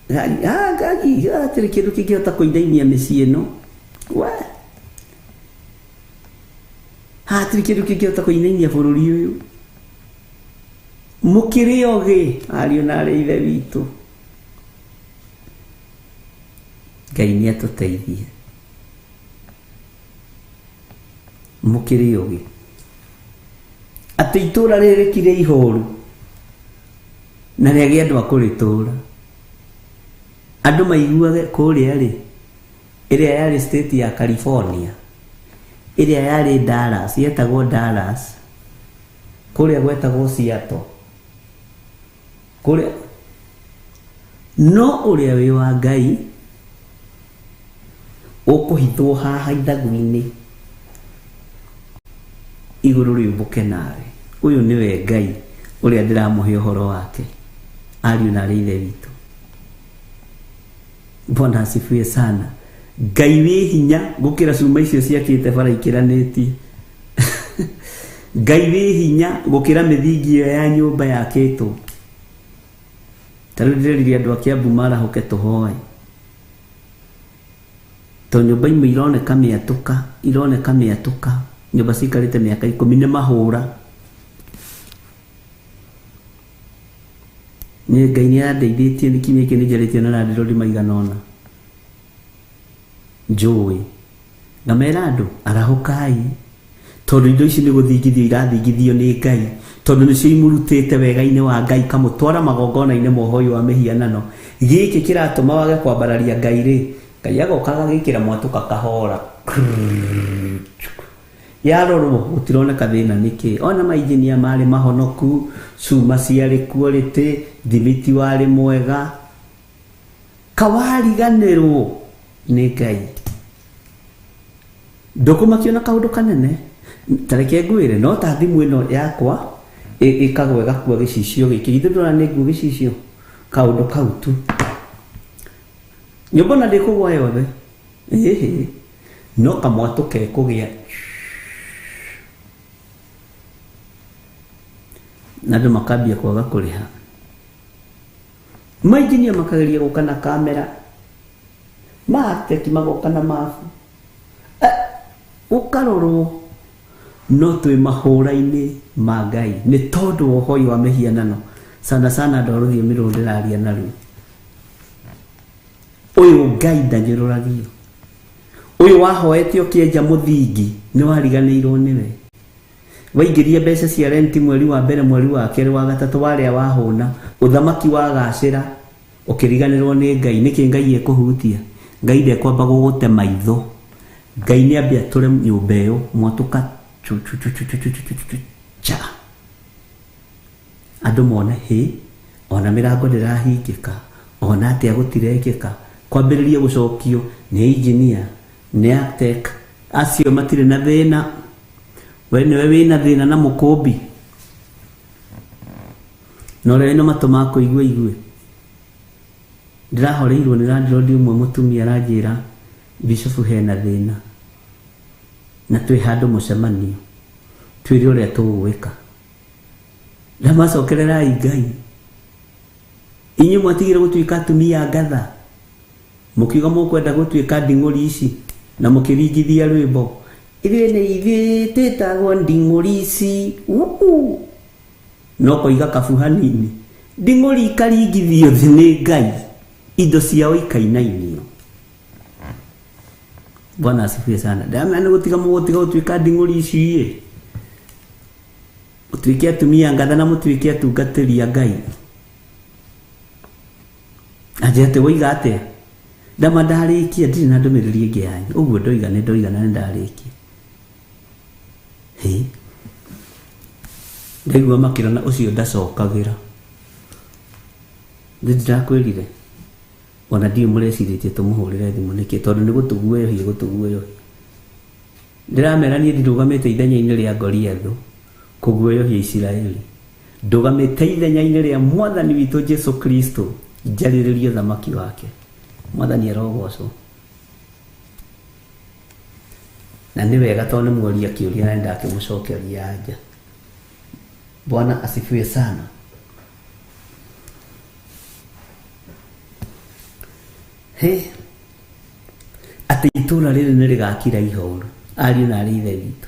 Hatirĩ kĩndũ kĩngĩhota kũinainia mĩciĩ ĩno. We. Hatirĩ kĩndũ kĩngĩhota kũinainia bũrũri ũyũ. Mũkĩrĩ ogĩ, ariũ na arĩ ithe witũ. Ngai nĩ atũteithie. Mũkĩrĩ ogĩ. Atĩ itũũra rĩrĩ rĩkire ihoru, na rĩage andũ a kũrĩtũũra. Andũ maiguage kũrĩa rĩ, ĩrĩa yarĩ state ya California, ĩrĩa yarĩ Dallas, yetagwo Dallas, kũrĩa gwetagwo Seattle. Kũrĩa no ũrĩa wĩ wa Ngai ũkũhithwo haha ithagu-inĩ igũrũ rĩũmbũke nawe. Ũyũ nĩwe Ngai ũrĩa ndĩramũhe ũhoro wake, ariũ na arĩ ithe witũ. Bwana asifiwe sana. Ngai wĩ hinya gũkĩra cuma icio ciakĩte bara ikĩranĩtie. Ngai wĩ hinya gũkĩra mĩthingi ĩyo ya nyũmba yakĩtwo. Ta rĩu ndĩrerire andũ a Kiambu marahũke tũhoe. To nyũmba imwe ironeka mĩatũka, ironeka mĩatũka, nyũmba cikarĩte mĩaka 10 nĩ mahũra. Nĩ Ngai nĩ andeithĩtie nĩ kiumia gĩkĩ nĩ njarĩtie na landlord maigana ũna. Njũĩ ngamera andũ arahũkai, tondũ indo ici nĩ gũthingithio irathingithio nĩ Ngai, tondũ nĩcio imũrutĩte wega-inĩ wa Ngai ikamũtwara magongona-inĩ ma ũhoi wa mĩhianano. Gĩkĩ kĩratũma wage kwambararia Ngai rĩ, Ngai agoka agagĩkĩra mwatũka kahora yarorwo gũtironeka thĩna nĩkĩ. Ona mainjinia marĩ mahonoku, cuma ciarĩ quality, thimiti warĩ mwega, kawariganĩrwo nĩ Ngai. Ndũkũmakio na kaũndũ kanene, ta reke ngwĩre, no ta thimũ ĩno yakwa ĩkagwa ĩgakua gĩcicio gĩkĩ, githĩ ndũrona nĩ nguo gĩcicio, kaũndũ kau tu. Nyũmba ona ndĩkũgwa yothe, ĩhĩ, no kamwatũ kekũgĩa na andũ makambia kwaga kũrĩha. Mainjinia makageria gũka na kamera, maarchitect magoka na mabu, ũkarorwo no twĩ mahũra-inĩ ma Ngai nĩ tondũ wa ũhoi wa mĩhianano. Sana sana andũ a rũthiomi rũrũ ndĩraria naruo, ũyũ Ngai ndanyũrũragio, ũyũ wahoete ũkĩenja mũthingi nĩ wariganĩirwo nĩwe. Waingĩria mbeca cia renti mweri wa mbere, mweri wa kerĩ, wa gatatũ, warĩa wahũna, ũthamaki wagacĩra, ũkĩriganĩrwo nĩ Ngai. Nĩkĩ Ngai ekũhutia? Ngai ndekwamba gũgũte maitho, Ngai nĩ ambe atũre nyũmba ĩyo mwatũka chu chu chu chu chu chu chu chu cha, andũ mone hĩ, ona mĩrango ndĩrahingĩka, ona atĩa gũtirekĩka, kwambĩrĩria gũcokio nĩ engineer, nĩ architect, acio matirĩ na thĩna. We nĩwe wĩna thĩna na mũkũmbi, na ũrĩa wĩna matũ ma kũigua igue. Ndĩrahoreirwo nĩ landlord ũmwe mũtumia aranjĩra Bishop hena thĩna na twĩ handũ mũcemanio, twĩre ũrĩa tũgwĩka. Ndamacokererai Ngai, inyuĩ mwatigire gũtuĩka atumia ngatha, mũkiuga mũkwenda gũtuĩka nding'ũri ici na mũkĩringithia rwĩmbo, ithuĩ nĩ ithuĩ twĩtagwo nding'ũri ici, no koiga kabu hanini, nding'ũri ikaringithio thĩ nĩ Ngai, indo ciao ikainainio. Bwana asifiwe sana. Ndamenya nĩ gũtiga mũgũtiga gũtuĩka nding'ũri ici ĩ, mũtuĩke atumia ngatha na mũtuĩke atungatĩri a Ngai. Anjĩra atĩ woiga atĩa? Ndama ndarĩkia, ndirĩ na ndũmĩrĩri ĩngĩ yanyu, ũguo ndoiga nĩ ndoiga na nĩ ndarĩkia. Hĩ, ndaigua makĩrana ũcio ndacokagĩra. Nĩ ndĩrakwĩrire ona ndiũĩ mũrecirĩtie tũmũhũrĩre thimũ nĩkĩ, tondũ nĩ gũtũguoyohia gũtũguoyohia. Ndĩramera niĩ ndirũgamĩte ithenya-inĩ rĩa Goliathũ kũguoyohia Isiraeli, ndũgamĩte ithenya-inĩ rĩa Mwathani witũ Jesu Kristo njarĩrĩrie ũthamaki wake. Mwathani arogocwo. Na nĩ wega tondũ nĩ muoria kĩũria na nĩndakĩmũcokeria anja. Bwana asifiwe sana. He, atĩ itũũra rĩrĩ nĩ rĩgakira ihoru, ariũ na arĩ ithe witũ.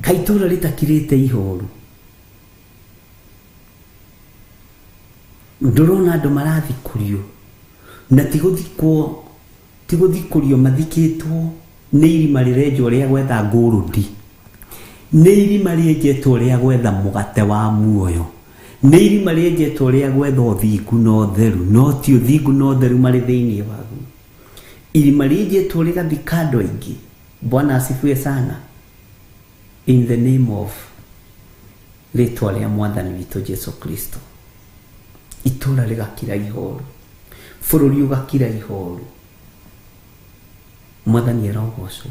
Kaĩ itũũra rĩtakirĩte ihoru, ndũrona andũ marathikũrio, na ti gũthikwo, ti gũthikũrio mathikĩtwo nĩ irima rĩrenjwo rĩa gwetha ngũrũndi, nĩ irima rĩenjetwo rĩa gwetha mũgate wa muoyo, nĩ irima rĩenjetwo rĩa gwetha ũthingu na ũtheru, no ti ũthingu na ũtheru marĩ thĩinĩ waguo. Irima rĩenjetwo rĩgathika andũ aingĩ. Bwana asifiwe sana. In the name of rĩtwa rĩa Mwathani witũ Jesu Kristo, itũũra rĩgakira ihoru, bũrũri ũgakira ihoru. Mwathani arogocwo.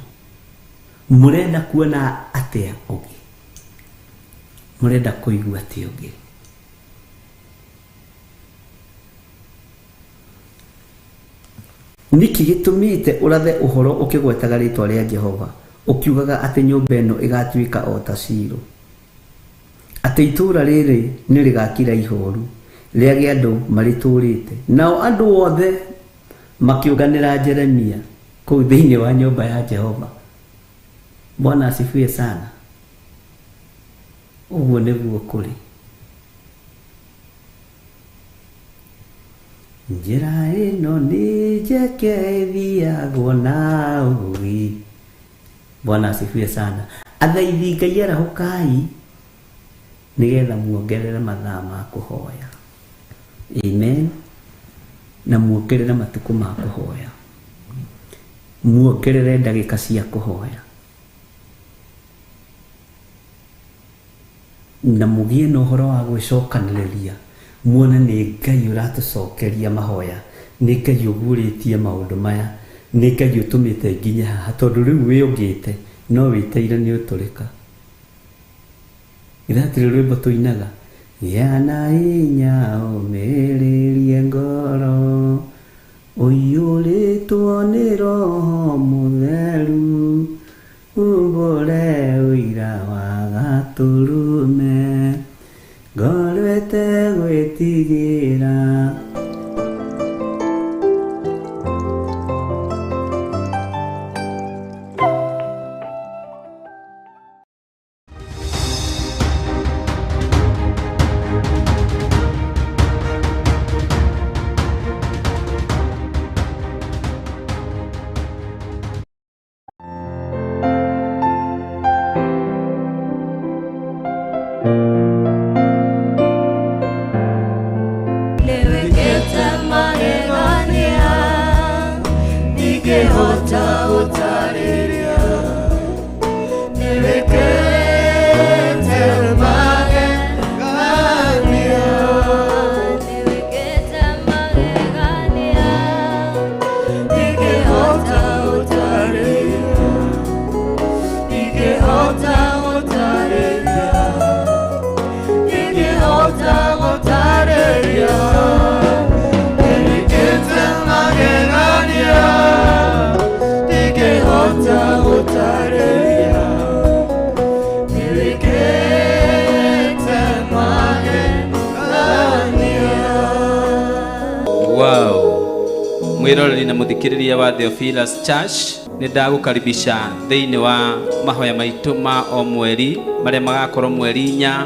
Mũrenda kuona atĩa ũngĩ? Mũrenda kũigua atĩa ũngĩ? Nĩkĩ gĩtũmĩte ũrathe ũhoro ũkĩgwetaga rĩtwa rĩa Jehova, ũkiugaga atĩ nyũmba ĩno ĩgatuĩka o ta Shilo, atĩ itũũra rĩrĩ nĩ rĩgakira ihoru, rĩage andũ marĩtũũrĩte? Nao andũ othe makĩũnganĩra Jeremia kũu thĩinĩ wa nyũmba ya Jehova. Bwana asifiwe sana. Ũguo nĩguo kũrĩ. Njĩra ĩno nĩ njeke ĩthiagwo na ũũgĩ. Bwana asifiwe sana. Athaithi Ngai arahũkai nĩgetha muongerere mathaa ma kũhoya. Amen. Na muongerere matukũ ma kũhoya, muongerere ndagĩka cia kũhoya, na mũgĩe na ũhoro wa gwĩcokanĩrĩria, muone nĩ Ngai ũratũcokeria mahoya, nĩ Ngai ũguũrĩtie maũndũ maya, nĩ Ngai ũtũmĩte nginye haha, tondũ rĩu wĩũngĩte no wĩteire nĩ ũtũrĩka. Githĩ rwĩmbo tũinaga, gĩa na hinya ũmĩrĩrie ngoro, ũiyũrĩtwo nĩ Roho Mũtheru, umbũre ũira wa Gatũrũme, ngoro ĩtegwĩtigĩra. Nĩwĩkĩte magegania, ndingĩhota gũtarĩria. Nĩwĩkĩte magegania, nĩwĩkĩte magegania, ndingĩhota gũtarĩria. Ndingĩhota gũtarĩria, ndingĩhota gũtarĩria. Nĩwĩkĩte magegania, ndingĩhota gũtarĩria. Nĩwĩkĩte magegania. Wow. Mwiroreri na muthikiriria wa Theophilus Church, nĩ ndagũkaribisha thĩinĩ wa mahoya maitũ ma o mweri marĩa magakorwo mweri 4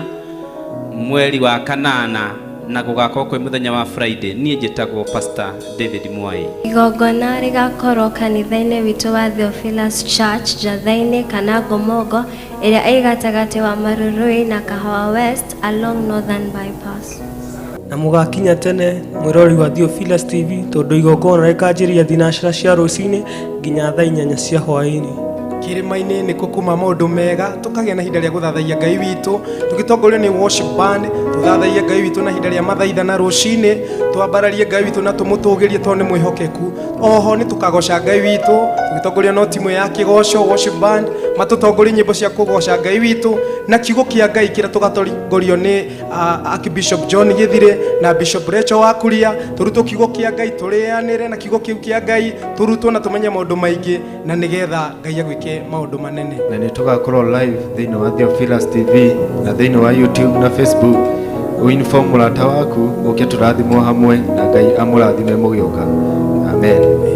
mweri wa 8 na gũgakorwo kwĩ mũthenya wa Friday. Niĩ njĩtagwo Pastor David Mwai. Igongona rĩgakorwo kanitha-inĩ witũ wa Theophilus Church Njatha-inĩ kana Ngomongo ĩrĩa ĩ gatagatĩ wa Marurui na Kahawa West along Northern Bypass. Na mũgakinya tene mwĩrori wa Theophilus TV, tondũ igongona rĩkanjĩrĩria thinacara cia rũcinĩ nginya thaa 8 cia hwaĩ-inĩ. Kĩrĩma-inĩ nĩkuo kuma maũndũ mega, tũkagĩa na ihinda rĩa gũthathaiya Ngai witũ tũgĩtongorio nĩ worship band, tũthathaiye Ngai witũ na ihinda rĩa mathaitha na rũcinĩ, twambararie Ngai witũ na tũmũtũgĩrie tondũ nĩ mwĩhokeku. Oho nĩ tũkagoca Ngai witũ tũgĩtongorio no timu ya kĩgoco worship band, matũtongorie nyĩmbo cia kũgoca Ngai witũ na kiugo kĩa Ngai kĩrĩa tũgatongorio nĩ Archbishop John Githire na Bishop Rachel Wakuria, tũrutwo kiugo kĩa Ngai, tũrĩanĩre na kiugo kĩu kĩa Ngai, tũrutwo na tũmenye maũndũ maingĩ na nĩgetha Ngai agwĩke maũndũ manene. Na nĩ tũgakorwo live thĩinĩ wa Theophilus TV na thĩinĩ wa YouTube na Facebook. Ũinform mũrata waku ũke tũrathimwo hamwe na Ngai amũrathime mũgĩũka. Amen. Amen.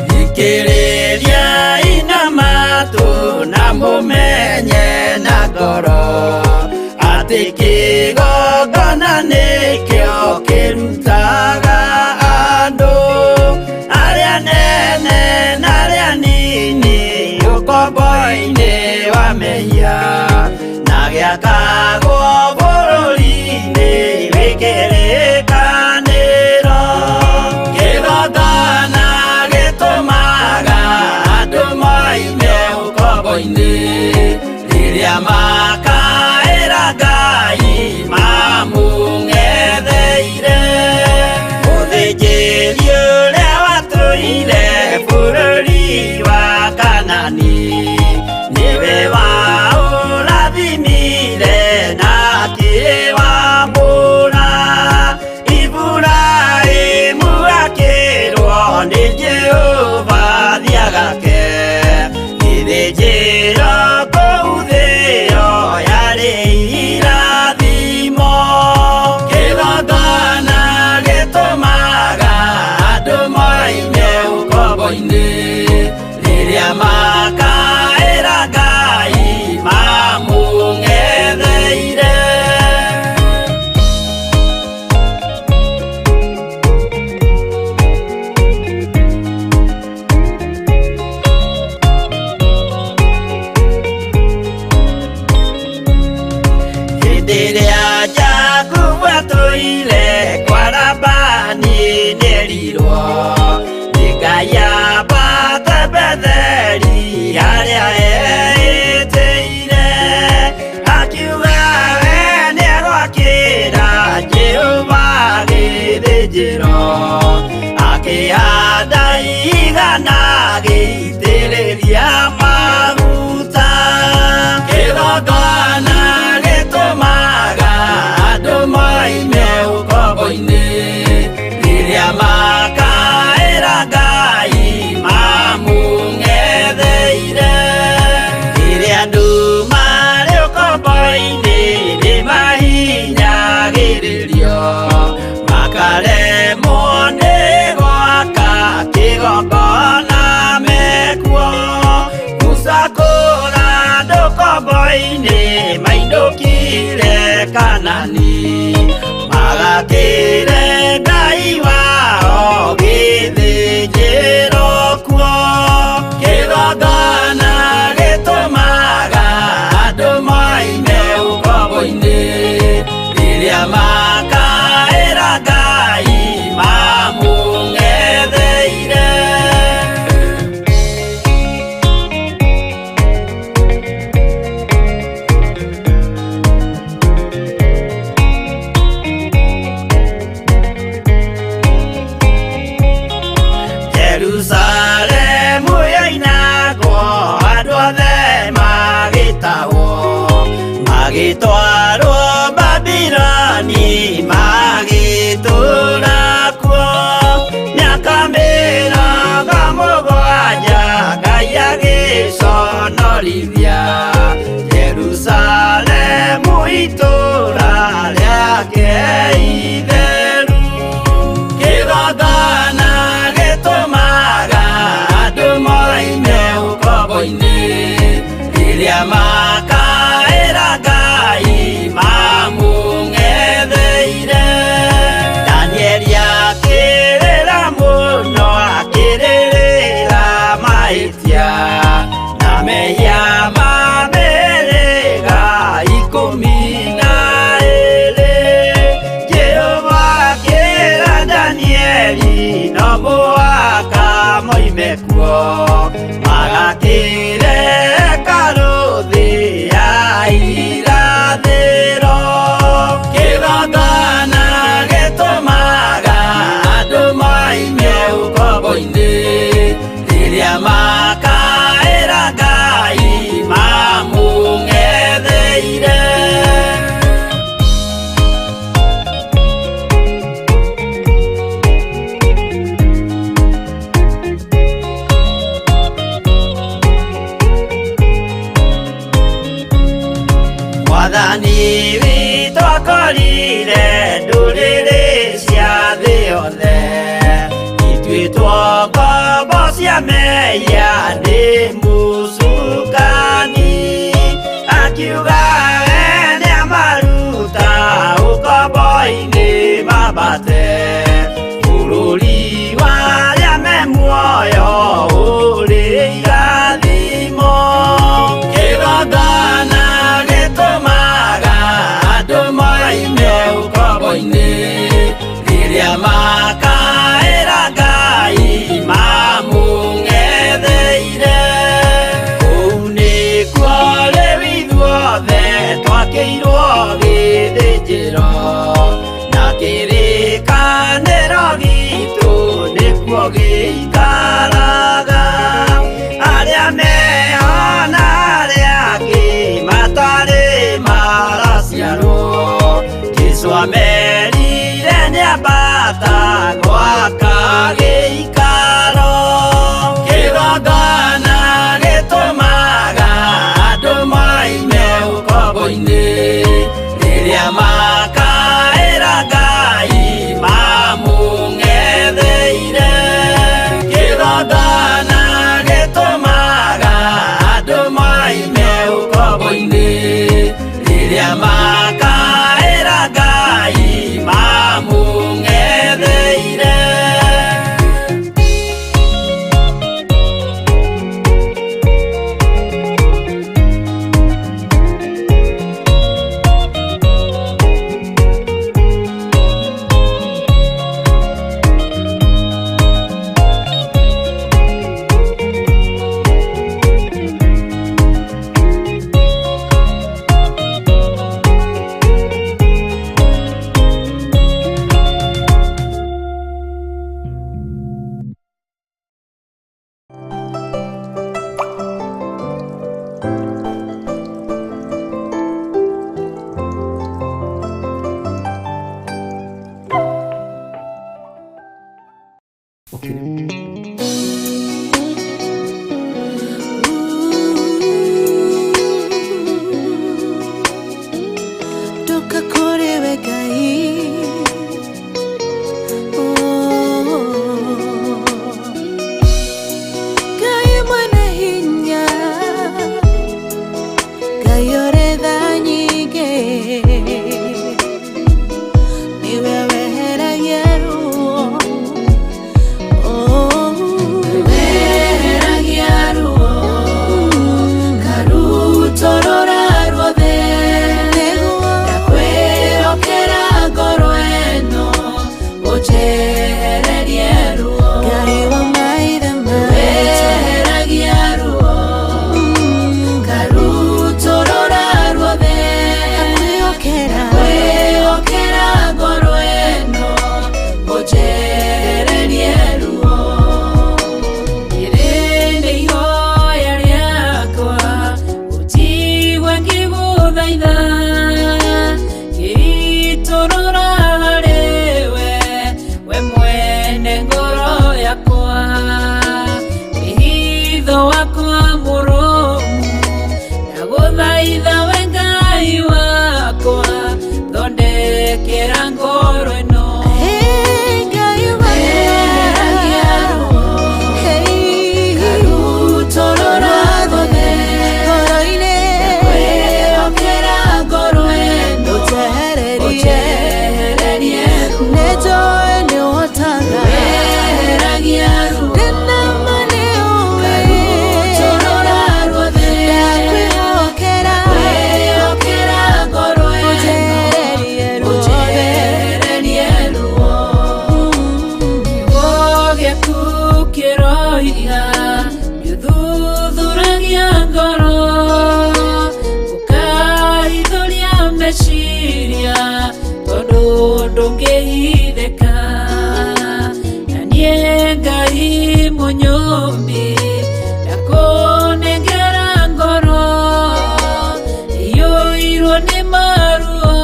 Thikĩrĩria ina matũ na mũmenye na ngoro atĩ kĩgongona nĩkĩo kĩrutaga andũ arĩa nene na arĩa nini ũkombo-inĩ wa mehia na gĩakagwo bũrũri-inĩ wĩ kĩrĩkanĩro. Kĩgongona gĩtũmaga andũ moime ũkombo-inĩ rĩrĩa makaĩra makomborithia Jerusalemu itũũra rĩake itheru. Kĩgongona gĩtũmaga andũ moime ũkombo-inĩ, rĩrĩa makaĩra Ngai mamũng'etheire. Danieli akĩrĩra mũno, akĩrĩrĩra mahĩtia na mehia ma mĩhĩrĩga 12. Jehova akĩra Danieli no mũhaka moime kuo, magakĩre hekarũ thĩ ya irathĩro. Kĩgongona gĩtũmaga andũ moime ũkombo-inĩ, rĩrĩa makaĩra Ngai mamũng'etheire. Mwathani witũ akorire ndũrĩrĩ cia thĩ yothe, ituĩtwo ngombo cia mehia nĩ mũcukani. Akiuga we nĩamaruta ũkombo-inĩ mambate, bũrũri wa arĩa me muoyo ũrĩ irathimo. Kĩgongona gĩtũmaga andũ moime ũkombo-inĩ, rĩrĩa makaĩra Ngai mamũng'etheire. Kũu nĩkuo rĩu ithuothe twakĩirwo gĩthĩnjĩro, na kĩrĩkanĩro gitũ nĩkuo gĩikaraga. Arĩa meho na arĩa angĩ matarĩ maraciarwo, Jesũ amerire nĩambata gwaka gĩikaro. Kĩgongona gĩtũmaga andũ moime ũkombo-inĩ, rĩrĩa makaĩra Ngai mamũng'etheire. Kĩgongona gĩtũmaga andũ moime ũkombo-inĩ, rĩrĩa makaĩra Ngai mamũng'etheire. Niwe weheragia ruo. Oh. Ndakwĩhokera ngoro ĩno. Ngai Weheragia ruo. Karutũrũra ruothe. Ngoro-inĩ. Ndakwĩhokera ngoro ĩno. Ũnjehererie. Ũnjehererie ruo. Nĩnjũĩ nĩũhotaga. Weheragia ruo. Ndĩna ma nĩũĩ. Karutũrũra ruothe. Ndakwĩhokera. Ndakwĩhokera ngoro ĩno. Ũnjehererie ruothe. Ũnjehererie ruo. Kiugo gĩaku kĩroiga nĩũthuthuragia ngoro, ũkaithũria meciria tondũ ndũngĩhithĩka. Na niĩ Ngai mũnyũmbi ndakũnengera ngoro iyũirwo nĩ maruo,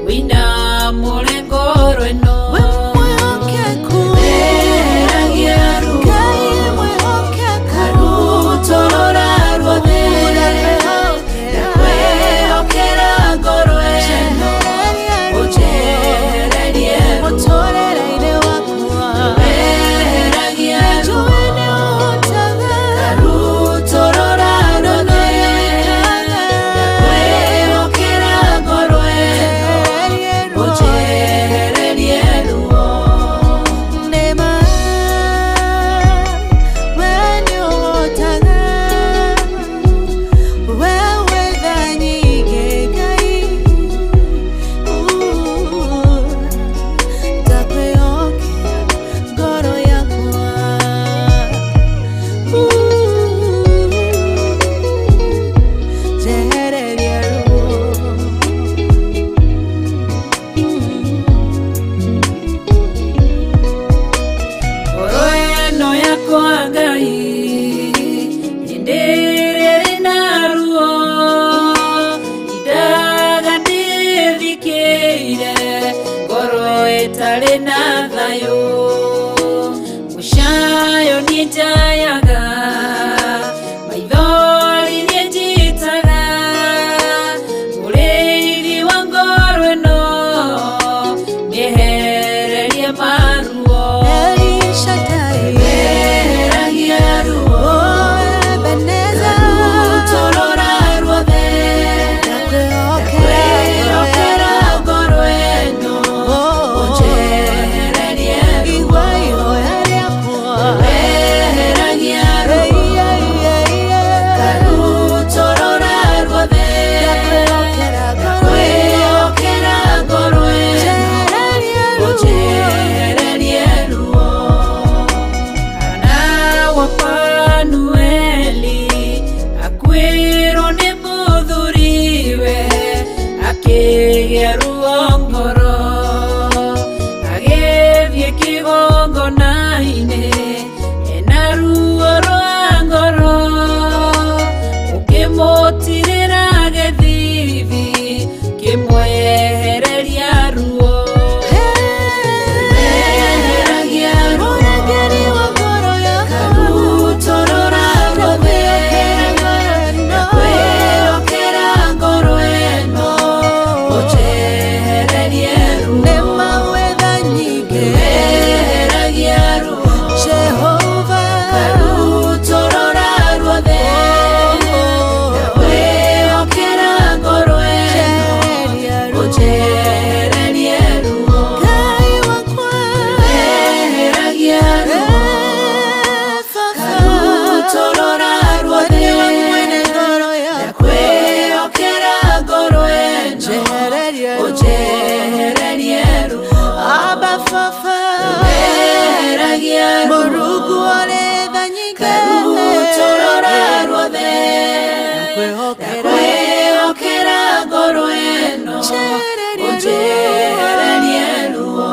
wĩinamũre ngoro ĩno. We mwĩhokeku. Weheragia ruo. Ngai mwĩhokeku. Karutũrũra ruothe. Ndakwĩhokera ngoro ĩno. Ũnjehererie ruo. Mũtũrĩre-inĩ wakwa. Weheragia ruo. Njũĩ nĩũhotaga. Karutũrũra ruothe. Ndakwĩhokera ngoro ĩno. Ũnjehererie ruo. Nĩma, we nĩũhotaga. We wĩ tha nyingĩ Ngai. Ndakwĩhokera ngoro yakwa. Njehererie ruo. Ngoro ĩno yakwa Ngai nĩndĩrĩrĩ na ruo, indaga ndĩthikĩire ngoro ĩtarĩ na thayũ. Mũcayo niĩ njayaga, maithori niĩ njitaga, mũrĩithi wa ngoro ĩno mĩehererie maruo. El Shaddai. Weheragia ruo. Oh, Ebenezer. Karutũrũra ruothe. Ndakwĩhokera Ndakwĩhokera ngoro ĩno. Ũnjehererie ruo. Igua ihoya rĩakwa. Weheragia ruo. Karutũrũra ruothe. Ndakwĩhokera ngoro ĩno. Ndakwĩhokera ngoro ĩno. Ũnjehererie ruo. Ũnjehererie ruo. Hana wa Fanueli akuĩrwo nĩ mũthuriwe, akĩgĩa ruo ngoro, agĩthiĩ kĩgongona-inĩ ena ruo rwa ngoro, ũkĩmũtirĩra gĩthithi kĩmwehereria ruo. Weheragia ruo. Mũrangĩri wa ngoro yakwa. Karutũrũra ruothe. Ndakwĩhokera ngoro ĩno. Ũnjehererie ruo. Nĩma wĩ tha nyingĩ. Weheragia ruo. Jehova. Karutũrũra ruothe. Ndakwĩhokera ngoro ĩno. Njehererie ruo. Ũnjehererie ruo. Ngai wakwa. Weheragia ruo. Karutũrũra ruothe. Nĩwe mwene ngoro yakwa. Ndakwĩhokera ngoro ĩno. Njehererie ruo. Ũnjehererie ruo. Abba Baba. Weheragia ruo. Mũrungu ũrĩ tha nyingĩ. Karutũrũra ruothe. Ndakwĩhokera. Ndakwĩhokera ngoro ĩno. Njehererie ruo. Ũnjehererie ruo.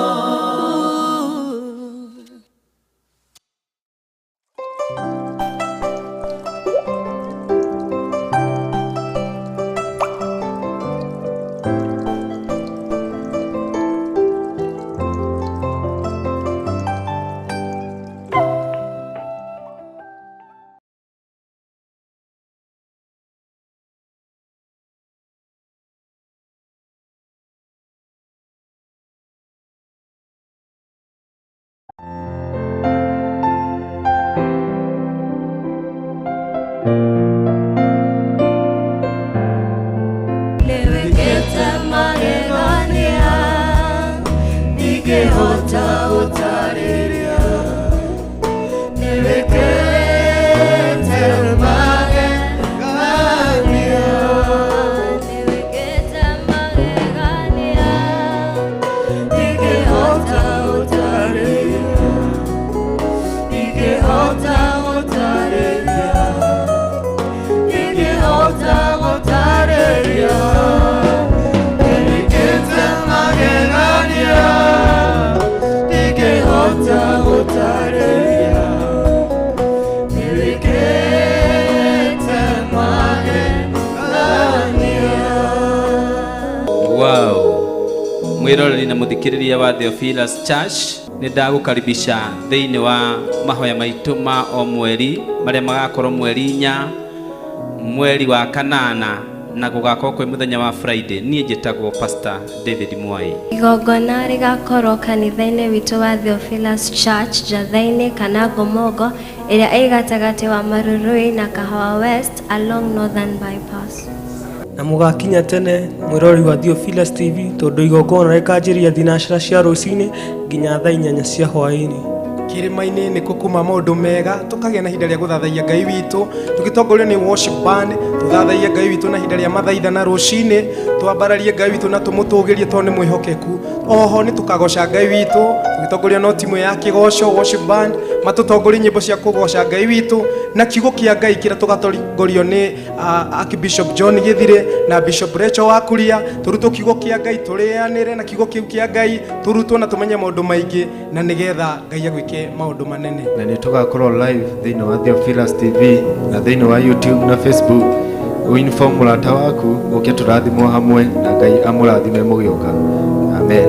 Mwĩroreri na mũthikĩrĩria wa Theophilus Church, nĩ ndagũkaribisha thĩinĩ wa mahoya maitũ ma o mweri marĩa magakorwo mweri 4 mweri wa 8 na gũgakorwo kwĩ mũthenya wa Friday. Niĩ njĩtagwo Pastor David Mwai. Igongona rĩgakorwo kanitha-inĩ witũ wa Theophilus Church Njatha-inĩ kana Ngomongo ĩrĩa ĩ gatagatĩ wa Marurui na Kahawa West along Northern Bypass. Na mũgakinya tene mwĩroreri wa Theophilus TV, tondũ igongona rĩkanjĩrĩria thinacara cia rũcinĩ nginya thaa 8 cia hwaĩ-inĩ. Kĩrĩma-inĩ nĩkuo kuma maũndũ mega, tũkagĩa na ihinda rĩa gũthathaiya Ngai witũ tũgĩtongorio nĩ worship band, tũthathaiye Ngai witũ na ihinda rĩa mathaithana rũcinĩ, twambararie Ngai witũ na tũmũtũgĩrie tondũ nĩ mwĩhokeku. Oho nĩ tũkagoca Ngai witũ tũgĩtongorio no timu ya kĩgoco worship band, matũtongorie nyĩmbo cia kũgoca Ngai witũ na kiugo kĩa Ngai kĩrĩa tũgatongorio nĩ Archbishop John Gĩthire na Bishop Rachel Wakuria. Tũrutwo kiugo kĩa Ngai, tũrĩanĩre na kiugo kĩu kĩa Ngai, tũrutwo na tũmenye maũndũ maingĩ na nĩgetha Ngai agwĩke maũndũ manene. Na nĩ tũgakorwo live thĩinĩ wa Theophilus TV na thĩinĩ wa YouTube na Facebook. Ũinform mũrata waku ũke tũrathimwo hamwe na Ngai amũrathime mũgĩũka. Amen.